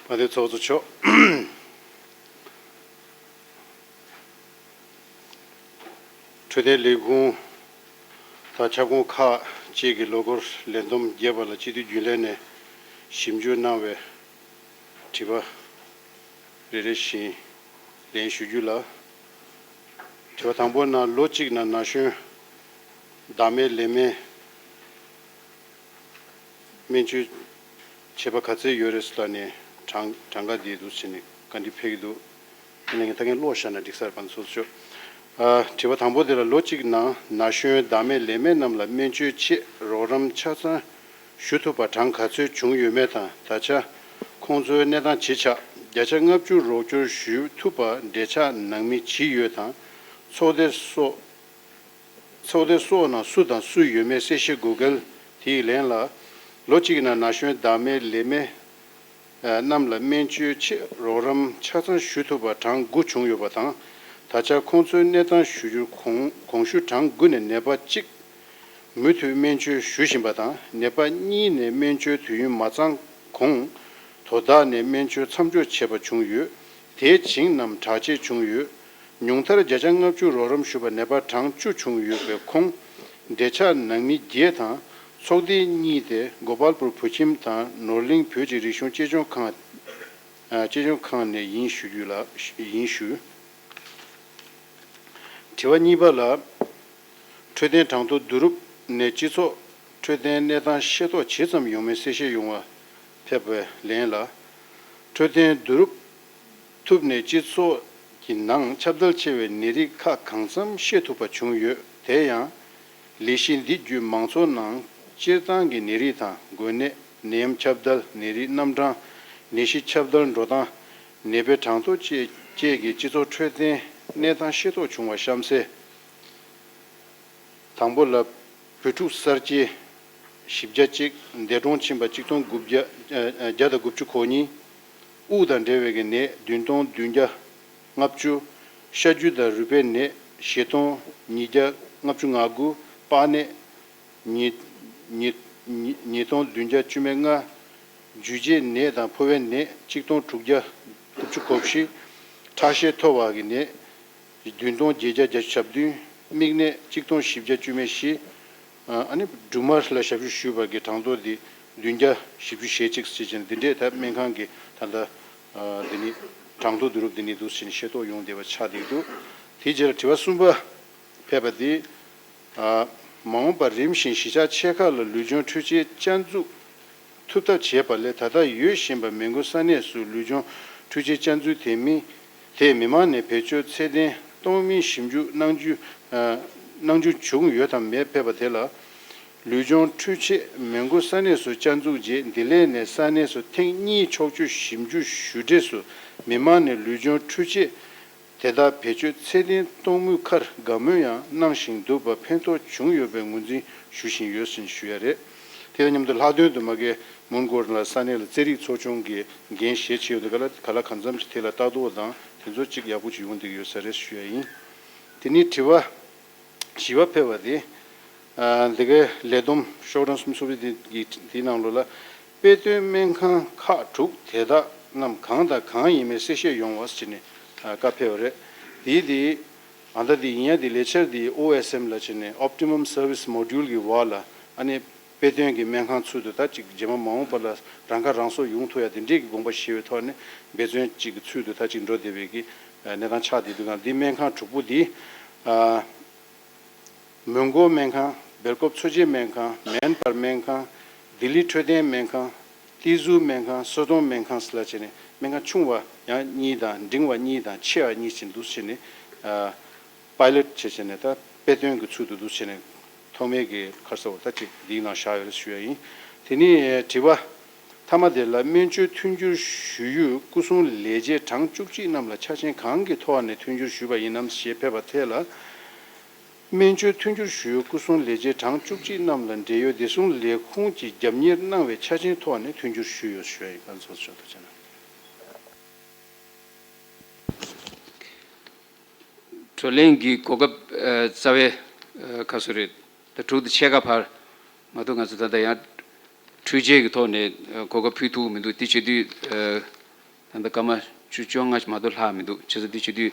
དཔལ་ལྡན་ཚོགས་གཙོ་མཆོག་འཕྲོད་བསྟེན་ལས་ཁུངས་དང་ཁྱབ་ཁོངས་ཁག་བཅས་ཀྱི་ལོ་འཁོར་ལས་བསྡོམས་རྒྱས་པ་ལ་སྤྱི་འཐུས་རྒྱུན་ལས་ནས་ཞིབ་འཇུག་གནང་བའི་དྲི་བ་རེ་རེ་བཞིན་ལན་ཞུ་རྒྱུ་ལ། དྲི་བ་དང་པོ་ནང་ལོ་གཅིག་ནང་ན་གཞོན་བདག་མེད་ལས་མེད་སྨན་བཅོས་བྱས་པ་ག་ཚད་ཡོད་རེད་ཟེར་ལབ་ནས་གྲངས་གྲངས་ཀ་འདི་འདུག་ཟེར་ནས་ བཀའ་འདྲི་ཕེབས་ཀྱི་འདུག་དེ་ནས་ངས་ད་གིན་ཀློག་བཞག་ན་འགྲིག་ས་རེད། ཕན་ཚུན་ཚོགས་ཆོག་ཨ། དྲི་བ་དང་པོ་དེ་ལ། ལོ་གཅིག་ནང་ན་གཞོན་བདག་མེད་ལས་མེད་རྣམས་ལ་སྨན་བཅོས་ཆེད་རོགས་རམ་ཆ་ཚང་ཞུ་ཐུབ་པ་གྲངས་ག་ཚོད་བྱུང་ཡོད་མེད་དང་། ད་ཆ་ཁོང་ཚོའི་གནས་སྟངས་ཇི་ཆགས། བརྒྱ་ཆ་ལྔ་བཅུ་རོགས་སྐྱོར་ཞུ་ཐུབ་པ་འབྲེལ་ཆགས་ནང་མི་ཇི་ཡོད་དང་། ཚོགས་སྡེ་སོགས། ཚོགས་སྡེ་སོགས་ནང་སུ་དང་སུ་ཡོད་མེད་གསལ་བཤད་དགོས་གལ། དེའི་ལན་ལ། ལོ་གཅིག་ནང་ན་གཞོན་བདག་མེད་ལས་མེད་རྣམས་ལ་སྨན་བཅོས་ཆེད་རོགས་རམ་ཆ་ཚང་ཞུ་ཐུབ་པ་གྲངས་དགུ་བྱུང་ཡོད་པ་དང་། ད་ཆ་ཁོང་ཚོའི་གནས་སྟངས་ཞུ་རྒྱུར་གོང་གོང་ཞུ་གྲངས་དགུ་ནས་ནད་པ་གཅིག་མུ་མཐུད་སྨན་བཅོས་ཞུ་བཞིན་པ་དང་། ནད་པ་གཉིས་ནས་སྨན་བཅོས་དུས་ཡུན་མ་ཚང་གོང་དོ་བདག་ནས་སྨན་བཅོས་མཚམས་འཇོག་བྱས་པ་བྱུང་ཡོད། དེའི་བྱིངས་རྣམས་དྲག་སྐྱེད་བྱུང་ཡོད། ཉུང་མཐར་བརྒྱ་ཆ་ལྔ་བཅུ་རོགས་རམ་ཞུས་པ་ནད་པ་གྲངས་བཅུ་བྱུང་ཡོད་པའི་ཁོངས། འབྲེལ་ཆགས་ནང་མི་བརྒྱད་དང་ཚོགས་སྡེ་གཉིས་ཏེ། གོ་པལ་པུར་བོད་ཁྱིམ་དང་ནོར་གླིང་བོད་ཀྱི་རིག་གཞུང་གཅེས་སྐྱོང་ཁང་། ཨ། གཅེས་སྐྱོང་ཁང་ནས་ཡིན་ཞུ་རྒྱུ་ལ་ཡིན་ཞུ། དྲི་བ་གཉིས་པ་ལ། འཕྲོད་བསྟེན་གྲངས་ཐོ་བསྡུ་རུབ་ནས་སྤྱི་ཚོགས་འཕྲོད་བསྟེན་གནས་སྟངས་ཤེས་རྟོགས་ཇི་ཙམ་ཡོང་མིན་གསལ་བཤད་ཡོང་བ་ཕེབས་པའི་ལན་ལ། འཕྲོད་བསྟེན་བསྡུ་རུབ་ཐུབ་ནས་སྤྱི་ཚོགས་ཀྱི་ནང་ཁྱབ་གདལ་ཆེ་བའི་ནད་རིགས་ཁག་གང་འཚམ་ཤེས་ཐུབ་པ་བྱུང་ཡོད། དེ་ཡང་། ལས་གཞི་འདི་བརྒྱུད་མང་ཚོགས་ནང་སྤྱིར་བཏང་གི་ནད་རིགས་དང་། འགོས་ནད། ནད་ཡམས་ཁྱབ་གདལ། ནད་རིགས་རྣམ་གྲངས། ནད་གཞི་ཁྱབ་གདལ་འགྲོ་སྟངས། ནད་པའི་གྲངས་ཐོ་བཅས་བཅས་ཀྱི་སྤྱི་ཚོགས་འཕྲོད་བསྟེན་གནས་སྟངས་ཤེས་རྟོགས་བྱུང་བ་གཤམ་གསལ། དང་པོ་ལ། བོད་ཕྲུག་གསར་སྐྱེས་བཞི་བརྒྱ་གཅིག་འདས་གྲོངས་ཕྱིན་པ་གཅིག་སྟོང་དགུ་བརྒྱ་ཨ། ཨ། བརྒྱ་དང་དགུ་བཅུ་གོ་གཉིས། དབུགས་དང་འབྲེལ་བའི་ནད་བདུན་སྟོང་བདུན་བརྒྱ་ལྔ་བཅུ། ཤ་རྒྱུས་དང་རུས་པའི་ནད་བཞི་སྟོང་ཉིས་བརྒྱ་ལྔ་བཅུ་ང་དགུ། པགས་ནད་ཉིས་ཉིས་ཉིས་ཉིས་སྟོང་བདུན་བརྒྱ་བཅུ་མེད་ལྔ། འཇུ་བྱེད་ནད་དང་ཕོ་བའི་ནད་གཅིག་སྟོང་དྲུག་བརྒྱ་དགུ་བཅུ་གོ་བཞི། ཁྲག་ཤེད་མཐོ་བ་གི་ནད་བདུན་སྟོང་བརྒྱད་བརྒྱ་བརྒྱད་ཅུ་གྱ་བདུན། མིག་ནད་གཅིག་སྟོང་བཞི་བརྒྱ་བཅུ་མེད་བཞི། ཨ་ནི་སྦྲུམ་མ་ལ་ཞབས་ཞུ་ཞུས་པ་གི་གྲངས་ཐོ་འདི་བདུན་བརྒྱ་བཞི་བཅུ་ཞེ་གཅིག་ཟེར་བྱས་ནས་འདི་འདྲས་ད་སྨན་ཁང་གི་ད་ལྟ་ཨ་འདི་ནི་གྲངས་ཐོ་བསྡུ་རུབ་འདི་ནི་འདུག་ཟེར་ནས་ཤེས་རྟོགས་ཡོང་བསྡད་པ་ཆགས་བསྡད་འདུག་དེའི་རྗེས་ལ་དྲི་བ་གསུམ་པ་ཕེབས་པ་འདི། ཨ། མ་འོངས་པར་རིམ་བཞིན་གཞིས་ཆགས་ཆེ་ཁག་ལ་ལུས་སྦྱོང་འཕྲུལ་ཆས་བསྐྱར་འཛུགས་ཐུབ་ཐབས་བྱས་པ་ལས། ད་ལྟ་ཡོད་བཞིན་པ་མི་འགོ་ས་གནས་སུ་ལུས་སྦྱོང་འཕྲུལ་ཆས་བསྐྱར་འཛུགས་དེ་མི་དེས་མི་མང་ནས་བེད་སྤྱོད་ཚད་ལྡན་གཏོང་མིན་ཞིབ་འཇུག་གནང་རྒྱུ། ཨ། གནང་རྒྱུ་བྱུང་ཡོད་དམ་མེད་ཕེབས་པ་དེ་ལ། ལུས་སྦྱོང་འཕྲུལ་ཆས་མི་འགོ་ས་གནས་སུ་བསྐྱར་འཛུགས་རྗེས་འདི་ལས་ནས་ས་གནས་སུ་ཐེངས་གཉིས་ཕྱོགས་བསྐྱོད་ཞིབ་འཇུག་ཞུ་འབྲས་སུ་མི་མང་ནས་ལུས་སྦྱོང་འཕྲུལ་ཆས་དེ་དག་བེད་སྤྱོད་ཚད་ལྡན་གཏོང་མུས་ཁར་དགའ་མོས་ཡང་གནང་བཞིན་འདུག་པ་ཕན་ཐོགས་བྱུང་ཡོད་པའི་ངོས་འཛིན་ཞུ་བཞིན་ཡོད་ཟེར་ཞུ་ཡ་རེད། དེ་དང་མཉམ་དུ་ལྷག་དོན་དུ་མ་གི་མོན་གྷོ་ལ་ས་གནས་ལ་རྩེད་རིགས་ཚོགས་ཆུང་གི་འགན་བཞེས་བྱས་ཡོད་འདུག་ག་ལ་ག་ལ་གང་འཚམ་ཞིག་དེ་ལ་ལྟ་རྟོག་དང་དེ་ཚོ་གཅིག་ཡག་པོ་ཅིག་ཡོང་བསྡད་ཀྱི་ཡོད་ས་རེད་ཞུ་ཡ་ཡིན། དེ་ནས་དྲི་བ། བཞི་པ་ཕེབས་པ་དེ། ཨ། འདི་གའི་ལས་བསྡོམས་ཤོག་གྲངས་སུམ་ཅུ་སོ་བཞི་དེ་གི་དེའི་ནང་ལོགས་ལ། དཔེ་སྟོན་སྨན་ཁང་ཁག་དྲུག་དེ་དག་རྣམས་གང་དང་གང་ཡིན་མིན་གསལ་བཤད་ཡོང་བ་ཟེར་ནས་ཨ། བཀའ་ཕེབས་པ་རེད། དེའི་དེ་ཨ་ད་དེ་ཡིན་ཡ་དེ་ལས་འཆར་དེ་ཨོ་ཨེསི་ཨེམ་ལ་བྱས་ནས་Optimum Service Module གི་འོག་ལ་ཨ་ནི་དཔེ་སྟོན་གྱི་སྨན་ཁང་ཚུལ་དུ་ད་ཅིག་རྗེས་མ་མ་འོངས་པ་ལ་རང་ཁ་རང་གསོ་ཡོང་ཐུབ་ཡ་དེ་འདྲས་ཀྱི་དགོངས་པ་བཞེས་པའི་ཐོག་ནས་འབད་བརྩོན་ཅིག་གི་ཚུལ་དུ་ད་ཅིག་འགྲོ་བསྡད་པའི་གི་གནས་སྟངས་ཆགས་བསྡད་དུས་གང་འདི་སྨན་ཁང་དྲུག་པོ་འདི། ཨ། མོན་གྷོ་སྨན་ཁང་། སྦེལ་ཀོབ་འཚོ་བྱེད་སྨན་ཁང་། མན་སྦར་སྨན་ཁང་། ལྡི་ལི་འཕྲོད་བསྟེན་སྨན་ཁང་། ཏི་ཟུ་སྨན་ཁང་། སོ་ཏོང་སྨན་ཁང་ལ་བྱས་ནས་སྨན་ཁང་ཆུང་བ་ཡང་གཉིས་དང་འབྲིང་བ་གཉིས་དང་ཆེ་བ་གཉིས་བྱས་འདུག་བྱས་ནས་ཨ། པའི་ལོཊ་བྱས་བྱས་ནས་ད་དཔེ་སྟོན་གྱི་ཚུལ་དུ་འདུག་བྱས་ནས་ཐོག་མའི་གི་ཁར་ས་འོག་ད་ཅིག་འདིའི་ནང་བཞག་ཡོད་རེད་ཞུ་ཡ་ཡིན། དེ་ནས་དྲི་བ་མཐའ་མ་དེ་ལ་སྨན་བཅོས་མཐུན་འགྱུར་ཞུ་ཡུལ་སྐུ་སྲུང་ལས་བྱེད་གྲངས་བཅུ་གཅིག་རྣམས་ལ་ཆ་རྐྱེན་གང་གི་ཐོག་ནས་མཐུན་འགྱུར་ཞུས་པ་ཡིན་ནམ་ཞེས་ཕེབས་པ་དེ་ལ། སྨན་བཅོས་མཐུན་འགྱུར་ཞུ་ཡུལ་སྐུ་སྲུང་ལས་བྱེད་གྲངས་བཅུ་གཅིག་རྣམས་ལ་འབྲེལ་ཡོད་བདེ་སྲུང་ལས་ཁུངས་ཀྱི་རྒྱབ་གཉེར་གནང་བའི་ཆ་རྐྱེན་ཐོག་ནས་མཐུན་འགྱུར་ཞུས་ཡོད་ཞུ་ཡ་ཡིན། ཕན་ཚུན་ཚོགས་འདུ་བྱས་ན། བགྲོ་གླེང་གི་གོ་སྐབས་ཨ་རྩ་བའི་ཨ་ཁ་སོ་རེད། ད་དྲུག་དང་ཕྱེད་ཀ་བར་མ་གཏོགས་ང་ཚོ་ད་ལྟ་ཡང་འཕྲུལ་ཆས་ཀྱི་ཐོག་ནས་ཨ་གོ་སྐབས་ཕུལ་ཐུབ་མི་འདུག་དེ་བྱེད་དུས་ཨ་ད་ལྟ་སྐར་མ་བཅུ་བཅོ་ལྔ་ཞིག་མ་གཏོགས་ལྷག་མི་འདུག་བྱས་ཙང་དེ་བྱེད་དུས་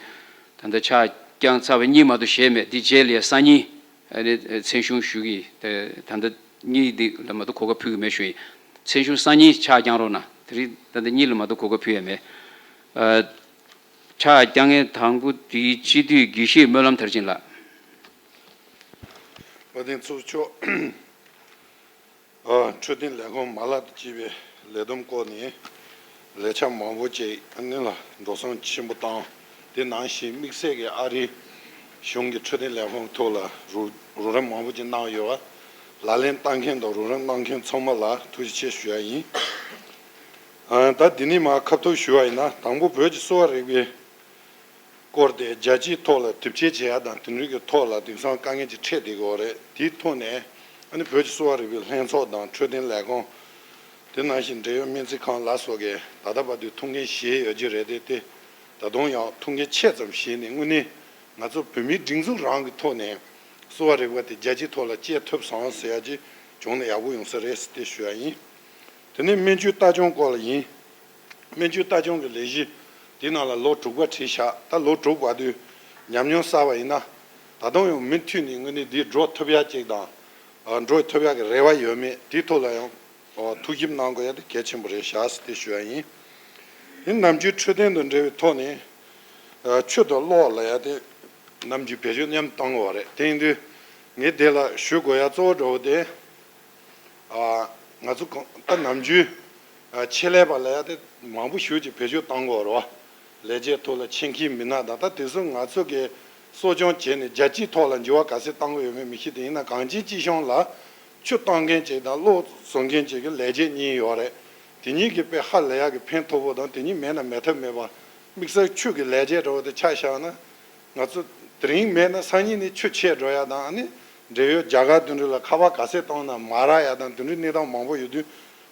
ད་ལྟ་ཕྱག་བརྐྱངས་ཚར་བ་གཉིས་མ་གཏོགས་བཞེས་མེད། དེ་རྗེས་ལ་ཡང་སང་ཉིན་ཨ་ནི་མཚན་གཞུང་ཞུ་གི་ད་ལྟ་གཉིས་འདི་ལ་མ་གཏོགས་གོ་སྐབས་ཕུལ་གི་མེད་ཞུ་ཡིན། མཚན་གཞུང་སང་ཉིན་ཕྱག་བརྐྱང་རོགས་གནང་། དེ་རིང་ད་ལྟ་གཉིས་ལ་མ་གཏོགས་གོ་སྐབས་ཕུལ་ཡ་མེད། ཨ། ཕྱག་བརྐྱང་མཁན་དང་པོ་དེའི་སྤྱི་འཐུས་དགེ་བཤེས་སྨོན་ལམ་མཐར་ཕྱིན་ལགས། བཀའ་དྲིན་ཚོགས་ཆོག་ཨ། འཕྲོད་བསྟེན་ལས་ཁུངས་མ་ལག་དང་བཅས་པའི་ལས་བསྡོམས་སྐོར་ནས་ ལས་འཆར་མང་པོ་ཅིག་ཨ་ནི་ལ་འགྲོ་སོང་ཆེན་པོ་བཏང་། དེ་ནང་བཞིན་དམིགས་བསལ་གྱི་ཨ་རིའི་གཞུང་གི་འཕྲོད་བསྟེན་ལས་ཁུངས་ཐོག་ལ་རོགས་རོགས་རམ་མང་པོ་ཅིག་གནང་ཡོད་པ། ལག་ལེན་བསྟར་མཁན་དང་རོགས་རམ་གནང་མཁན་ཚང་མ་ལ་ཐུགས་རྗེ་ཆེ་ཞུ་ཡ་ཡིན། ཨ་ད་འདི་ནས་མར་ཁ་ཐུག་ཞུ་བ་ཡིན་ན། དང་པོ་བོད་ཀྱི་གསོ་བ་རིག་པའི་སྐོར་དེ་རྒྱལ་སྤྱིའི་ཐོག་ལ་དེབ་སྐྱེལ་བྱེད་ཡ་དང་དེ་འདྲའི་གི་ཐོག་ལ་དེང་སང་དཀའ་ངལ་ཅིག་འཕྲད་བསྡད་ཀྱི་ཡོད་རེད། དེའི་ཐོག་ནས་ཨ་ནི་བོད་ཀྱི་གསོ་བ་རིག་པའི་ལྷན་ཚོགས་དང་འཕྲོད་བསྟེན་ལས་ཁུངས། དེ་ནང་བཞིན་འབྲེལ་ཡོད་སྨན་རྩིས་ཁང་ལ་སོགས་ཀྱིས་ད་ལྟ་བར་དུ་ཐུགས་འགན་བཞེས་ཡོད་ཀྱི་རེད་དེ། དེ་ད་དུང་ཡང་ཐུགས་འགན་ཆེ་ཙམ་བཞེས་ནས་དངོས་གནས་ང་ཚོ་བོད་མིའི་སྒྲིག་འཛུགས་རང་གི་ཐོག་ནས་གསོ་བ་རིག་པ་དེ་རྒྱལ་སྤྱིའི་ཐོག་ལ་སྐྱེལ་ཐུབ་སོང་ཟེར་ཡ་ཅིག་བྱུང་ན་ཡག་པོ་ཡོང་ས་རེད་ཟེར་དེ་ཞུ་ཡ་ཡིན། དེ་ནས་སྨན་བཅོས་ལྟ་སྐྱོང་སྐོར་ལ་ཡིན། སྨན་བཅོས་ལྟ་སྐྱོང་གི་ལས་གཞི་དེའི་ནང་ལ་ལོ་དྲུག་པ་བྲིས་བཞག་ད་ལོ་དྲུག་བར་དུ་ཉམས་མྱོང་བསགས་པ་ཡིན་ན། ད་དུང་ཡང་མུ་མཐུད་ནས་དངོས་གནས་འདིར་འགྲོ་ཐུབ་ཡ་ཅིག་དང་། ཨ་འགྲོ་ཐུབ་ཡ་གི་རེ་བ་ཡོད་མེད་དེའི་ཐོག་ལ་ཡང་ཨ་ཐུགས་ཞིབ་གནང་དགོས་ཡ་དེ་གལ་ཆེན་པོ་རེད་བཞག་ཟེར་དེ་ཞུ་ཡ་ཡིན། དེ་ནམ་རྒྱུན་འཕྲོད་བསྟེན་དང་འབྲེལ་བའི་ཐོག་ནས་ཨ་ཆུ་དང་གློག་ལ་ཡ་དེ་ནམ་རྒྱུན་བེད་སྤྱོད་མཉམ་གཏོང་དགོས་པ་རེད། དེ་ཡིན་དུས་ངས་དེ་ལ་ཞུ་དགོས་ཡ་གཙོ་བོ་འདྲ་བོ་དེ། ཨ་ང་ཚོ་གང་ད་ནམ་རྒྱུན་ཨ་ཆེད་ལས་པ་ལ་ཡ་དེ་མང་པོ་ཞིག་ཅིག་བེད་སྤྱོད་གཏོང་དགོས་རེད་བ། ལས་བྱེད་ཐོག་ལ་ཆེད་མཁས་མི་སྣ་དང་། ད་དེ་ཚོ་ང་ཚོ་གིས་གསོ་སྐྱོང་བྱས་ནས་རྒྱལ་སྤྱིའི་ཐོག་ལ་འགྱུར་བ་ག་ཚད་གཏོང་གི་ཡོད་མེད་མི་ཤེས། དེ་ཡིན་ན་གངས་ཅན་སྐྱིད་གཤོངས་ལ་ཆུ་གཏོང་མཁན་ཅིག་དང་གློག་བཟོ་མཁན་ཅིག་གི་ལས་བྱེད་གཉིས་ཡོད་རེད། དེ་གཉིས་ཀྱིས་དཔེ་ཧ་ལས་ཡག་གི་ཕན་ཐོགས་པོ་དང་། དེ་གཉིས་མེད་ན་མེད་ཐབས་མེད་པ། དམིགས་བསལ་ཆུ་གི་ལས་བྱེད་འདྲ་བོ་དེ་ཆ་བཞག་ན། ང་ཚོ་དེ་རིང་མེད་ན་སང་ཉིན་ནས་ཆུ་ཆད་འགྲོ་ཡ་དང་། ཨ་ནི་འབྲེལ་ཡོད་རྒྱ་གར་དེ་འདྲ་ལ་ཁ་པར་ག་ཚད་བཏང་ན་མ་རག་ཡ་དང་། དེ་འདྲའི་གནས་སྟངས་མང་པོ་ཡོད་དུས་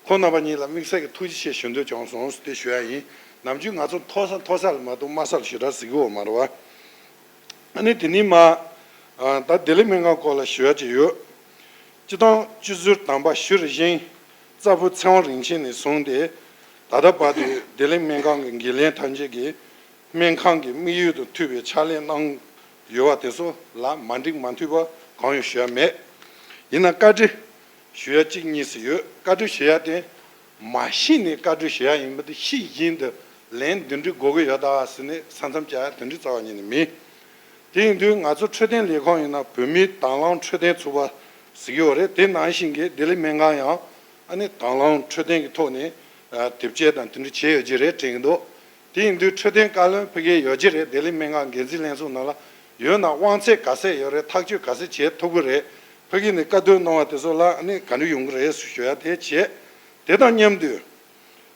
ཁོང་རྣམ་པ་གཉིས་ལ་དམིགས་བསལ་གྱི་ཐུགས་རྗེ་ཆེ་ཞུ་འདོད་བྱུང་སོང་ཟེར་དེ་ཞུ་ཡ་ཡིན། ནམ་རྒྱུན་ང་ཚོ་མཐོ་ས་མཐོ་ས་ལ་མ་གཏོགས་དམའ་ས་ལ་ཞེ་དྲག་གཟིགས་ཀྱི་ཡོད་མ་རེད་བ། ཨ་ནི་དེ་ནས་མར་ཨ་ད་བདེ་ལེགས་སྨན་ཁང་སྐོར་ལ་ཞུ་ཡ་ཅིག་ཡོད། སྤྱི་བཏང་སྤྱི་ཟུར་དམ་པ་ཞུ་རིན་ཆེན་རྩ་བོད་ཚེ་དབང་རིན་ཆེན་ནས་བཟུང་སྟེ་ད་ལྟ་བར་དུ་བདེ་ལེགས་སྨན་ཁང་གི་འགན་ལེན་ཐམས་ཅད་ཀྱིས་སྨན་ཁང་གི་དམིགས་ཡུལ་དང་མཐུན་པའི་ཕྱག་ལས་གནང་ཡོད་པ་དེ་ཚོ་ལ་མ་འགྲིག་མ་མཐུན་པ་གང་ཡང་ཞུ་ཡ་མེད། ཡིན་ན་བཀའ་འདྲི་ཞུ་ཡ་གཅིག་གཉིས་སུ་ཡོད། བཀའ་འདྲི་ཞུ་ཡ་དེ་མ་ཤེས་ནས་བཀའ་འདྲི་ཞུ་ཡ་ཡིན་པ་དེ། ཤེས་བཞིན་དུ་ལན་འདི་འདྲ་དགོས་ཀྱི་ཡོད་ད་ཟེར་ནས་ས་མཚམས་བཅད་ཡ་དེ་འདྲ་རྩ་བ་ཉིད་ནས་མེད། དེ་ཡིན་དུས་ང་ཚོ་འཕྲོད་བསྟེན་ལས་ཁུངས་ཡིན་ན་བོད་མིའི་དང་བླངས་འཕྲོད་བསྟེན་ཚོགས་པ་ཟེར་གྱི་ཡོད་རེད། དེ་ནང་བཞིན་གྱི་བདེ་ལེགས་སྨན་ཁང་ཡང་ཨ་ནི་དང་བླངས་འཕྲོད་བསྟེན་གྱི་ཐོག་ནས་ཨ་དེབ་སྐྱེལ་དང་དེ་འདྲ་བྱས་ཡོད་ཀྱི་རེད་དྲན་གྱི་འདུག་དེ་ཡིན་དུས་འཕྲོད་བསྟེན་བཀའ་བློན་ཕ་གིར་ཡོད་ཀྱི་རེད། བདེ་ལེགས་སྨན་ཁང་འགན་འཛིན་ལྷན་ཚོགས་ནང་ལ་ཡོད་ན་དབང་ཚད་ག་ཚད་ཡོད་རེད། ཐག་གཅོད་ག་ཚད་བྱེད་ཐུབ་ཀྱི་རེད། ཕ་གི་ནས་བཀའ་བསྡུར་གནང་བ་དེ་ཚོ་ལ་ཨ་ནི་ག་འདྲ་ཡོང་གི་རེད་ཞུ་ཡ་དེ་བྱས། དེ་དང་མཉམ་དུ་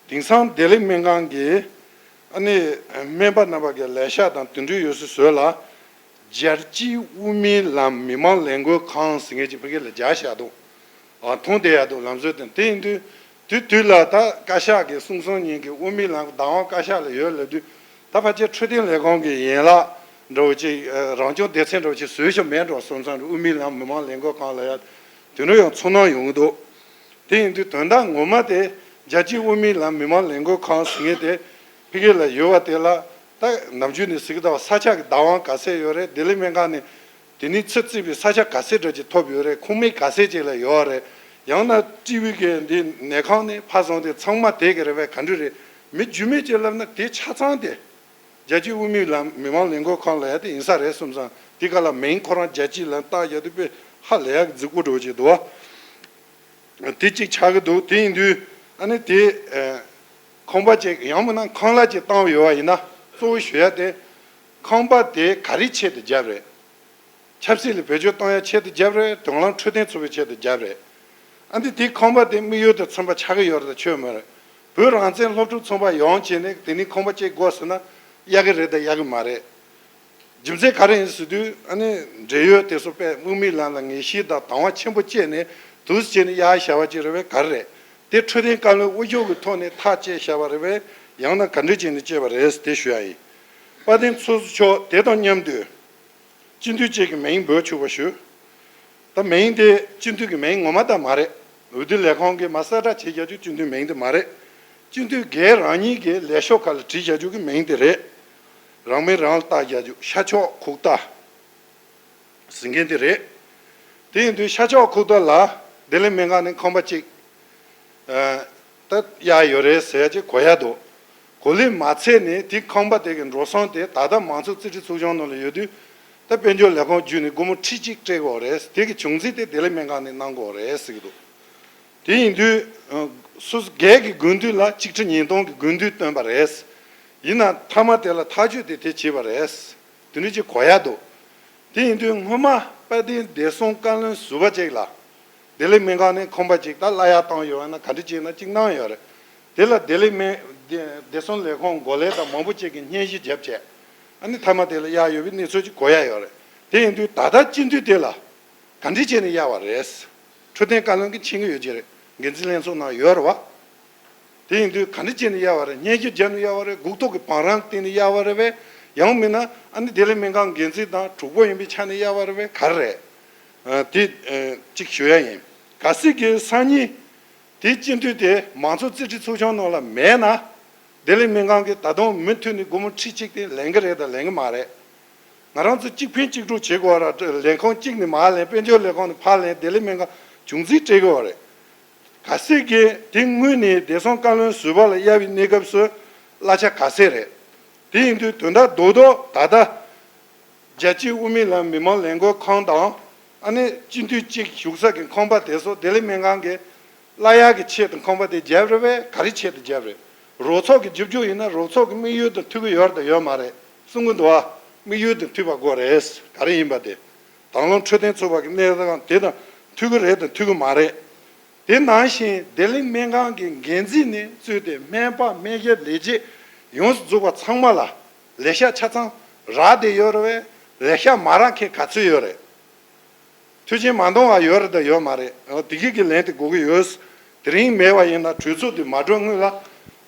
དེང་སང་བདེ་ལེགས་སྨན་ཁང་གིས་ཨ་ནི་སྨན་པ་རྣམ་པ་གི་ལས་ཤག་དང་དེ་འདྲ་ཡོད་སའི་ཟུར་ལ་རྒྱལ་སྤྱིའི་དབུ་མའི་ལམ་མི་མང་ལས་འགུལ་ཁང་ཟེར་མཁན་ཅིག་ཕ་གི་ལ་རྒྱག་བཞག་འདུག་ཨ་མཐོང་བསྡད་ཡ་འདུག་ལམ་སྲོལ་དེ། དེ་ཡིན་དུས་དེ་དུས་ལ་ད་བཀའ་ཤག་གིས་གསུངས་སོང་ཉིན་གྱི་དབུ་མའི་ལམ་གྱི་བདག་དབང་བཀའ་ཤག་ལ་ཡོད་ལབ་དུས། ད་ཕལ་ཆེར་འཕྲོད་བསྟེན་ལས་ཁུངས་ཀྱི་ཡན་ལག་འདྲ་བོ་ཅིག་ཨ་རང་སྐྱོང་སྡེ་ཚན་འདྲ་བོ་ཅིག་བཟོས་ཤག་མེད་འགྲོ་སོང་ཙང་། དབུ་མའི་ལམ་མི་མང་ལས་འགུལ་ཁང་ལ་ཡ་དེ་འདྲ་ཡང་ཚོར་སྣང་ཡོང་གི་འདུག་དེ་ཡིན་དུས་དོན་དག་ངོ་མ་དེ་རྒྱལ་སྤྱིའི་དབུ་མའི་ལམ་མི་མང་ལས་འགུལ་ཁང་ཟེར་མཁན་དེ་ཕ་གི་ལ་ཡོད་པ་དེ་ལ། ད་ནམ་རྒྱུན་ནས་ཟེར་གྱི་འདུག་བ། ས་ཆ་གི་བདག་དབང་ག་ཚད་ཡོད་རེད། བདེ་ལེགས་སྨན་ཁང་ནས་དེ་ནས་ཆུ་བཙིར་བའི་ས་ཆ་ག་ཚད་འདྲ་ཅིག་ཐོབ་ཡོད་རེད། ཁང་མིག་ག་ཚད་ཅིག་ལ་ཡོད་རེད། ཡང་ན་ཊི་བི་གི་འདི་ནད་ཁང་ནས་ཕར་སོང་སྟེ་ཚང་མ་དེ་གི་རེད་པས། ག་འདྲ་རེད། མི་རྒྱུས་མེད་ཅིག་ལབ་ན་དེ་ཆ་ཚང་དེ་རྒྱལ་སྤྱིའི་དབུ་མའི་ལམ་མི་མང་ལས་འགུལ་ཁང་ལ་ཡ་དེ་ཡིན་ས་རེད་བསམ་ཙང་། དེ་ག་ལ་མིང་ཁོ་རང་རྒྱལ་སྤྱིའི་ལམ་བཏགས་ཡ་དེ་དཔེ་ཧ་ལས་ཡག་གི་རྫིག་པོ་འདྲ་བོ་ཅིག་འདུག་བ། དེ་གཅིག་ཆགས་ཀྱི་འདུག་དེ་ཡིན་དུས་ཨ་ནི་དེ་ཨ་ཁང་པ་ཅིག་ཡང་མིན་ན་ཁང་གླ་ཅིག་བཏང་ཡོད་པ་ཡིན་ན། གཙོ་བོ་ཞུ་ཡ་དེ་ཁང་པ་དེ་ག་རེའི་ཆེད་དུ་བརྒྱབ་རེད། ཆབ་སྲིད་ལ་བེད་སྤྱོད་གཏོང་ཡ་ཆེད་དུ་བརྒྱབ་རེད། དང་བླངས་འཕྲོད་བསྟེན་ཚོགས་པའི་ཆེད་དུ་བརྒྱབ་རེད། ཨ་ནི་དེ་ཁང་པ་དེ་དམིགས་ཡུལ་དང་མཚུངས་པ་ཆགས་ཀྱི་ཡོད་རེད་ད་ཆོད་མ་རེད། བོད་རང་བཙན་སློབ་ཕྲུག་ཚོགས་པ་ཡོང་བྱས་ནས་དེ་ནས་ཁང་པ་ཅིག་དགོས་ཟེར་ན་གཡར་གི་རེད་ད་གཡར་གི་མ་རེད། རྒྱུ་མཚན་ག་རེ་ཡིན་ཟེར་དུས། ཨ་ནི་འབྲེལ་ཡོད་དེ་ཚོ་དཔེ་དམིགས་མེད་ལམ་ལ་ངེས་ཤེས་དང་དང་བ་ཆེན་པོ་བསྐྱེད་ནས་དུས་བྱས་ནས་གཡར་བཞག་པ་ཅིག་རེད་པས། ག་རེ་རེད། དེ་འཕྲོད་བསྟེན་བཀའ་བློན་དབུ་བཞུགས་ཀྱི་ཐོག་ནས་ཐག་བཅད་བཞག་པ་རེད་པས། ཡང་ན་ག་འདྲ་བྱས་ནས་བཅད་པ་རེད་ཟེར་དེ་ཞུ་ཡ་ཡིན། དཔལ་ལྡན་ཚོགས་གཙོ་མཆོག་དེ་དང་མཉམ་དུ་སྤྱི་འཐུས་གཅིག་གི་མིང་འབོད་ཆོག་པ་ཞུ། ད་མིང་དེ་སྤྱི་འཐུས་ཀྱི་མིང་ངོ་མ་ད་མ་རེད། འོས་བསྡུ་ལས་ཁང་གིས་མར་གསལ་བསྒྲགས་བྱེད་རྒྱུ་སྤྱི་འཐུས་མིང་དེ་མ་རེད། སྤྱི་འཐུས་སྒེར་རང་ཉིད་ཀྱི་ལས་ཤོག་ཁག་ལ་བྲིས་བཞག་རྒྱུ་གི་མིང་དེ་རེད། རང་མིང་རང་ལ་བཏགས་བཞག་རྒྱུ་ཤར་ཕྱོགས་ཁུག་རྟ་ཟེར་མཁན་དེ་རེད། དེ་ཡིན་དུས་ཤར་ཕྱོགས་ཁུག་རྟ་ལ་བདེ་ལེགས་སྨན་ཁང་ནས་ཁང་པ་གཅིག་ཨ་ད་གཡར་ཡོད་རེད་ཟེར་ཡ་ཅིག་གོ་ཡ་འདུག་གོ་ལེ་མ་ཚད་ནས་དེ་ཁང་པ་དེ་གི་འགྲོ་སོང་དེ་ད་ལྟ་མང་གཙོ་རྩིས་ཁྲའི་ཚོགས་ཆུང་ནང་ལ་ཡོད་དུས། ད་དཔལ་འབྱོར་ལས་ཁུངས་བརྒྱུད་ནས་སྒོར་མོ་ཁྲི་གཅིག་སྤྲད་དགོས་རེད། དེ་གི་བྱུང་འཛིན་དེ་བདེ་ལེགས་སྨན་ཁང་ནས་གནང་དགོས་རེད་ཟེར་གྱི་འདུག་དེ་ཡིན་དུས་སོ་སོ་སྒེར་གྱི་དགོས་འདུན་ལ་གཅིག་ཁྲི་ཉིས་སྟོང་གི་དགོས་འདུན་བཏོན་པ་རེད། ཡིན་ན་མཐའ་མ་དེ་ལ་ཐག་གཅོད་དེ་དེ་བྱས་པ་རེད། དེ་འདྲ་ཅིག་གོ་ཡ་འདུག་དེ་ཡིན་དུས་སྔོན་མ་དཔལ་ལྡན་བདེ་སྲུང་བཀའ་བློན་ཟུར་པ་ཅིག་ལ་བདེ་ལེགས་སྨན་ཁང་ནས་ཁང་པ་ཅིག་ད་གླ་ཡག་བཏང་ཡོད་ན་ག་འདྲ་ཅིག་ན་ཅིག་གནང་ཡོད་རེད། དེ་ལ་བདེ་ལེགས་སྨན་བདེ་བདེ་སྲུང་ལས་ཁུངས་འགོ་ལས་དང་མང་པོ་ཅིག་གིས་སྙན་ཞུ་བརྒྱབ་བྱས་ཨ་ནི་མཐའ་མ་དེ་ལ་གཡར་ཡོད་པའི་གནས་ཚུལ་ཅིག་གོ་ཡ་ཡོད་རེད། དེ་ཡིན་དུས་ད་ལྟ་སྤྱི་འཐུས་དེ་ལ་ག་འདྲ་བྱས་ནས་གཡར་བ་རེད། འཕྲོད་བསྟེན་བཀའ་བློན་གྱིས་མཁྱེན་གྱི་ཡོད་ཀྱི་རེད། འགན་འཛིན་ལྷན་ཚོགས་ནང་ཡོད་རེད་བ། དེ་ཡིན་དུས་ག་འདྲ་བྱས་ནས་གཡར་བ་རེད། སྙན་ཞུ་བརྒྱབ་ནས་གཡར་བ་རེད། སྒུག་ཐོ་གི་བང་རིམ་བརྟེན་ནས་གཡར་བ་རེད་པས། ཡང་མིན་ན་ཨ་ནི་བདེ་ལེགས་སྨན་ཁང་འགན་འཛིན་དང་གྲོགས་པོ་ཡིན་པའི་ཆ་ནས་གཡར་བ་རེད་པས་ག་རེ་རེད། ཨ། དེ་ཨ་གཅིག་ཞུ་ཡ་ཡིན། གལ་སྲིད་ཀྱི་སང་ཉིན་དེ་སྤྱི་འཐུས་དེ་མང་གཙོ་རྩིས་ཁྲའི་ཚོགས་ཆུང་ནང་ལ་མེད་ན། བདེ་ལེགས་སྨན་ཁང་གིས་ད་དུང་མུ་མཐུད་ནས་སྒོར་མོ་ཁྲི་གཅིག་དེ་ལེན་གྱི་རེད་དང་ལེན་གྱི་མ་རེད། ང་རང་ཚོ་གཅིག་ཕན་གཅིག་གྲུག་བྱེད་དགོས་ར། ལས་ཁུངས་གཅིག་ནས་མར་ལེན། དཔལ་འབྱོར་ལས་ཁུངས་ནས་ཕར་ལེན། བདེ་ལེགས་སྨན་ཁང་བྱུང་འཛིན་སྤྲད་དགོས་རེད། གལ་སྲིད་ཀྱི་དེ་དངོས་ནས་བདེ་སྲུང་བཀའ་བློན་ཟུར་པ་ལ་གཡར་བའི་གནས་སྐབས་སུ་གླ་ཆ་ག་ཚད་རེད། དེ་ཡིན་དུས་དོན་དག་རྡོག་རྡོག་ད་ལྟ་རྒྱལ་སྤྱིའི་དབུ་མའི་ལམ་མི་མང་ལས་འགུལ་ཁང་དང་ཨ་ནི་སྤྱི་འཐུས་གཅིག་བཞུགས་ས་གི་ཁང་པ་དེ་ཚོ་བདེ་ལེགས་སྨན་ཁང་གི་གླ་ཡག་གི་ཆེད་དུ་ཁང་པ་དེ་བརྒྱབ་རེད་པས། ག་རེ་ཆེད་དུ་བརྒྱབ་རེད། རོགས་ཚོགས་ཀྱི་རྒྱབ་སྐྱོར་ཡིན་ན་རོགས་ཚོགས་ཀྱི་དམིགས་ཡུལ་དང་མཐུན་གྱི་ཡོད་རེད་དང་ཡོད་མ་རེད་གསུང་གི་འདུག་ཨ། དམིགས་ཡུལ་དང་མཐུན་པ་དགོས་རེད། ག་རེ་ཡིན་པ་དེ། དང་བླངས་འཕྲོད་བསྟེན་ཚོགས་པ་གི་གནས་སྟངས་དེ་དང་མཐུན་གྱི་རེད་དང་མཐུན་གྱི་མ་རེད། དེ་ནང་བཞིན་བདེ་ལེགས་སྨན་ཁང་གི་འགན་འཛིན་ནས་བཙུགས་ཏེ་སྨན་པ་སྨན་ཞབས་ལས་བྱེད་ཡོངས་སུ་རྫོགས་པ་ཚང་མ་ལ་ལས་ཤག་ཆ་ཚང་རག་བསྡད་ཡོད་རེད་པས། ལས་ཤག་མ་རག་མཁན་ག་ཚོད་ཡོད་རེད། མཐུན་རྐྱེན་མ་འདང་བ་ཡོད་རེད་དང་ཡོད་མ་རེད། འོ་དེ་གི་གི་ལན་དེ་དགོས་ཀྱི་ཡོད། དེ་རིང་མེད་པ་ཡིན་ན་གྲོས་ཚོགས་དེ་མ་གྲོལ་སྔོན་ལ་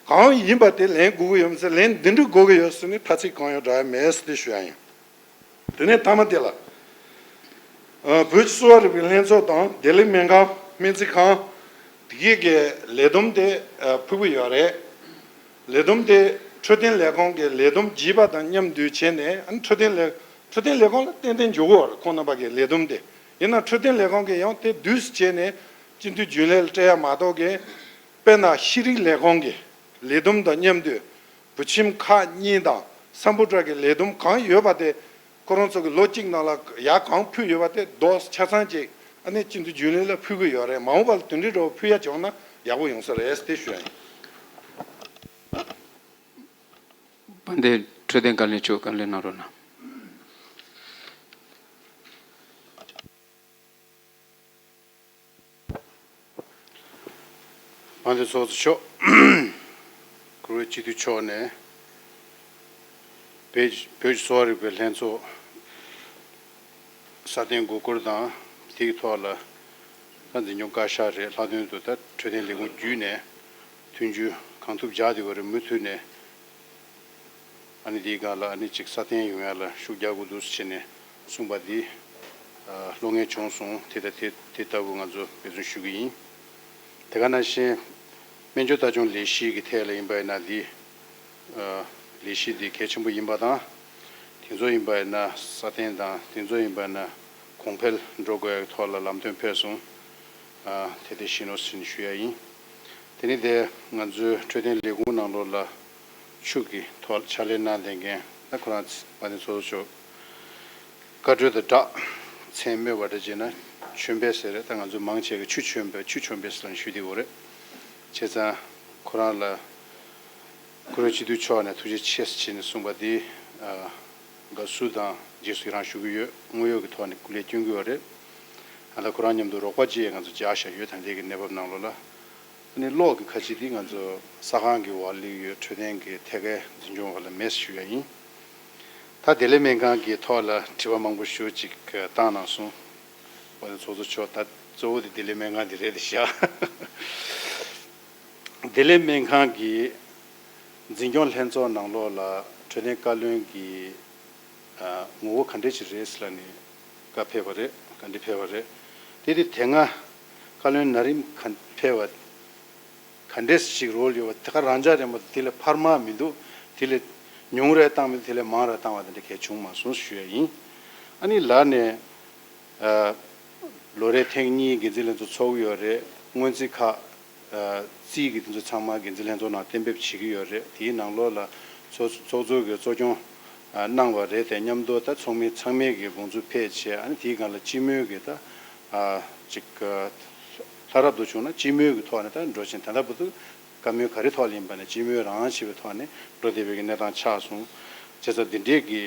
གང་ཡིན་པ་དེ་ལན་དགོས་ཀྱི་ཡོད་མ་ཟད་ལན་འདི་འདྲ་དགོས་ཀྱི་ཡོད་ཟེར་ནས་ཐ་ཚིག་གང་ཡང་བསྒྲགས་ཡ་མེད་ཟེར་དེ་ཞུ་ཡ་ཡིན། དེ་ནས་མཐའ་མ་དེ་ལ། ཨ། བོད་ཀྱི་གསོ་བ་རིག་པའི་ལྷན་ཚོགས་དང་བདེ་ལེགས་སྨན་ཁང་སྨན་རྩིས་ཁང་། དེ་གའི་གི་ལས་བསྡོམས་དེ་ཨ་ཕུལ་གྱི་ཡོད་རེད། ལས་བསྡོམས་དེ་འཕྲོད་བསྟེན་ལས་ཁང་གི་ལས་བསྡོམས་བརྒྱུད་པ་དང་མཉམ་དུ་བྱས་ནས་ཨ་ནི་འཕྲོད་བསྟེན་ལས་འཕྲོད་བསྟེན་ལས་ཁང་ལ་ཏན་ཏན་འཇོག་གི་ཡོད་རེད། ཁོང་རྣམ་པ་གི་ལས་བསྡོམས་དེ། ཡིན་ན་འཕྲོད་བསྟེན་ལས་ཁང་གིས་ཡང་དེ་དུས་སུ་བྱས་ནས་སྤྱི་འཐུས་རྒྱུན་ལས་ལ་སྤྲད་ཡ་མ་གཏོགས་གི། དཔེར་ན་ཤེས་རིག་ལས་ཁང་གི་ལས་བསྡོམས་དང་མཉམ་དུ་བུ་ཁྱིམ་ཁག་གཉིས་དང་སམ་བྷོ་ཊ་གི་ལས་བསྡོམས་གང་ཡོད་པ་དེ། ཁོ་རང་ཚོ་གི་ལོ་གཅིག་ནང་ལ་ཡར་གང་ཕུལ་ཡོད་པ་དེ་རྡོག་ཆ་ཚང་ཅིག་ཨ་ནི་སྤྱི་འཐུས་རྒྱུན་ལས་ལ་ཕུལ་གི་ཡོད་རེད། མ་འོངས་པ་ལ་དེ་འདྲའི་འདྲ་བོ་ཕུལ་ཡ་བྱུང་ན་ཡག་པོ་ཡོང་ས་རེད་དེ་ཞུ་ཡ་ཡིན། དཔལ་ལྡན་འཕྲོད་བསྟེན་བཀའ་བློན་མཆོག་བཀའ་ལན་གནང་རོགས་གནང་། དཔལ་ལྡན་ཚོགས་གཙོ་མཆོག་བཀུར་འོས་སྤྱི་འཐུས་མཆོག་ནས་བོད་བོད་ཀྱི་གསོ་བ་རིག་པའི་ལྷན་ཚོགས་སྲ་བརྟན་དགོས་སྐོར་དང་། དེའི་ཐོག་ལ་ད་འཛིན་སྐྱོང་བཀའ་ཤག་རེད། ལྷག་དོན་དུ་ད་འཕྲོད་བསྟེན་ལས་ཁུངས་བརྒྱུད་ནས་མཐུན་འགྱུར་གང་ཐུབ་བྱ་དེ་བ་རེད། མུ་མཐུད་ནས་ཨ་ནི་དེའི་སྒང་ལ་ཨ་ནི་ཅིག་སྲ་བརྟན་ཡོང་ཡ་ལ་ཤུགས་རྒྱག་དགོས་འདུག་ཟེར་ནས་གསུངས་པ་འདི་ཨ་བློ་ངེས་བྱུང་སོང་། དེ་ལྟ་དེ་དེ་ལྟ་བུ་ང་ཚོ་འབད་བརྩོན་ཞུ་གི་ཡིན། དེ་ག་ནང་བཞིན་སྨན་བཅོས་ལྟ་སྐྱོང་ལས་གཞི་གི་ཐད་ལ་ཡིན་པ་ཡིན་ན་འདི་ཨ་ལས་གཞི་འདི་གལ་ཆེན་པོ་ཡིན་པ་དང་། དེ་ཚོ་ཡིན་པ་ཡིན་ན་སྲ་བརྟན་དང་དེ་ཚོ་ཡིན་པ་ཡིན་ན་གོང་འཕེལ་འགྲོ་དགོས་ཡ་གི་ཐོག་ལ་ལམ་སྟོན་ཕེབས་སོང་། ཨ་དེ་དེ་བཞིན་ནོ་ཟེར་ནས་ཞུ་ཡ་ཡིན། དེ་ནི་དེ་ང་ཚོའི་འཕྲོད་བསྟེན་ལས་ཁུངས་ནང་ལོགས་ལ་ཆུ་གི་ཐོག་ཕྱག་ལས་གནང་བསྡད་མཁན་ད་ཁོ་རང་ཚོ་དཔལ་ལྡན་ཚོགས་གཙོ་མཆོག་བཀའ་འཁྲོལ་དང་སྦྲགས་མཚན་སྨོས་པ་འདྲ་བྱས་ན་མཆོད་འབུལ་ཟེར་རེད། ད་ང་ཚོ་མང་ཆེ་གི་ཆུ་མཆོད་འབུལ་ཆུ་མཆོད་འབུལ་ཟེར་ནས་ཞུ་བསྡད་ཡོད་རེད། བྱས་ཙང་ཁོ་རང་ལ་བཀུར་འོས་སྤྱི་འཐུས་མཆོག་ནས་ཐུགས་རྗེ་ཆེ་ཟེར་ནས་གསུངས་པ་འདི་ཨ་དགའ་བསུ་དང་རྗེས་སུ་ཡི་རང་ཞུ་གི་ཡོད། དངོས་ཡོད་ཀྱི་ཐོག་ནས་སྐུ་ལས་སྐྱོན་གྱི་ཡོད་རེད། ཨ་ད་ཁོ་རང་མཉམ་དུ་རོགས་པ་བཅས་ང་ཚོ་བརྒྱ་ཤ་ཡོད། ད་ལྟའི་གི་གནས་བབ་ནང་ལོགས་ལ། ཨ་ནི་གློག་གི་ཁ་ཆེ་འདི་ང་ཚོ་ས་ཁང་གི་འོག་ལ་ཡོད། འཕྲོད་བསྟེན་གྱི་ཐད་ཀའི་འཛིན་སྐྱོང་འོག་ལ་མེད་ཞུ་ཡ་ཡིན། ད་བདེ་ལེགས་སྨན་ཁང་གི་ཐོག་ལ་དྲི་བ་མང་པོ་ཞུ་ཅིག་བཏང་གནང་སོང་། འོ་ན་ཚོགས་གཙོ་མཆོག་ད་གཙོ་བོ་དེ་བདེ་ལེགས་སྨན་ཁང་འདི་རེད་ཤག་བདེ་ལེགས་སྨན་ཁང་གི་འཛིན་སྐྱོང་ལྷན་ཚོགས་ནང་ལོགས་ལ་འཕྲོད་བསྟེན་བཀའ་བློན་གྱི་ཨ་ངོ་བོ་ག་འདྲས་ཅིག་རེད་ཟེར་ལབ་ནས་བཀའ་ཕེབས་པ་རེད། བཀའ་འདྲི་ཕེབས་པ་རེད། དེ་དུས་དེ་སྔ་བཀའ་བློན་ན་རིམ་ག་ཕེབས་པ་ག་འདྲས་ཅིག་རོལ་ཡོད་པ་དེ་ག་རང་འཇགས་རེད་མ་གཏོགས་དེ་ལས་འཕར་མ་མི་འདུག་དེ་ལས་ཉུང་རུ་བཏང་མི་འདུག་དེ་ལས་མང་རུ་བཏང་བ་དེ་འདྲ་གལ་བྱུང་མ་སོང་ཞུ་ཡ་ཡིན། ཨ་ནི་ལར་ནས་ཨ་ལོ་རེ་ཐེངས་གཉིས་འགན་འཛིན་ལྷན་ཚོགས་ཚོགས་ཀྱི་ཡོད་རེད། སྔོན་རྩིས་ཁག་ཨ་རྩིས་ཀྱི་དེ་ཚོ་ཚང་མ་འགན་འཛིན་ལྷན་ཚོགས་ནང་གཏན་འབེབས་བྱེད་ཀྱི་ཡོད་རེད། དེའི་ནང་ལོགས་ལ་ཚོགས་ཚོགས་གཙོ་གིས་གཙོ་སྐྱོང་ཨ་གནང་བ་རེད་དེ། མཉམ་དུ་ད་ཚོགས་མི་ཚང་མས་ཀྱི་དགོངས་ཚུལ་ཕེབས་བྱས། ཨ་ནི་དེའི་སྒང་ལ་སྤྱི་མོས་ཀྱི་ད་ཨ་ཅིག་ཨ་ ད་རབ་ཏུ་བྱུང་ན་སྤྱི་མོས་ཀྱི་ཐོག་ནས་ད་འགྲོ་ཕྱིན་ད་ལྟ་བར་དུ་བཀའ་མོལ་ག་རེ་ཐོག་ལ་ཡིན་པ་ནས་སྤྱི་མོས་རང་བྱས་པའི་ཐོག་ནས་འགྲོ་བསྡད་པའི་གི་གནས་སྟངས་ཆགས་སོང་། བྱས་ཙང་འདི་འདྲའི་གི་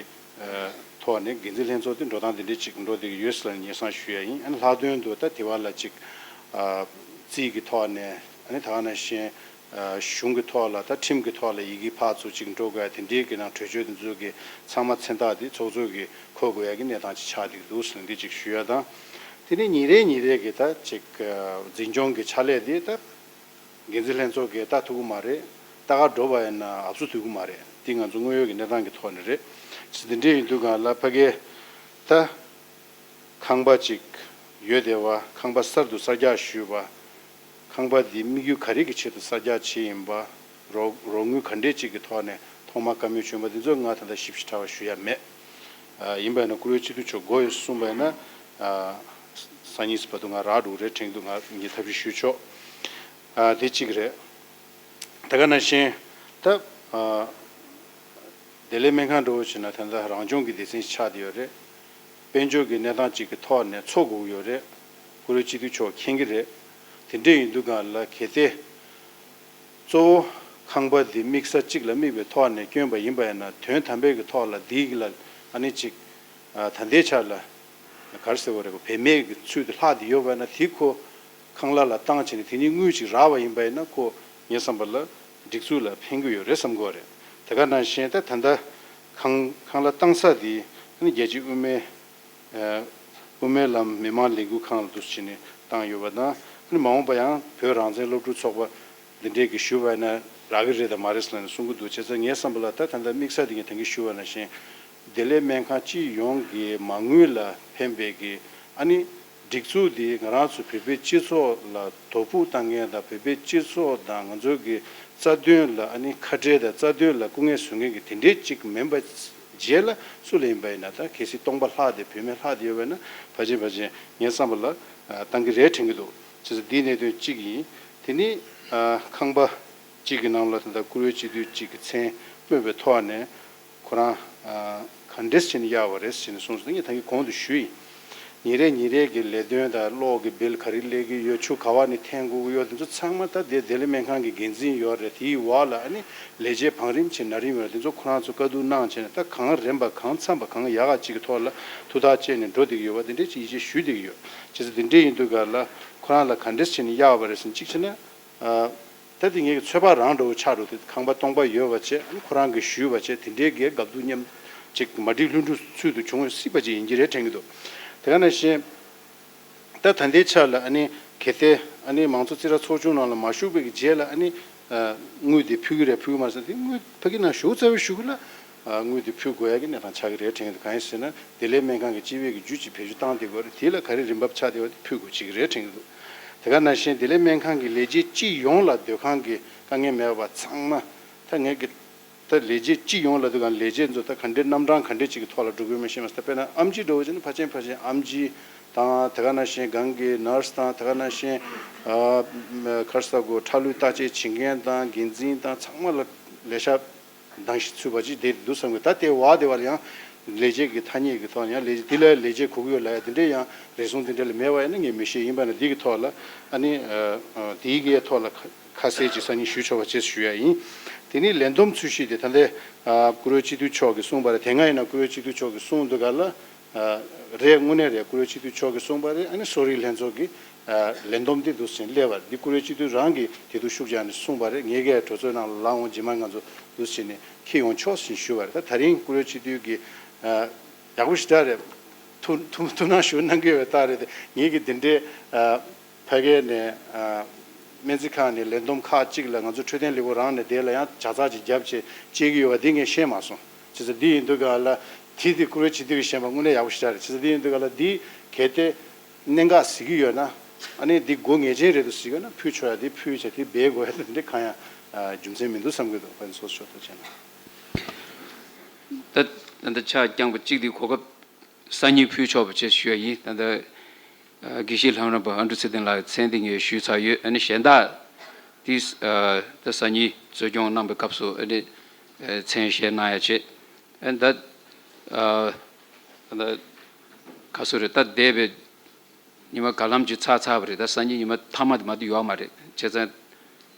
ཐོག་ནས་འགན་འཛིན་ལྷན་ཚོགས་དེ་འགྲོ་སྟངས་འདི་འདྲའི་ཅིག་འགྲོ་བསྡད་ཀྱི་ཡོད་ཟེར་ལ་སྙན་སེང་ཞུ་ཡ་ཡིན། ཨ་ནི་ལྷག་དོན་དུ་ད་དེ་བ་ལ་ཅིག་རྩིས་ཀྱི་ཐོག་ནས་ཨ་ནི་ད་ག་ནང་བཞིན་གཞུང་གི་ཐོག་ལ་ད་ཁྲིམས་ཀྱི་ཐོག་ལ་ཡི་གེ་ཕར་ཚུར་ཅིག་འགྲོ་དགོས་ཡ་དེ་འདྲའི་གི་ནང་གྲོས་ཆོད་དེ་ཚོ་གི་ཚང་མ་མཚན་རྟགས་དེ་ཚོགས་གཙོ་གི་འཁོད་དགོས་ཡ་གི་གནས་སྟངས་ཅིག་ཆགས་བསྡད་ཀྱི་འདུག་ཟེར་ནས་འདི་ཅིག་ཞུ་ཡ་དང་། དེ་ནས་ཉིན་རེ་ཉིན་རེ་གི་ད་ཅིག་འཛིན་སྐྱོང་གི་ཕྱག་ལས་དེ་ད་འགན་འཛིན་ལྷན་ཚོགས་ཀྱིས་ལྟ་ཐུབ་ཀྱི་མ་རེད། ལྟ་ག་འགྲོ་བ་ཡིན་ན་ཨབ་སུ་ཐུབ་ཀྱི་མ་རེད། འདི་ང་ཚོ་དངོས་ཡོད་ཀྱི་གནས་སྟངས་ཀྱི་ཐོག་ནས་རེད། འདི་འདྲས་ཡིན་དུས་གང་ལ་ཕ་གིའི་ད་ཁང་པ་ཅིག་ཡོད་བསྡད་པ། ཁང་པ་གསར་དུ་གསར་རྒྱག་ཞུས་པ། ཁང་པ་འདི་དམིགས་ཡུལ་ག་རེ་གི་ཆེད་དུ་གསར་རྒྱག་བྱས་ཡིན་པ། རོགས་རོགས་དངུལ་ག་འདྲས་ཅིག་གི་ཐོག་ནས་ཐོག་མར་བཀའ་མོལ་བྱུང་བ་འདི་ཚོ་ང་ད་ལྟ་ཞིབ་ཞིབ་ཕྲ་བ་ཞུ་ཡ་མེད། ཨ། ཡིན་པ་ཡིན་ན་བཀུར་འོས་སྤྱི་འཐུས་མཆོག་དགོས་ཡོད་གསུངས་པ་ཡིན་ན། ཨ། སང་ཉིན་བར་དུ་ང་རག་འགྲོ་གི་རེད་དྲན་གྱི་འདུག་ང་ངས་ཐབས་ཤེས་ཞུས་ཆོག་ཨ། དེ་གཅིག་རེད། དེ་ག་ནང་བཞིན་ད། ཨ། བདེ་ལེགས་སྨན་ཁང་འགྲོ་བ་བྱས་ན་ད་ལྟ་རང་སྐྱོང་གི་སྡེ་ཚན་ཞིག་ཆགས་བསྡད་ཡོད་རེད། དཔལ་འབྱོར་གྱི་གནས་སྟངས་གཅིག་གི་ཐོག་ནས་འཚོ་དགོས་ཀྱི་ཡོད་རེད། བཀུར་འོས་སྤྱི་འཐུས་མཆོག་མཁྱེན་གྱི་རེད། དེ་འདྲས་ཡིན་དུས་གང་ལ་གལ་ཏེ། གཙོ་བོ་ཁང་པ་འདི་དམིགས་ས་གཅིག་ལ་དམིགས་པའི་ཐོག་ནས་བསྐྱོན་པ་ཡིན་པ་ཡིན་ན། དོན་དམ་པའི་གི་ཐོག་ལ་འདི་ལ་ཨ་ནི་གཅིག་ཨ། ད་ལྟའི་ཆར་ལ་ག་རེ་ཟེར་བ་རེད། བེད་མེད་ཀྱི་ཚུལ་དུ་ལྷག་བསྡད་ཡོད་པ་ན། དེ་ཁོ་ཁང་གླ་ལ་བཏང་བྱས་ནས་དེ་ནས་དངུལ་ཅིག་རག་པ་ཡིན་པ་ཡིན་ན། ཁོ་ངའི་བསམ་པ་ལ་སྒྲིག་འཛུགས་ལ་ཕན་གྱི་ཡོད་རེད་བསམ་གྱི་ཡོད་རེད། དེ་ག་ནང་བཞིན་ད་ད་ལྟ་ཁང་ཁང་གླ་བཏང་ས་དེ་ཨ་ནི་རྒྱལ་སྤྱིའི་དབུ་མའི་ཨ། དབུ་མའི་ལམ་མི་མང་ལས་འགུལ་ཁང་ལ་འདུག་སེ་བྱས་ནས་བཏང་ཡོད་པ་དང་། ཨ་ནི་མ་འོངས་པ་ཡང་བོད་རང་བཙན་སློབ་ཕྲུག་ཚོགས་པ་འདི་འདྲས་ཀྱིས་ཞུས་པ་ཡིན་ན་རག་གི་རེད་དམ་མ་རེད་ཟེར་ནས་གསུང་གི་འདུག་བྱས་ཙང་ངའི་བསམ་པ་ལ་ད་ད་ལྟ་དམིགས་ས་དེ་ངས་ད་གིན་ཞུས་པ་ནང་བཞིན། བདེ་ལེགས་སྨན་ཁང་སྤྱི་ཡོངས་ཀྱི་མ་དངུལ་ལ་ཕན་པའི་གི་ཨ་ནི་སྒྲིག་འཛུགས་འདི་ང་རང་ཚོ་བོད་པའི་སྤྱི་ཚོགས་ལ་དོ་ཕོག་བཏང་མཁན་དང་། བོད་པའི་སྤྱི་ཚོགས་དང་ང་ཚོའི་གི་རྩ་དོན་ལ་ཨ་ནི་ཁ་བྲལ་དང་རྩ་དོན་ལ་སྐུ་ངལ་བཟོ་མཁན་གྱི་དེ་འདྲའི་གཅིག་མིན་པ་བྱས་ལ། སུ་ལ་ཡིན་པ་ཡིན་ན་ད་གལ་སྲིད་སྟོང་པ་ལྷག་བསྡད། བུད་མེད་ལྷག་བསྡད་ཡོད་པ་ཡིན་ན་ཕལ་ཆེར་ཕལ་ཆེར་ངའི་བསམ་པ་ལ་ཨ། བཏང་གི་རེད་དྲན་གྱི་འདུག་བྱས་ཙང་འདི་གནད་དོན་གཅིག་ཡིན། དེ་ནི་ཨ། ཁང་པ་གཅིག་གི་ནང་ལ་ད་ལྟ་བཀུར་འོས་སྤྱི་འཐུས་གཅིག་གི་མཚན་སྨོས་པའི་ཐོག་ནས་ཁོ་རང་ཨ། ག་འདྲས་བྱས་ནས་གཡར་བ་རེད་ཟེར་ནས་གསུངས་སོང་། ངས་ད་གིན་གོང་དུ་ཞུས་ཡིན། ཉིན་རེ་ཉིན་རེ་གི་ལས་དོན་དང་གློག་གི་བིལ་ག་རེ་སླེབས་ཀྱི་ཡོད། ཆུ་ག་བ་ནས་འཐེན་དགོས་ཀྱི་ཡོད། དེ་ཚོ་ཚང་མ་ད་དེ་བདེ་ལེགས་སྨན་ཁང་གི་འགན་འཛིན་ཡོད་རེད། དེའི་འོག་ལ་ཨ་ནི་ལས་བྱེད་བང་རིམ་བྱས་ན་རིམ་ཡོད་རེད། དེ་ཚོ་ཁོ་རང་ཚོ་བཀའ་བསྡུར་གནང་བྱས་ནས་ད་གང་རན་པ་གང་འཚམ་པ་གང་ཡག་ག་ཅིག་གི་ཐོག་ལ་ཐུགས་ཐག་བཅད་ནས་འགྲོ་བསྡད་ཀྱི་ཡོད་པ་དེ་འདྲས་ཅིག་ཡིད་ཆེས་ཞུ་བསྡད་ཀྱི་ཡོད། བྱས་ཙང་དེ་འདྲས་ཡིན་དུས་ག་ལ་ཁོ་རང་ལ་ག་འདྲས་བྱས་ནས་གཡར་བ་རེད་ཟེར་ན། གཅིག་བྱས་ན། ཨ། ད་དེ་ངེད་ཀྱི་ཚོད་དཔག་རང་འདྲ་བོ་ཆགས་འགྲོ། དེ་ཁང་པ་སྟོང་པ་ཡོད་པ་བྱས། ཨ་ནི་ཁོ་རང་གིས་ཞུས་པ་བྱས། དེ་འདྲའི་གི་དགའ་སྡུག་མཉམ་ཅིག་མ་འགྲིག་ལྷུན་གྲུབ་ཚུལ་དུ་བྱུང་སྲིད་པ་ཅིག་ཡིན་གྱི་རེད་དྲན་གྱི་འདུག་དེ་ག་ནང་བཞིན་ད་ད་ལྟའི་ཆ་ལ་ཨ་ནི་གལ་ཏེ་ཨ་ནི་མང་གཙོ་རྩིས་ར་ཚོགས་ཆུང་ནང་ལ་མ་ཞུགས་པའི་གི་རྗེས་ལ་ཨ་ནི་ཨ། དངུལ་དེ་ཕུལ་གྱི་རེད་ཕུལ་གྱི་མ་རེད་ཟེར། དེ་དངུལ་ཕ་གི་ནང་ཞུགས་ཚར་བའི་གཞུག་གུ་ལ་ཨ། དངུལ་དེ་ཕུལ་དགོས་ཡ་གི་གནས་སྟངས་ཆགས་ཀྱི་རེད་དྲན་གྱི་འདུག་གང་ཡིན་ཟེར་ན། བདེ་ལེགས་སྨན་ཁང་གི་སྤྱི་པའི་གི་བརྒྱུད་ཅིག་བེད་སྤྱོད་བཏང་བསྡད་དགོས་རེད། དེ་ལ་ག་རེ་རིན་འབབ་ཆགས་བསྡད་པ་དེ་ཕུལ་དགོས་ཀྱི་རེད་དྲན་གྱི་འདུག་དེ་ག་ནང་བཞིན་བདེ་ལེགས་སྨན་ཁང་གི་ལས་བྱེད་སྤྱི་ཡོངས་ལ་སྡོད་ཁང་གི་དཀའ་ངལ་མེད་པ་ཚང་མ་ད་ངེད་ཀྱི་ད་ལས་བྱེད་སྤྱི་ཡོངས་ལ་སྡོད་ཁང་ལས་བྱེད་ཚོ་ད་ག་འདྲའི་རྣམ་གྲངས་ག་འདྲའི་ཅིག་གི་ཐོག་ལ་འགྲོ་དགོས་མིན་ཤེས་མ་སོང་། ད་དཔེར་ན་ཨེམ་ཆི་འདྲ་བོ་བྱས་ན་ཕལ་ཆེར་ཕལ་ཆེར་ཨེམ་ཆི་དང་། དེ་ག་ནང་བཞིན་སྒང་གི་ནར་སི་དང་། དེ་ག་ནང་བཞིན་ཨ། ག་རེ་ཟེར་དགོས། ཁྲག་ལུད་བརྟག་དཔྱད་བྱེད་མཁན་དང་། འགན་འཛིན་དང་། ཚང་མ་ལ་ལས་ཤག་གདང་ཞིག་ཚུད་པ་ཅིག་བསྡད་འདུག་བསམ་གི། ད་དེ་བ་དེ་བ་ལ་ཡང་ལས་བྱེད་ཀྱི་ཐ་སྙད་ཀྱི་ཐོག་ནས་ཡང་ལས་བྱེད་དེ་ལ་ལས་བྱེད་དགོས་ཀྱི་ཡོད་ལབ་ཡ་དེ་འདྲའི་ཡང་རེ་ཟུང་དེ་འདྲ་ལ་མེད་པ་ཡིན་ན་ངས་མི་ཤེས། ཡིན་པ་ན་འདི་གི་ཐོག་ལ་ཨ་ནི་ཨ། ཨ། དེའི་གི་ཐོག་ལ་ཁ་ཁ་གསལ་ཅིག་སང་ཉིན་ཞུ་ཆོག་པ་བྱས་ཞུ་ཡ་ཡིན། དེ་ནས་ལས་བསྡོམས་ཚུལ་ཤིག་དེ་ད་ལྟའི་ཨ། བཀུར་འོས་སྤྱི་འཐུས་མཆོག་གིས་གསུངས་པ་རེད། དེ་སྔ་ཡིན་ན་བཀུར་འོས་སྤྱི་འཐུས་མཆོག་གིས་གསུངས་འདུག་ག་ལ། ཨ། རེད། དངོས་གནས་རེད། བཀུར་འོས་སྤྱི་འཐུས་མཆོག་གིས་གསུངས་པ་རེད། ཨ་ནི་གསོ་རིག་ལྷན་ཚོགས་ཀྱི་ཨ། ལས་བསྡོམས་དེ་འདུག་སེ་སླེབས་པ་རེད། འདི་བཀུར་འོས་སྤྱི་འཐུས་རང་གིས་དེ་དུ་ཤུགས་རྒྱག་ནས་གསུངས་པ་རེད། ངེད་ཀྱིས་གྲོས་ཚོགས་ནང་ལ་ལངས་འོང་། རྗེས་མ་ང་ཚོ་འདུག་སེ་བྱས་ནས་འཁྱེར་ཡོང་ཆོག་ཟེར་ཞུས་པ་རེད། ད་ད་རིང་བཀུར་འོས་སྤྱི་འཐུས་ཀྱིས་ཨ། ཡག་པོ་ཞེ་དྲག་རེད། ཐུགས་ཐུགས་ཐུགས་སྣང་ཞུ་གནང་གི་ཡོད་པའི་རྟགས་རེད་དེ། ངེད་ཀྱིས་འདི་འདྲའི་ཨ། ཕ་གི་ནས་ཨ། སྨན་རྩིས་ཁང་ནས་ལས་བསྡོམས་ཁག་ཅིག་ལ་ང་ཚོ་འཕྲོད་བསྟེན་ལས་ཁུངས་རང་ནས་དེ་ལ་ཡང་ཇག་ཚགས་ཅིག་བརྒྱབ་བྱས་བྱེད་ཀྱི་ཡོད་པ་འདི་ངས་ཤེས་མ་སོང་། བྱས་ཙང་འདི་ཡིན་དུས་ག་ལ་དེ་དེ་བཀུར་འོས་སྤྱི་འཐུས་ཀྱིས་བཤད་པ་དངོས་གནས་ཡག་པོ་ཞེ་དྲག་རེད། བྱས་ཙང་འདི་ཡིན་དུས་ག་ལ་འདི་གལ་ཏེ་གནད་འགག་གཟིགས་ཀྱི་ཡོད་ན། ཨ་ནི་འདི་དགོས་ངེས་ཅན་རེད་འདུག་ཟེར་གྱི་ཡོད་ན་ཕུལ་ཆོག་ཡ་དེ་ཕུལ་བྱས། དེ་སྦས་དགོས་ཡ་དེ་འདི་གང་ཡང་ཨ། རྒྱུ་མཚན་མི་འདུག་བསམ་གྱི་འདུག་ཕ་ནི་སོ་སོ་ཤོག་ཐུགས་རྗེ་གནང་། ད་ད་ལྟ་ཆ་རྐྱང་པ་གཅིག་དེ་གོ་སྐབས་སང་ཉིན་ཕུལ་ཆོག་པ་བྱས་ཞུ་ཡ་ཡིན། ད་ལྟ་ཨ། དགེ་བཤེས་ལྷ་རམས་པ་ཨ་འབྲུག་ཚེ་བརྟན་ལགས་མཚན་དེ་ངས་ཞུས་ཚར་ཡོད། ཨ་ནི་གཞན་དག་དེ་ཨ། ད་སང་ཉིན་གཙོ་སྐྱོང་གནང་པའི་སྐབས་སུ་ཨ་ནི་ཨ། མཚན་བཞེས་གནང་ཡ་བྱེད། ཨ་ནི་ད་ཨ། ད་ག་སུ་རེད། ད་འདས་པའི་ ཉི་མ་ག་ལམ་གྱི་ཚར་ཚར་བ་རེད། ད་སང་ཉིན་ཉི་མ་མཐའ་མ་དེ་མ་གཏོགས་ཡོད་མ་རེད། བྱས་ཙང་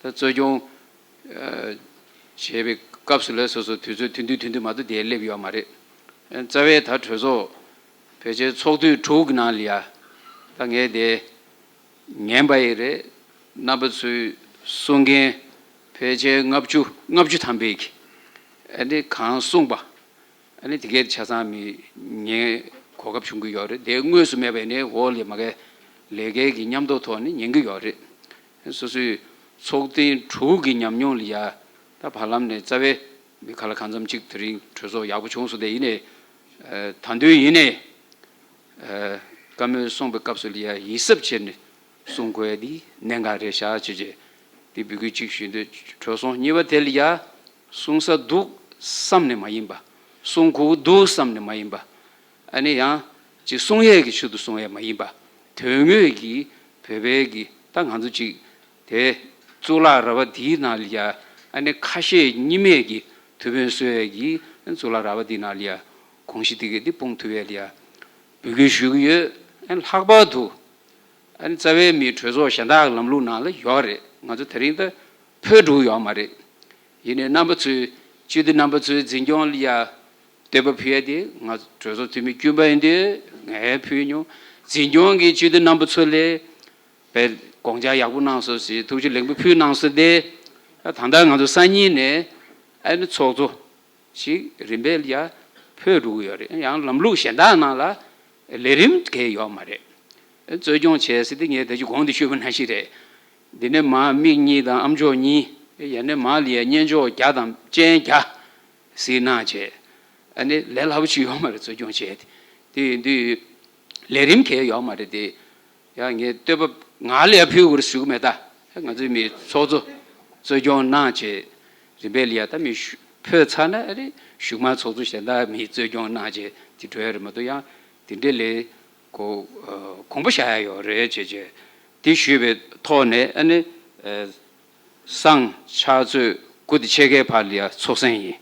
ད་གཙོ་སྐྱོང་ཨ་བྱེད་པའི་སྐབས་སུ་ལ་སོ་སོ་དུས་ཚོད་ཐུང་ཐུང་ཐུང་ཐུང་མ་གཏོགས་དེ་སླེབས་ཡོད་མ་རེད། རྩ་བའི་ད་གྲོས་ཚོགས་ཕལ་ཆེར་ཚོགས་དུས་དྲུག་གི་ནང་ལ་ཡ་ད་ངས་དེ་ཉན་པ་ཡིན་རེད། རྣམ་པ་ཚོའི་གསུང་མཁན་ཕལ་ཆེར་ལྔ་བཅུ་ལྔ་བཅུ་ཐམ་པའི་གི་ཨ་ནི་གང་གསུངས་པ། ཨ་ནི་དེ་གའི་ཆ་ཚང་མི་ཉན་གོ་སྐབས་བྱུང་གི་ཡོད་རེད། དེ་དངོས་སུ་མེད་པའི་ནས་འོག་ལས་མ་གའི་ལས་ཀའི་གི་མཉམ་དུ་ཐོག་ནས་ཉན་གི་ཡོད་རེད། སོ་སོའི་ཚོགས་ཐེངས་དྲུག་གི་ཉམས་མྱོང་ལ་ཡ་ད་བར་ལམ་ནས་རྩ་བའི་མི་ཁ་ལ་གང་འཚམ་གཅིག་དེ་རིང་གྲོས་ཚོགས་ཡག་པོ་བྱུང་སོང་། དེ་ཡིན་ནས་ད་དུང་ཡིན་ནས་བཀའ་མོལ་གསུངས་པའི་སྐབས་སུ་ལ་ཡ་ཡིད་གཟབ་བྱས་ནས་གསུང་དགོས་ཡ་འདི་གནད་འགག་རེད་ཤག་ཅེས་བྱས་འདི་འབོད་སྐུལ་གཅིག་ཞུས་འདོད་བྱུང་སོང་། གཉིས་པ་དེ་ལ་ཡ་གསུང་ས་འདུག་བསམ་ནས་མ་ཡིན་པ། གསུང་དགོས་འདུག་བསམ་ནས་མ་ཡིན་པ། ཨ་ནི་ཡང་ཅིག་གསུང་ཡས་ཀྱི་ཆེད་དུ་གསུང་ཡས་མ་ཡིན་པ། དོན་དངོས་ཀྱི་བོད་པའི་གི་ད་ང་ཚོ་ཅིག་དེ་གཙུག་ལག་ར་བ་འདིའི་ནང་ལ་ཡ་ཨ་ནི་ཁ་ཞེ་གཉིས་མེད་ཀྱི་ཐུགས་ཕན་གསོས་ཡས་ཀྱི་གཙུག་ལག་ར་བ་འདིའི་ནང་ལ་ཡ་དགོངས་གཞི་འདི་ག་འདི་སྤུངས་ཐུབ་ཡས་ལ་ཡ་འབོད་སྐུལ་ཞུ་གི་ཡོད། ཨ་ནི་ལྷག་པར་དུ་ཨ་ནི་རྩ་བའི་མི་གྲོས་ཚོགས་གཞན་དག་གི་ལམ་ལུགས་ནང་ལ་ཡོད་རེད། ང་ཚོ་དེ་རིང་ད་ཕོད་འགྲོ་གི་ཡོད་མ་རེད། ཡིན་ནའི་རྣམ་པ་ཚོས་སྤྱི་འཐུས་རྣམ་པ་ཚོའི་འཛིན་སྐྱོང་ལ་ཡ་བསྟོད་པ་ཕུལ་ཡ་དེ་ང་གྲོས་ཚོགས་འཐུས་མི་རྒྱུན་པ་ཡིན་དུས་ངས་ཕུལ་མྱོང་། འཛིན་སྐྱོང་གི་སྤྱི་འཐུས་རྣམ་པ་ཚོ་ལས་དཔེ་དགོངས་འཆར་ཡག་པོ་གནང་སོང་ཞེས་ཐུགས་རྗེ་ལེགས་འབུལ་ཕུལ་གནང་སོང་སྟེ། ད་ལྟ་ང་ཚོ་སང་ཉིན་ནས་ཨ་ནི་ཚོགས་གཙོ་ཞིག་རིམ་པས་ལ་ཡ་ཕུད་འགྲོ་གི་ཡོད་རེད། ཡང་ལམ་ལུགས་གཞན་དག་ནང་ལ་ལས་རིམ་གང་ཡང་ཡོད་མ་རེད། གཙོ་སྐྱོང་བྱས་ཟེར་དེ་ངས་ད་ཅི་གོང་དུ་ཞུས་པ་ནང་བཞིན་རེད། འདི་ནས་མར་མིག་གཉིས་དང་ཨ་མཆོག་གཉིས། ཡང་ནས་མར་ལ་ཡ་སྙན་ཅོག་བརྒྱ་དང་སྤྱན་བརྒྱ་ཟིག་གནང་བྱས། ཨ་ནི་ལས་སླ་པོ་ཅིག་ཡོད་མ་རེད། གཙོ་སྐྱོང་བྱས་དེ་དེ་ཡིན་དུས་ལས་རིམ་གང་ཡང་ཡོད་མ་རེད་དེ། ཡང་ངས་བསྟོད་པ་ང་ལ་ཡ་ཕུལ་དགོས་རེད་ཞུ་གི་མེད། ད་ང་ཚོའི་མི་ཚོགས་གཙོ་གཙོ་སྐྱོང་གནང་བྱས་རིམ་པས་ལ་ཡ་ད་མི་ཞུ་ཕོད་ཚར་ན་ཨ་རེ་གཞུག་མ་ཚོགས་གཙོ་གཞན་དག་མི་གཙོ་སྐྱོང་གནང་བྱས་དེ་འགྲོ་ཡ་རེད་མ་གཏོགས། ཡང་དེ་འདྲའི་ལས་གོ་ཨ་དགོངས་པ་བཞག་ཡ་ཡོད་རེད་ཅེས་བྱས་དེ་ཞུས་པའི་ཐོག་ནས། ཨ་ནི་ཨ་སང་ཕྱག་ཚོད་དགུ་དང་ཕྱེད་ཀའི་བར་ལ་ཡ་ཚོགས་གསེང་ཡིན།